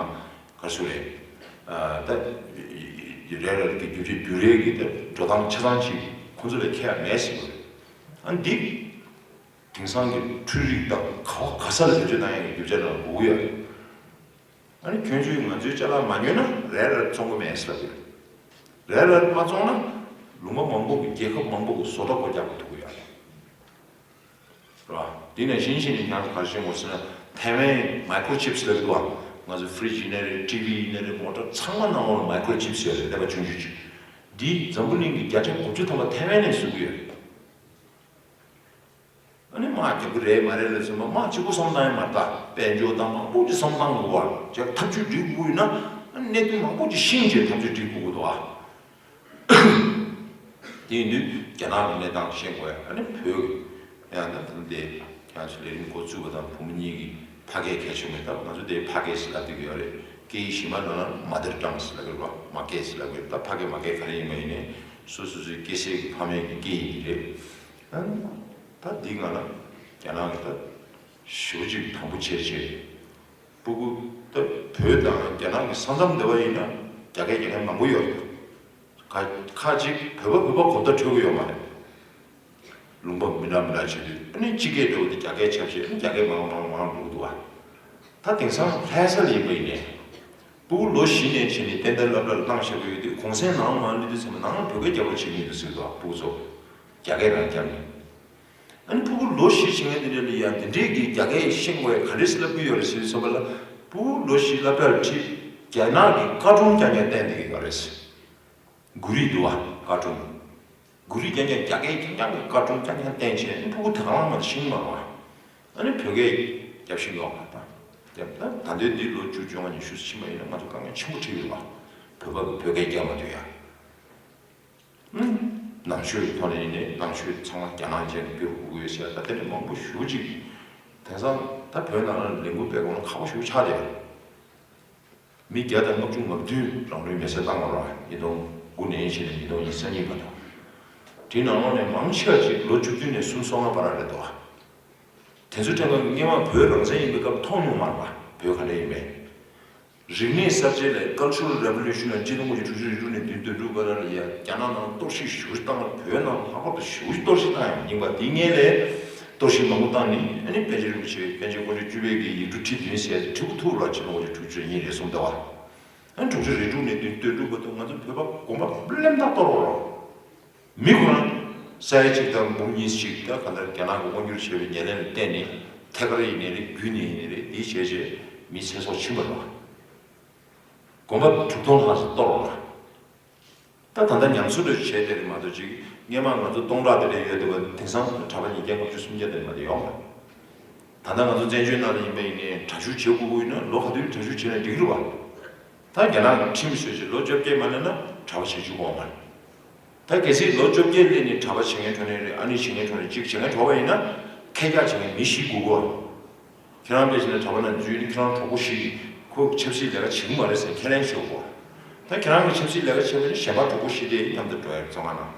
ག་རེ་ཟེར་རེད། ད་rare earth གི་རྒྱུ་ཆ་བསྡུ་རེས་གི་ད་འགྲོ་སྟངས་ཆ་ཚང་ཅིག་ཁོ་ཚོ་ལ་ཁྱད་མེད་ཟེར་གི་རེད། ཨ་འདི། དེང་སང་གི་འཕྲུལ་རིག་དང་ག་བ་ག་ས་ལ་བེད་སྤྱོད་གཏང་ཡག་གི་རྒྱུ་ཆ་ལ་དགོས་ཀྱི་ཡོད་རེད། ཨ་ནི་ཁྱོད་ཚོས་ང་ཚོའི་ཅ་ལག་མ་ཉོས་ན་རེ་རེ་བཙོང་གི་མེད་ཟེར་ལབ་ཀྱི་རེད། རེ་རེ་མ་བཙོང་ན་ལུང་པ་མང་པོ་གི་རྒྱལ་ཁབ་མང་པོ་གི་བཟོ་གྲྭ་སྒོ་རྒྱག་གི་ཐུག་གི་ཡོད་རེད། རེད་བ། དེ་ནས་གཞན་གཞན་ནས་ཁྱེད་རང་ཚོ་ག་རེ་ཤེས་དགོས་ཟེར་ན་ཐའེ་ཝན་microchips ལབ་ཀྱི་འདུག་བ། ང་ཚོ་fridge ཡིན་ན་རེད། ཊི་ཝི་ཡིན་ན་རེད། མོ་ཊ་ཚང་མ་ནང་ལོགས་ལ་microchips ཡོད་རེད། ཀླད་པ་ཆུང་ཆུང་ཅིག་འདི་འཛམ་བུ་གླིང་གི་བརྒྱ་ཆ་དགུ་བཅུ་ཐམ་པ་ཐའེ་ཝན་ནས་བཟོ་གི་ཡོད་རེད། ཨ་ནི་དམག་རྒྱག་གི་རེད་མ་རེད་ལབ་ཙང་དམག་གཅིག་པོ་བསམ་བཏང་ཡ་མ་རེད་ད། དཔལ་འབྱོར་དང་མང་པོ་ཅིག་བསམ་བཏང་དགོས་བ། ཅིག་ཐབས་ཇུས་སྒྲིག་དགོས་ཡོད་ན་ཨ་ནི་གནད་དོན་མང་པོ་ཅིག་ཤེས་བྱས་ཐབས་ཇུས་སྒྲིག་དགོས་ཀྱི་འདུག་ཨ། དེ་ཡིན་དུས་རྒྱ་ནག་གི་གནས་སྟངས་ཤེས་དགོས་ཡ། ཨ་ནི་བོད་ཀྱི་ཡང་ད་ལྟ་དེ་ཁྱེད་ཚོ་ལས་རིམ་འགོ་བཙུགས་པ་དང་བུ་མོ་གཉིས་ཀྱི་ཕ་སྐད་གལ་ཆེན་པོ་རེད། ད་ང་ཚོ་དེ་ཕ་སྐད་ཟེར་ལབ་བསྡད་ཀྱི་ཡོད་རེད། སྐད་ཡིག་གཞན་པ་ནང་ལ་mother tongue ཟེར་ལབ་ཀྱི་རེད་པ། མ་སྐད་ཟེར་ལབ་ཀྱི་རེད། ད་ཕ་སྐད་མ་སྐད་ག་རེ་ཡིན་པ་ཡིན་ནའི་སོ་སོ་སོའི་སྐྱེ་སའི་གི་ཕ་མེས་ཀྱི་སྐད་ཡིག་དེ་རེད། ཨ་ནི་ད་འདི་ང་ལ་རྒྱ་ནག་གི་ད་ཞེ་པོ་ཅིག་དང་པོ་བྱས་བྱས། སྤུ་གུ་ད་བོད་དང་རྒྱ་ནག་གི་ས་མཚམས་འདི་པ་ཡིན་ན་རྒྱ་སྐད་རྒྱག་མཁན་མང་པོ་ཡོད་རེད། ཁ་ཁ་ཅིག་བོད་པ་བོད་པ་གོ་བརྡ་འཕྲོད་ཀྱི་ཡོད་མ་རེད། ལུང་པ་མི་འདྲ་མི་འདྲ་བྱེད་དུས་ཨ་ནི་སྤྱི་སྐད་འདྲ་བོ་དེ་རྒྱ་སྐད་ཆ་བཤད་ཨ་ནི་རྒྱ་སྐད་མང་མང་མང་འགྲོ་གི་འདུག་བ། ད་དེང་སང་ལྷ་ས་ལ་ཡིན་པ་ཡིན་ནའི། སྤུ་གུ་ལོ་བཞི་ནས་བྱས་ནས་ཏན་ཏན་སློབ་གྲྭ་ལ་བཏང་བཞག་གི་ཡོད་དུས་གུང་སེང་ནང་མ་སླེབས་དུས་ཚང་མ་ནང་ལ་བོད་སྐད་རྒྱག་རོགས་བྱེད་ཀྱི་ཡིན་འདུག་ཟེར་གི་འདུག་བ། སྤུ་གུ་ཚོ་རྒྱ་སྐད་རང་རྒྱབ་ནས། ཨ་ནི་ཕྲུ་གུ་ལོ་བཞི་ཕྱིན་མཁན་དེ་འདྲ་ལ་ཡང་དེ་འདྲས་ཀྱི་རྒྱ་སྐད་ཤེས་དགོས་ག་རེ་ལབ་ཀྱི་ཡོད་རེད་ཟེར་དུས་ཙམ་པ་ལ་ཕྲུ་གུ་ལོ་བཞི་སློབ་གྲྭར་ཁྲིད་རྒྱ་ནག་གི་ཀར་ཊུན་རྐྱང་རྐྱང་བསྟན་བསྡད་ཀྱི་ཡོད་རེད། མགོ་རིལ་འདུག་བ། ཀར་ཊུན། མགོ་རིལ་རྐྱང་རྐྱང་རྒྱ་སྐད་རྐྱང་རྐྱང་གི་ཀར་ཊུན་རྐྱང་རྐྱང་བསྟན་བྱས་ཨ་ནི་ཕྲུ་གུ་དེ་ག་ལ་མ་ཤེས་ཀྱི་མ་རེད་བ། ཨ་ནི་བོད་སྐད་རྒྱབ་ཤེས་ཀྱི་ཡོད་མ་རེད་ད། རྒྱབ་ད་ད་ལྟའི་འདི་ལོ་བཅུ་བཅོ་ལྔ་ཉི་ཤུ་ཕྱིན་པ་ཡིན་ན་ང་ཚོ་དཀའ་ངལ་ཆེན་པོ་འཕྲད་ཀྱི་ཡོད་བ། བོད་པ་གི་བོད་སྐད་རྒྱབ་མ་ཐུབ་ཡ། ནང་ཆོས་ཐོག་ནས་ཡིན་ནའི་ནང་ཆོས་ཚང་མ་རྒྱ་ནག་ཅན་བསྒྱུར་དགོས་ཀྱི་ཡོད་ཟེར་ད་དེ་འདྲ་མང་པོ་ཞེ་པོ་ཅིག་དེང་སང་ད་བོད་ནང་ལ་ལས་འགུལ་སྤེལ་དགོས་ན་ཁག་པོ་ཞེ་པོ་ཆགས་བསྡད་ཡོད་རེད། མི་བརྒྱ་དང་ལྔ་བཅུ་ང་བདུན་རང་ལུས་མེར་སྲེག་བཏང་བ་རེད་བ། ཉིས་སྟོང་དགུ་ནས་བྱས་ནས་ཉིས་སྟོང་ཉི་ཤུ་རྩ་གཉིས་བར་དུ། དེའི་ནང་ལོགས་ནས་མང་ཆེ་བ་ཅིག་ལོ་བཅུ་བདུན་ནས་སུམ་ཅུ་སོ་ལྔ་བར་རེད་འདུག་བ། དེ་ཚོའི་གྲས་ཀ་སྔོན་མ་བོད་རང་བཙན་ཡིན་པའི་སྐབས་མཐོང་མྱོང་མ་རེད་བ། བོད་ག་འདྲ་ཡིན་མིན། རིག་གནས་གསར་བརྗེ་ལས་Cultural Revolution ལ་ཆིག་སྟོང་དགུ་བརྒྱ་དྲུག་ཅུ་རེ་དྲུག་ནས་བདུན་དོན་དྲུག་བར་ལ་ཡ་རྒྱ་ནག་ནང་གཏོར་བཤིག་ཞེ་པོ་བཏང་ལ་བོད་ནང་ལྷག་པར་དུ་ཞེ་པོ་གཏོར་བཤིག་བཏང་ཡང་རྙིང་པ་དེ་སྔོན་ལས་གཏོར་བཤིག་མང་པོ་བཏང་ནས་ཨ་ནི་པཎ་ཆེན་རིན་པོ་ཆེ་པཎ་ཆེན་དཀོན་མཆོག་བཅུ་པའི་གི་ཡིག་འབྲུ་ཁྲི་བདུན་ཟེར་ཏེ་ཁྲི་གུ་ཐུག་ལ་ཆིག་སྟོང་དགུ་བརྒྱ་དྲུག་ཅུ་རེ་གཉིས་རེ་གསུམ་ཟླ་བ། ཨ་ནི་དྲུག་ཅུ་རེ་དྲུག་ནས་བདུན་དོན་དྲུག་བར་དུ་ང་ཚོ་བོད་པ་དགོན་པ་སླེབས་མཐའ་གཏོར་བ་རོ། མི་ཁོ་རང་ས་ཡ་གཅིག་དང་འབུམ་གཉིས་ཤིག་ད་ག་འདྲ་རྒྱ་ནག་གི་དབང་སྒྱུར་བྱས་པའི་ཉེར་ལེན་ལ་བརྟེན་ནས་ཐད་ཀར་ཡིན་ནའི་རེད། བརྒྱུད་ནས་ཡིན་ནའི་རེད། དེའི་བྱས་རྗེས་མི་ཚེ་སྲོག་ཕྱིན་པ་རེད་བ། དགོན་པ་དྲུག་སྟོང་ལྷག་ཙམ་གཏོར་བ་རེད། ད་ད་ལྟ་ཉམས་གསོ་འདྲ་བྱས་དེ་རེད་མ་གཏོགས་ཅིག་སྔོན་མ་ང་ཚོ་སྟོང་ཕྲག་དེ་འདྲ་ཡོད་དེ་བ་དེང་སང་གྲྭ་པ་ཉིས་བརྒྱ་ལྔ་བཅུ་སུམ་བརྒྱ་དེ་མ་གཏོགས་ཡོད་མ་རེད། ད་ལྟ་ང་ཚོ་བཙན་བྱོལ་ནང་ལ་ཡིན་པ་ཡིན་ནའི་གྲྭ་བཞུགས་བྱེད་དགོས་ཀྱི་ཡོད་ན་ལོ་ག་དུས་གྲྭ་བཞུགས་བྱས་ན་འགྲིག་གི་རེད་བ། ད་རྒྱ་ནག་གི་ཁྲིམས་བཟོས་བྱས་ལོ་བཅོ་བརྒྱད་མ་སླེབས་ན་གྲྭ་པ་བྱེད་བཅུག་གི་ཡོད་མ་རེད། ད་གལ་སྲིད་ལོ་བཅོ་བརྒྱད་སླེབས་ནས་གྲྭ་པ་བྱེད་མཁན་འགྲོ་ནའི་རེད། ཨ་ནེ་བྱེད་མཁན་འགྲོ་ནའི་གཅིག་བྱེད་མཁན་འགྲོ་བ་ཡིན་ན་ཁེ་རྒྱག་བྱེད་མཁན་མི་བཞི་དགོས་ཀྱི་ཡོད་རེད། ཁྱེད་རང་དཔེ་བྱས་ན་གྲྭ་པ་ནང་འཛུལ་ནས་ཁྱེད་རང་གྲོགས་པོ་བཞི་ཁོ་ཆབ་སྲིད་ལས་ཀ་བྱེད་ཀྱི་མ་རེད་ཟེར་ཁས་ལེན་ཞུ་དགོས་རེད། ད་ཁྱེད་རང་གི་ཆབ་སྲིད་ལས་ཀ་བྱེད་པ་ནི་གཞན་པ་གྲོགས་པོ་བཞི་དེ་མཉམ་དུ་འགྲོ་ཡ་རེད་བཙོན་ཁང་ནང་།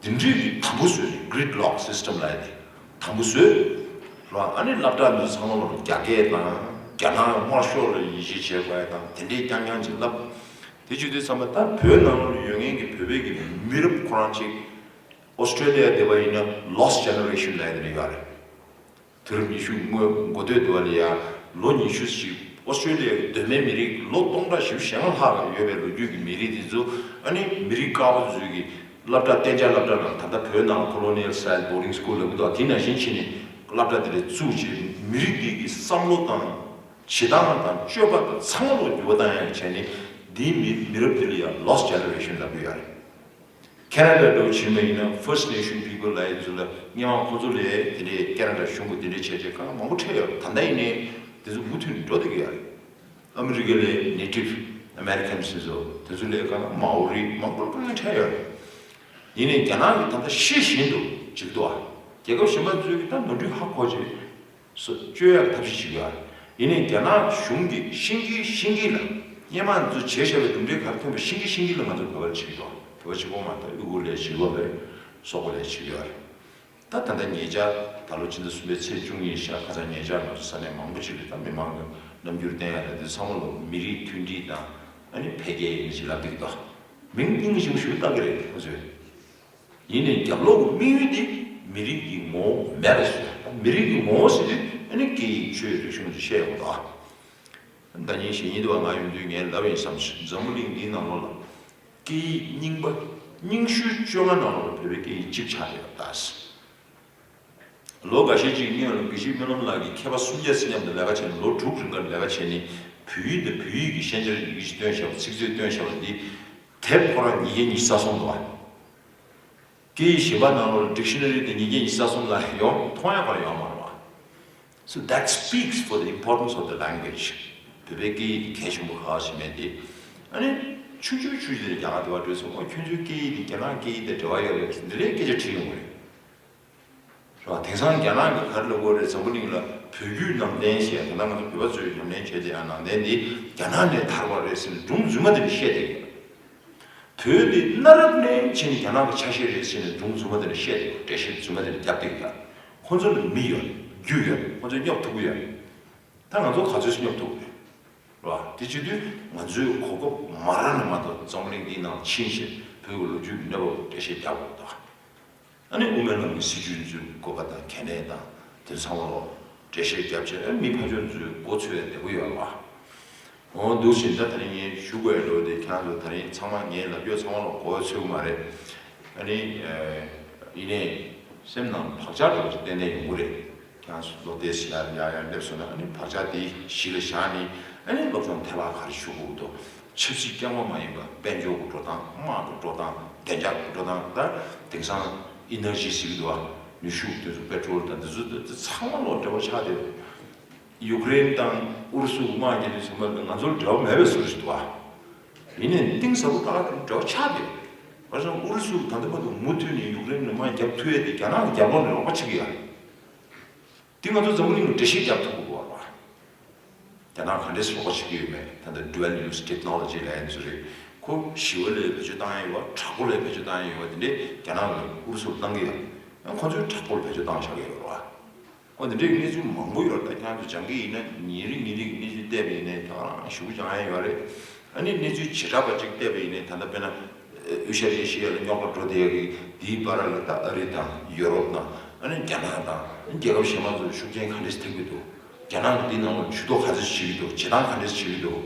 འདི་འདྲའི་གི་དམ་པོ་བཟོས་ནས་gridlock system ལབ་ཡ་དེ་དམ་པོ་བཟོས། ར་ཨ་ནི་སློབ་གྲྭ་འདི་ཚང་མ་ལ་རྒྱ་སྐད་དང་རྒྱ་ནག་དམར་ཤོག་ལ་ཡིད་ཆེས་བྱེད་དགོས་ཡ་དང་དེ་འདྲའི་རྐྱང་རྐྱང་ཅིག་བསླབ། དེ་བྱེད་དུས་ཙམ་པ་ད་བོད་ནང་ལ་ཡོད་མཁན་གྱི་བོད་པའི་གི་མི་རབས་ཁོ་རང་ཅིག་ཨོ་སི་ཀྲེ་ལི་ཡ་བསྡད་པ་ཡིན་ན་lost generation ལབ་ཡ་དེ་འདྲ་ཡོད་རེད། དུས་རབས་ཉི་ཤུ་སྔོན་འགོ་སྟོད་དུ་བ་ལ་ཡ་ལོ་ཉི་ཤུ་ཞིག་ ཨོ་སི་ཀྲོ་ལི་ཡའི་གདོད་མའི་མི་རིགས་ལོ་སྟོང་ཕྲག་བཞི་བཅུ་ཞེ་ལྔ་ལྷག་ཡོད་པའི་ལོ་རྒྱུས་ཀྱི་མི་རིགས་དེ་ཚོ། ཨ་ནི་མི་རིགས་དཀར་པོ་ཚོའི་གི་སློབ་གྲྭ་གཏན་འཇགས་སློབ་གྲྭ་ནང་། ད་ལྟ་བོད་ནང་colonial style boarding school ལབ་ཀྱི་འདུག་དེ་ནང་བཞིན་བྱས་ནས་སློབ་གྲྭ་དེ་འདྲ་བཙུགས་བྱས། མི་རིགས་དེ་གི་བསམ་བློ་དང་བྱེད་སྟངས་དང་སྤྱོད་པ་དང་ཚང་མ་ལ་འགྱུར་བ་བཏང་ཡག་བྱས་ནས། འདིའི་མི་མི་རབས་དེ་ལ་ཡང་lost generation ལབ་ཀྱི་ཡོད་རེད། ཁེ་ན་ཌ་འདྲ་བོ་བྱེད་པ་ཡིན་ན། First Nation people ལབ་ཡ་ཚོ་ལ་སྔོན་མ་ཁོ་ཚོ་ལས་དེ་འདྲའི་ཁེ་ན་ཌ་གཞུང་གིས་དེ་འདྲའི་བྱས་བྱས་དཀའ་ངལ་མང་པོ་འཕྲད་ཡོད་རེད། ད་ལྟ་ཡིན་ནའི་དེ་ཚོ་མུ་མཐུད་ནས་འགྲོ་བསྡད་ཀྱི་ཡོད་རེད། ཨ་མི་རི་ཀ་ལ་Native Americans ཚོ་དེ་ཚོ་ལ་དཀའ་ངལ། མའོ་རི་མང་པོ་དཀའ་ངལ་འཕྲད་ཡོད་རེད། ཡིན་ནའི་རྒྱ་ནག་གིས་ད་ལྟ་ཤེས་བཞིན་དུ་བྱེད་ཀྱི་འདུག་ཨ། རྒྱལ་ཁབ་གཞན་པ་ཚོས་ཀྱི་ད་ནོར་འཁྲུལ་ཧ་གོ་བྱས། སོ་བཅོས་ཡག་གི་ཐབས་ཤེས་བྱེད་ཀྱི་ཡོད་རེད། ཡིན་ནའི་རྒྱ་ནག་གཞུང་གིས་ཤིང་གིས་ཤིང་གིས་ལ། སྔོན་མ་ང་ཚོས་བྱས་བཞག་པའི་གྲུབ་འབྲས་ག་རེ་ཐོན་པ། ཤིང་གིས་ཤིང་གིས་ལ་ང་ཚོ་བོད་པ་ལ་བྱེད་ཀྱི་འདུག་བོད་པ་གཅིག་པོ་མ་གཏོགས་ཡུ་གུར་ལ་བྱེད་ཀྱི་ཡོད་རེད། སོག་པོ་ལ་བྱེད་ཀྱི་ཡོད་རེད། ད་ད་ལྟ་ཉེ་ཆར་ད་ལོ་ཕྱི་ཟླ་གསུམ་པའི་ཚེས་བཅུ་གཉིས་ཤར་ཁ་སང་ཉེ་ཆར་ང་ཚོ་ས་གནས་མང་པོ་ཅིག་ལ་ད་མི་མང་གི་རྣམ་འགྱུར་བསྟན་ཡ་རེད། དེ་ཚང་མ་ལ་མི་རིགས་མཐུན་སྒྲིལ་དང་ཨ་ནི་འཕེལ་རྒྱས་ཡིན་ཞེས་ལབ་བསྡད་ཀྱི་འདུག་མིང་ཏིང་ཞིག་ཞུ་བཏང་གི་རེད་ཁོ་ཚོས། ཡིན་ནའི་རྒྱབ་ལོགས་ཀྱི་དམིགས་ཡུལ་དེ་མི་རིགས་ཀྱི་ངོ་བོ་མེད་པ་བཟོས། མི་རིགས་ཀྱི་ངོ་བོ་ཟེར་དུས་ཨ་ནི་སྐད་ཡིག་ཆོས་རིག་གཞུང་དེ་བཤད་ཡོང་གི་འདུག་ཨ། ཟླ་ཉིན་ཞེ་གཉིས་དུ་བ་ང་ཡོང་དུས་ངས་ལབ་ཡིན་བསམ་སོང་། འཛམ་བུ་གླིང་འདིའི་ནང་ལོགས་ལ་སྐད་ཡིག་རྙིང་པ་རྙིང་ཤོས་བཅོ་ལྔ་ནང་ལོགས་ལ་བོད་པའི་སྐད་ཡིག་གཅིག་ཆགས་བསྡད་ཡོད་པ་ལྟ། ལོ་འགའ་ཤས་ཅིག་སྔོན་ལ་དགེ་བཤེས་སྨོན་ལམ་ལགས་ཀྱིས་མཁས་པ་སུམ་བརྒྱ་ཙམ་མཉམ་དུ་ལས་ཀ་བྱས་ནས། ལོ་དྲུག་རིང་ག་ལས་ཀ་བྱས་ནས་བོད་ཡིག་དང་བོད་ཡིག་གི་ཤན་སྦྱར་ཡི་གེ་ཞིག་བཏོན་བཞག་པ། ཚིག་མཛོད་བཏོན་བཞག་པ་འདི་དེབ་ཁོ་རང་ཉིས་བརྒྱ་ཉི་ཤུ་རྩ་གསུམ་འདུག་བ། སྐད་ཡིག་གཞན་པ་ནང་ལོགས་ལ་dictionary དེ་ཉིས་བརྒྱ་ཉི་ཤུ་རྩ་གསུམ་ལ་ཡོང་མཐོང་ཡ་ག་རེ་ཡོད་མ་རེད་བ། So that speaks for the importance of the language. བོད་པའི་སྐད་ཡིག་དེ་གལ་ཆེན་པོ་ག་བ་ཞིག་མེད་དེ། ཨ་ནི་ཆུང་ཆུང་ཆུང་ཆུང་རྒྱ་གར་དེ་བ་འགྲོ་སོང་། ཨོ་ཁྱོད་ཚོའི་སྐད་ཡིག་དེ་རྒྱ་ནག་སྐད་ཡིག་དང་འབྲེལ་བ་ཡོད་རེད་ཟེར་འདི་འདྲའི་སྐད་ཆ་དྲིས་ཡོང་གི་རེད། རེད་བ། དེང་སང་རྒྱ་ནག་གིས་ག་རེ་ལབ་ཀྱི་ཡོད་རེད། འཛམ་བུ་གླིང་ལ་བོད་བརྒྱུད་ནང་བསྟན་ཞེས། ད་ལྟ་ང་ཚོ་བོད་པ་ཚོས་ཉམས་ལེན་བྱས་ཏེ་ཡང་ནང་བསྟན་འདི་རྒྱ་ནག་ནས་དར་བ་རེད་ཟེར་ནས་སྒྲུང་རྫུན་མ་དེ་འདྲ་བཤད་བསྡད་ཀྱི་ཡོད། བོད་འདི་གནའ་རབས་ནས་བྱས་ནས་རྒྱ་ནག་གི་ཆ་ཤས་རེད་ཟེར་ནས་སྒྲུང་རྫུན་མ་དེ་འདྲ་བཤད་བསྡད་ཀྱི་ཡོད། འགྲེལ་བཤད་རྫུན་མ་དེ་འདྲ་རྒྱབ་བསྡད་ཀྱི་ཡོད། ཁོ་ཚོ་ལ་མི་ཡོད་རེད། རྒྱུ་ཡོད་རེད། ཁོ་ཚོས་སྙོབ་ཐུབ་ཀྱི་ཡོད་རེད། ད་ང་ཚོ་ག་ཚོད་སྙོབ་ཐུབ་ཀྱི་རེད། རེད་བ། དེ་བྱེད་དུས་ང་ཚོས་གོ་སྐབས་མ་རག་ན་མ་གཏོགས་འཛམ་གླིང་འདིའི་ནང་ཕྱིན་བྱས་བོད་ཀྱི་ལོ་རྒྱུས་ཀྱི་གནས་བབ་འགྲེལ་བཤད་རྒྱག་དགོས་འདུག་ཨ་ནི་དབུ་མའི་ལམ་གྱི་སྲིད་བྱུས་ཚོའི་དགོས་པ་དང་གལ་གནད་དང་དེ་ཚང་མ་ལོ་འགྲེལ་བཤད་རྒྱབ་བྱས། ཨ་མི་ཕར་ཕྱོགས་ཚོས་མགོ་ཚོས་ཡ་བདེ་པོ་ཡོད་རེད་བ། འོ་འདུག་བཞིན་ད་དེ་རིང་ངས་ཞུ་དགོས་ཡ་འགྲོ་དེ་ཁྱེད་རང་ཚོ་དེ་རིང་ཚང་མ་ངའི་ལབ་རྒྱུ་ཚང་མ་ལ་གོ་བ་ཚོད་ཀྱི་མ་རེད། ཨ་ནི་ཡིན་ནའི་སེམས་ནང་བག་ཆགས་འདྲ་བོ་ཞིག་ཏན་ཏན་ཡོང་གི་རེད། ཁྱེད་རང་ཚོ་བློ་གཏད་ཞིག་ཡར་ཡར་ཡར་སླེབས་སོང་ན། ཨ་ནི་བག་ཆགས་དེ་གཞི་ལ་བཞག་ནས་ཨ་ནི་སློབ་སྦྱོང་ཐད་པ་ག་རེ་ཞུ་དགོས་འདུག་ཆབ་སྲིད་རྐྱང་པ་མ་ཡིན་པ་དཔལ་འབྱོར་གྱི་འགྲོ་སྟངས། དམག་གི་འགྲོ་སྟངས། བདེ་འཇགས་ཀྱི་འགྲོ་སྟངས། ད་དེང་སང་ཨི་ནར་ཇི་ཟེར་གྱི་འདུག་བ། ནུས་ཤུགས་དེ་ཚོ་པེ་ཊོལ་དང་དེ་ཚོ་དེ་ཚང་མ་ལོ་འབྲེལ་བ་ཆགས་བསྡད། ཡུཀ་རེན་དང་ཨུ་རུ་སུ་དམག་རྒྱག་དུས་ཙམ་པ་ལ་ང་ཚོར་འབྲེལ་བ་མེད་པའི་བཟོ་འདྲ་ཞིག་འདུག་བ། ཡིན་ནའི་གཏིང་ཟབ་པོ་ད་ག་འབྲེལ་བ་ཆགས་བསྡད། བྱས་ཙང་ཨུ་རུ་སུ་ད་ལྟ་བར་དུ་མུ་མཐུད་ནས་ཡུཀ་རེན་ལ་དམག་རྒྱག་ཐུབ་ཡས་དེ་རྒྱ་ནག་གིས་རྒྱབ་ལོགས་ནས་རོགས་པ་བྱེད་ཀྱི་ཡོད་རེད། དེ་ང་ཚོ་འཛམ་བུ་གླིང་ལ་འགྲེལ་བཤད་རྒྱག་ཐུབ་དགོས་པ་རེད། རྒྱ་ནག་ག་འདྲས་རོགས་པ་བྱེད་ཀྱི་ཡོད་མེད། ད་ལྟ་dual use technology ལབ་ཡ་ཚོ་རེད། ཁོ་ཞི་བ་ལ་བེད་སྤྱོད་བཏང་ཡ་ཡོད་པ། དྲག་པོ་ལ་བེད་སྤྱོད་བཏང་ཡ་ཡོད་པ་དེ་འདྲས་རྒྱ་ནག་གིས་ཨུ་རུ་སུར་བཏང་གི་ཡོད། ཡང་ཁོ་ཚོས་དྲག་པོ་ལ་བེད་སྤྱོད་བཏང་བཞག་གི་ཡོད་རེད་བ། ཨོ་དེ་འདྲའི་གནས་ཚུལ་མང་པོ་ཡོད་རེད། ད་ཁྱེད་རང་ཚོ་སྦྱང་གི་ཡིན་ན་ཉིན་རེ་ཉིན་རེ་གི་གནས་ཚུལ་བལྟས་པ་ཡིན་ནའི་ད་ག་རང་ཞེ་པོ་སྦྱང་ཡ་ཡོད་རེད། ཨ་ནི་གནས་ཚུལ་བྱེ་བྲག་པ་ཅིག་བལྟས་པ་ཡིན་ནའི་ད་ལྟ་དཔེར་ན་ཨེ་ཤ་ཡ་ཨེ་ཤ་ཡ་ལ་རྙོག་པ་འགྲོ་བསྡད་ཡ་གི་དེའི་བར་ལ་ད་ཨ་རི་དང་ཡུ་རོབ་དང་ཨ་ནི་རྒྱ་ནག་དང་རྒྱལ་ཁབ་གཞན་མ་ཚོ་ཤུགས་རྐྱེན་ག་འདྲས་ཐེབས་ཀྱི་འདུག་རྒྱ་ནག་གིས་འདི་ནང་ལ་ཇུས་གཏོགས་ག་ཚོད་བྱེད་ཀྱི་འདུག་བྱེད་སྟངས་ག་འདྲས་བྱེད་ཀྱི་འདུག་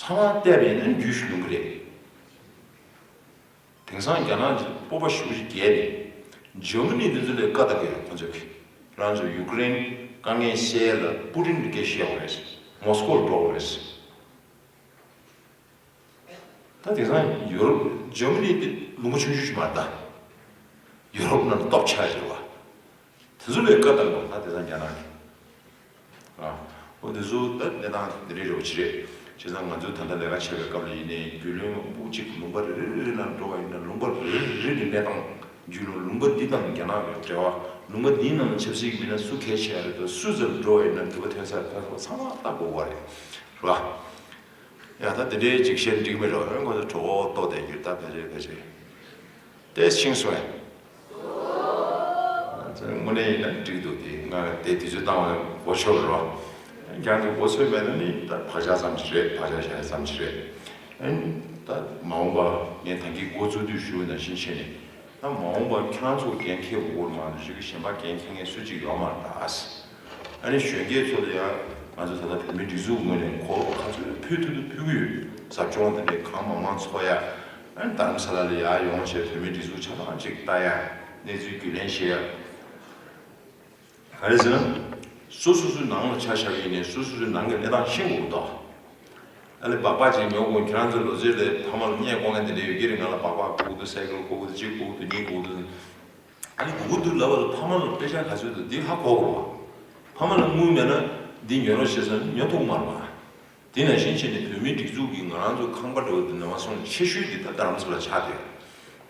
ཚང་མ་བལྟས་པ་ཡིན་ན་རྒྱུས་ཤིག་ལོང་གི་རེད། དེང་སང་རྒྱ་ནག་གིས་སྤོབས་པ་ཞེ་པོ་ཅིག་རྒྱས་ནས་འཇར་མ་ནི་འདི་ཚོ་ལ་བཀའ་བཏང་གི་ཡོད། ཁོ་ཚོས་ཁྱེད་རང་ཚོ་ཡུཀ་རེན་དཀའ་ངལ་སེལ་ཡ་ལ་པུ་ཏིན་གྱིས་སྐད་ཆ་བཤད་དགོས་རེད། མོ་སི་ཀོ་ལ་འགྲོ་དགོས་རེད། ད་དེང་སང་ཡུ་རོབ་འཇར་མ་ནི་འདི་ལུང་པ་ཆུང་ཆུང་ཞིག་མ་རེད་ད། ཡུ་རོབ་ནང་ལ་སྟོབས་ཆགས་ཡོད་པ། དེ་ཚོ་ལ་བཀའ་བཏང་དགོས། ད་དེང་སང་རྒྱ་ནག་གིས། ཨ། འོ་དེ་ཚོ་ད་གནས་སྟངས་དེ་འདྲའི་རེད་པ་ཅིག་རེད། བྱས་ཙང་ང་ཚོས་ད་ལྟ་ལས་ཀ་བྱེད་པའི་སྐབས་ལ་ཡིན་ནའི་རྒྱུས་ལོན་མང་པོ་ཅིག་ལུང་པ་རེ་རེ་རེ་རེ་ནང་འགྲོ་བ་ཡིན་ན། ལུང་པ་རེ་རེ་རེ་གི་གནས་སྟངས། རྒྱུས་ལོན། ལུང་པ་འདི་དང་རྒྱ་ནག་གི་འབྲེལ་བ། ལུང་པ་འདིའི་ནང་ལ་ཆབ་སྲིད་ཀྱི་མི་སྣ་སུ་གལ་ཆེ་བ་རེད་དང་། སུ་ཚོར་འགྲོ་བ་ཡིན་ན་འགྱུར་བ་ཐོན་ས་རེད། ད་ཚང་མ་ལྟ་དགོས་པ་རེད། རེད་པ། ཡ་ད་དེ་འདྲའི་ཅིག་བཤད་འགྲིག་མི་རོགས། ཁོ་ཚོ་གྲོད་ཁོག་ལྟོགས་བསྡད་རྒྱུ་ད་ཕལ་ཆེར་ཕལ་ཆེར། དེ་ཤེས་སོང་ངས། དངོས་གནས་ཡིན་ན་འགྲིག་འདུག་དེ་ང་དེ་དུས་ཚོད་བཏང་བ་མགོ་ཆོད་རོགས། ཁྱེད་ཚོ་མགོ་ཚོད་མེད་ན་ནི་ད་བག་ཆགས་ཙམ་ཞིག་རེད། བག་ཆགས་བཞག་ཡ་ཙམ་ཞིག་རེད། ཨ་ནི་ད་མ་འོངས་པ་ངས་ད་གིན་འགོ་བཙུགས་དུས་ཞུ་བ་ནང་བཞིན་བྱས་ནས། ད་མ་འོངས་པ་ཁྱེད་རང་ཚོ་འགན་འཁྱེར་དགོས་མ་གཏོགས་གཞན་པ་འགན་འཁྱེར་མཁན་སུ་གཅིག་ཡོད་མ་རེད་ད། ཨ་ནི་གཞོན་སྐྱེས་ཚོ་ལ་ཡང་ང་ཚོ་ད་ལྟ་བོད་མིའི་སྒྲིག་འཛུགས་ངོས་ནས་གོ་སྐབས་ག་ཚོད་ཕུལ་ཐུབ་ཐུབ་ཕུལ་གྱི་ཡོད། ཟབ་སྦྱོང་དེ་འདྲའི་གང་མང་མང་ཚོགས་ཡ། ཨ་ནི་རྡ་རམ་ས་ལ་ལ་ཡར་ཡོང་བྱས་བོད་མིའི་སྒྲིག་འཛུགས་ཆ་ཚང་ཅིག་ལྟ་ཡ། གནས་ཚུལ་རྒྱུས་ལེན་བྱེད་ཡ། ག་རེ་ཟེར་ན། སོ་སོ་སོའི་ནང་ལ་ཆ་བཞག་ཡིན་ནའི་སོ་སོ་སོའི་ནང་གི་གནས་སྟངས་ཤེས་དགོས་ཀྱི་འདུག་ཨ་ལེ་སྦག་སྦག་ཅིག་ཉོ་དགོས། ཁྱེད་རང་ཚོའི་ལོ་ཚོད་ལས་ཕ་མ་ལ་བརྙས་དགོས་མཁན་དེ་འདྲ་ཡོད་ཀྱི་རེད། ང་ལ་སྦག་སྦག་དགོས་ཀྱི་འདུག་སའི་ཀལ་དགོས་ཀྱི་འདུག་གཅིག་དགོས་ཀྱི་འདུག་གཉིས་དགོས་ཀྱི་འདུག་ཨ་ནི་དགོས་ཀྱི་འདུག་ལབ་པ་ལ་ཕ་མ་ལ་དཔེ་ཆ་ག་ཚོད་འདུག་འདི་ཧ་གོ་དགོས་པ། ཕ་མ་ལ་དངུལ་མེད་ན་འདི་ཉོ་རོགས་བྱེད་ཟེར་ན་ཉོ་ཐུབ་མ་རེད་པ། དེ་ནང་བཞིན་བྱས་ནས་བོད་མིའི་སྒྲིག་འཛུགས་ཀྱིས་ང་རང་ཚོ་ཁང་པ་འདྲ་བོ་དེ་ནང་སོང་ཆེ་ཤོས་འདི་ད་རྡ་རམ་ས་ལ་ཆགས་བསྡད་ཡོད།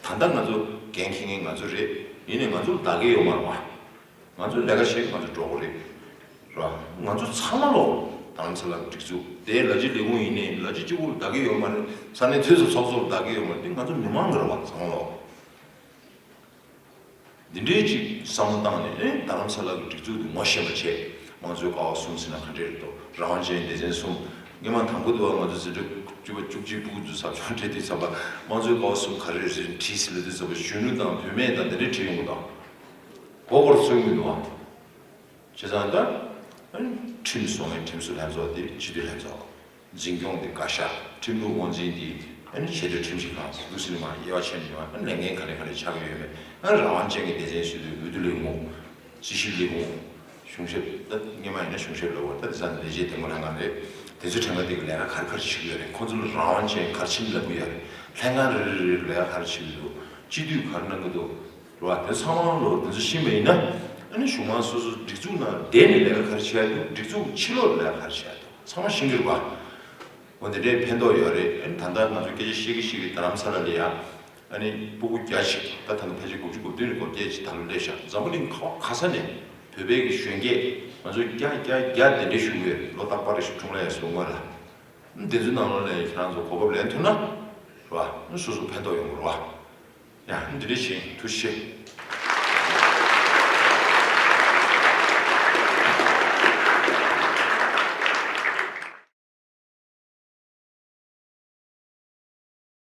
ད་ལྟ་ང་ཚོ་འགན་འཁྱེར་མཁན་ང་ཚོ་རེད། ཡིན་ནའི་ང་ཚོ་ལ་བདག་གི་ཡོད་མ་རེད་པ། ང་ཚོ་ལས་ཀ་བྱེད་ང་ཚོ་འགྲོ་དགོས་རེད། ར། ང་ཚོ་ཚང་མ་ལོ། རྡ་རམ་ས་ལ་སྒྲིག་འཛུགས་དེ་ལ་ཅི་ལས་ཁུངས་ཡིན་ནའི་ལ་ཅི་གཅིག་པུ་ལ་བདག་གི་ཡོད་མ་རེད། ས་གནས་མཐོ་ས་ཚོགས་གཙོ་ལ་བདག་གི་ཡོད་མ་རེད། དེ་ང་ཚོ་མི་མང་གི་རེད་པ་ཚང་མ་ལོ། འདི་འདྲའི་ཅིག་བསམ་བློ་བཏང་ནས་ཨེ་རྡ་རམ་ས་ལ་གི་སྒྲིག་འཛུགས་དེ་ངོ་ཤེས་པ་བྱས། དམངས་གཙོའི་ཀ་བ་གསུམ་ཟེར་ན་ག་འདྲས་རེད་དོ། རང་དབང་ཅན་སྡེ་ཚན་གསུམ། སྔོན་མ་དང་པོ་དུ་བ་ང་ཚོ་འཛིན་གྲྭ་བཅུ་པ་བཅུ་གཅིག་ཕྲུ་གུ་ཚོ་ཟབ་སྦྱོང་སྤྲད་དུས་ཙམ་པ་དམངས་གཙོའི་ཀ་བ་གསུམ་ག་རེ་རེད་ཟེར་དྲིས་ཟེར་ལབ་དུས་ཙམ་པ་གཞོན་ནུ་དང་བུད་མེད་དང་འདི་འདྲས་བྲིས་ཡོང་གི་འདུག་གོ་སྐོར་ཚུད་ཡོང་གི་འདུག་བ། བྱས་ཙང་ད་ཁྲིམས་སྲུང་བའི་ཁྲིམས་སྲུང་ལྷན་ཚོགས་དེ་སྤྱི་འཐུས་ལྷན་ཚོགས། འཛིན་སྐྱོང་དེ་བཀའ་ཤག་ཁྲིམས་ལུགས་དབང་འཛིན་དེ་ཨ་ནི་ཆེས་མཐོའི་ཁྲིམས་ཞིབ་ཁང་འདུག་སེ་མ་དབྱེ་བ་ཕྱེ་ནས་མ་ཨ་ནི་ལས་འགན་ག་རེ་ག་རེ་ཆགས་ཀྱི་ཡོད་མེད། ཨ་ནི་རང་དབང་ཅན་གྱི་སྡེ་ཚན་ཟེར་དུས་འོས་བསྡུ་ལས་ཁུངས། སྲིད་ཞིའི་ལས་ཁུངས། གཞུང་ཞབས་ད་སྔོན་མ་ཡིན་ན་གཞུང་ཞབས་ལབ་དགོས། ད་དེང་སང་ལས་བྱེད་འདེམས་ངོ་ལྷན་ཁང་རེད། དེ་ཚོའི་ཁྲིམས་ཁང་དེ་གི་ལས་ཀ་ག་རེ་ག་རེ་བྱེད་ཀྱི་ཡོད་རེད། ཁོང་ཚོ་ལ་རང་དབང་ཅན་ག་རེ་བྱེད་ལབ་ཀྱི་ཡོད་རེད། ལྷན་ཁང་རེ་རེ་རེ་ལ་ལས་ཀ་ག་རེ་བྱེད་ཀྱི་འདུག་སྤྱི་འཐུས་ག་རེ་གནང་གི་འདུག་རེད་བ། དེ་ཚང་མ་ལོ་དེ་ཚོ་ཤེས་པ་ཡིན་ན། ཨ་ནི་གཞུང་མང་སོ་སོ་སྒྲིག་འཛུགས་ནང་བསྡད་ནས་ལས་ཀ་ག་རེ་བྱེད་ཡ་འདུག་སྒྲིག་འཛུགས་ཕྱི་ལོགས་ལ་ལས་ཀ་ག་རེ་བྱེད་ཡ་འདུག་ཚང་མ་ཤེས་ཀྱི་རེད་པ། འོ་དེ་འདྲའི་ཕན་ཐོགས་ཡོད་རེད། ཨ་ནི་ད་ལྟ་ང་ཚོ་སྐད་ཆ་བཤད་ཀྱི་བཤད་ཀྱི་རྡ་རམ་ས་ལ་ལ་ཡ། ཨ་ནི་སྤུ་གུ་བརྒྱ་ཞིག་ད་ད་ལྟ་ཕལ་ཆེར་དགུ་བཅུ་གོ་བདུན་ནས་གོ་བརྒྱད་ཅིག་ད་ལོ་སླེབས་ཤག་འཛམ་བུ་གླིང་ག་ག་ས་ནས་བོད་པའི་གི་གཞོན་སྐྱེས་ང་ཚོ་བརྒྱ་བརྒྱ་བརྒྱ་དེ་འདྲའི་བཞུགས་ཡོད། ལོ་རྟག་པར་རེ་ཞིག་འཁྲུངས་ལ་ཡ་སོང་ངོ་ལ། ཨ་ནི་དེ་ཚོའི་ནང་ལོགས་ལ་ཡ་ཁྱེད་རང་ཚོ་གོ་སྐབས་ལེན་ཐུབ་ན། རེད་བ། ཨ་ནི་སོ་སོ་ཕན་ཐོགས་ཡོང་གི་རེད་བ། ཡ། འདི་འདྲ་ཞིག་ཐུགས་རྗེ་ཆེ།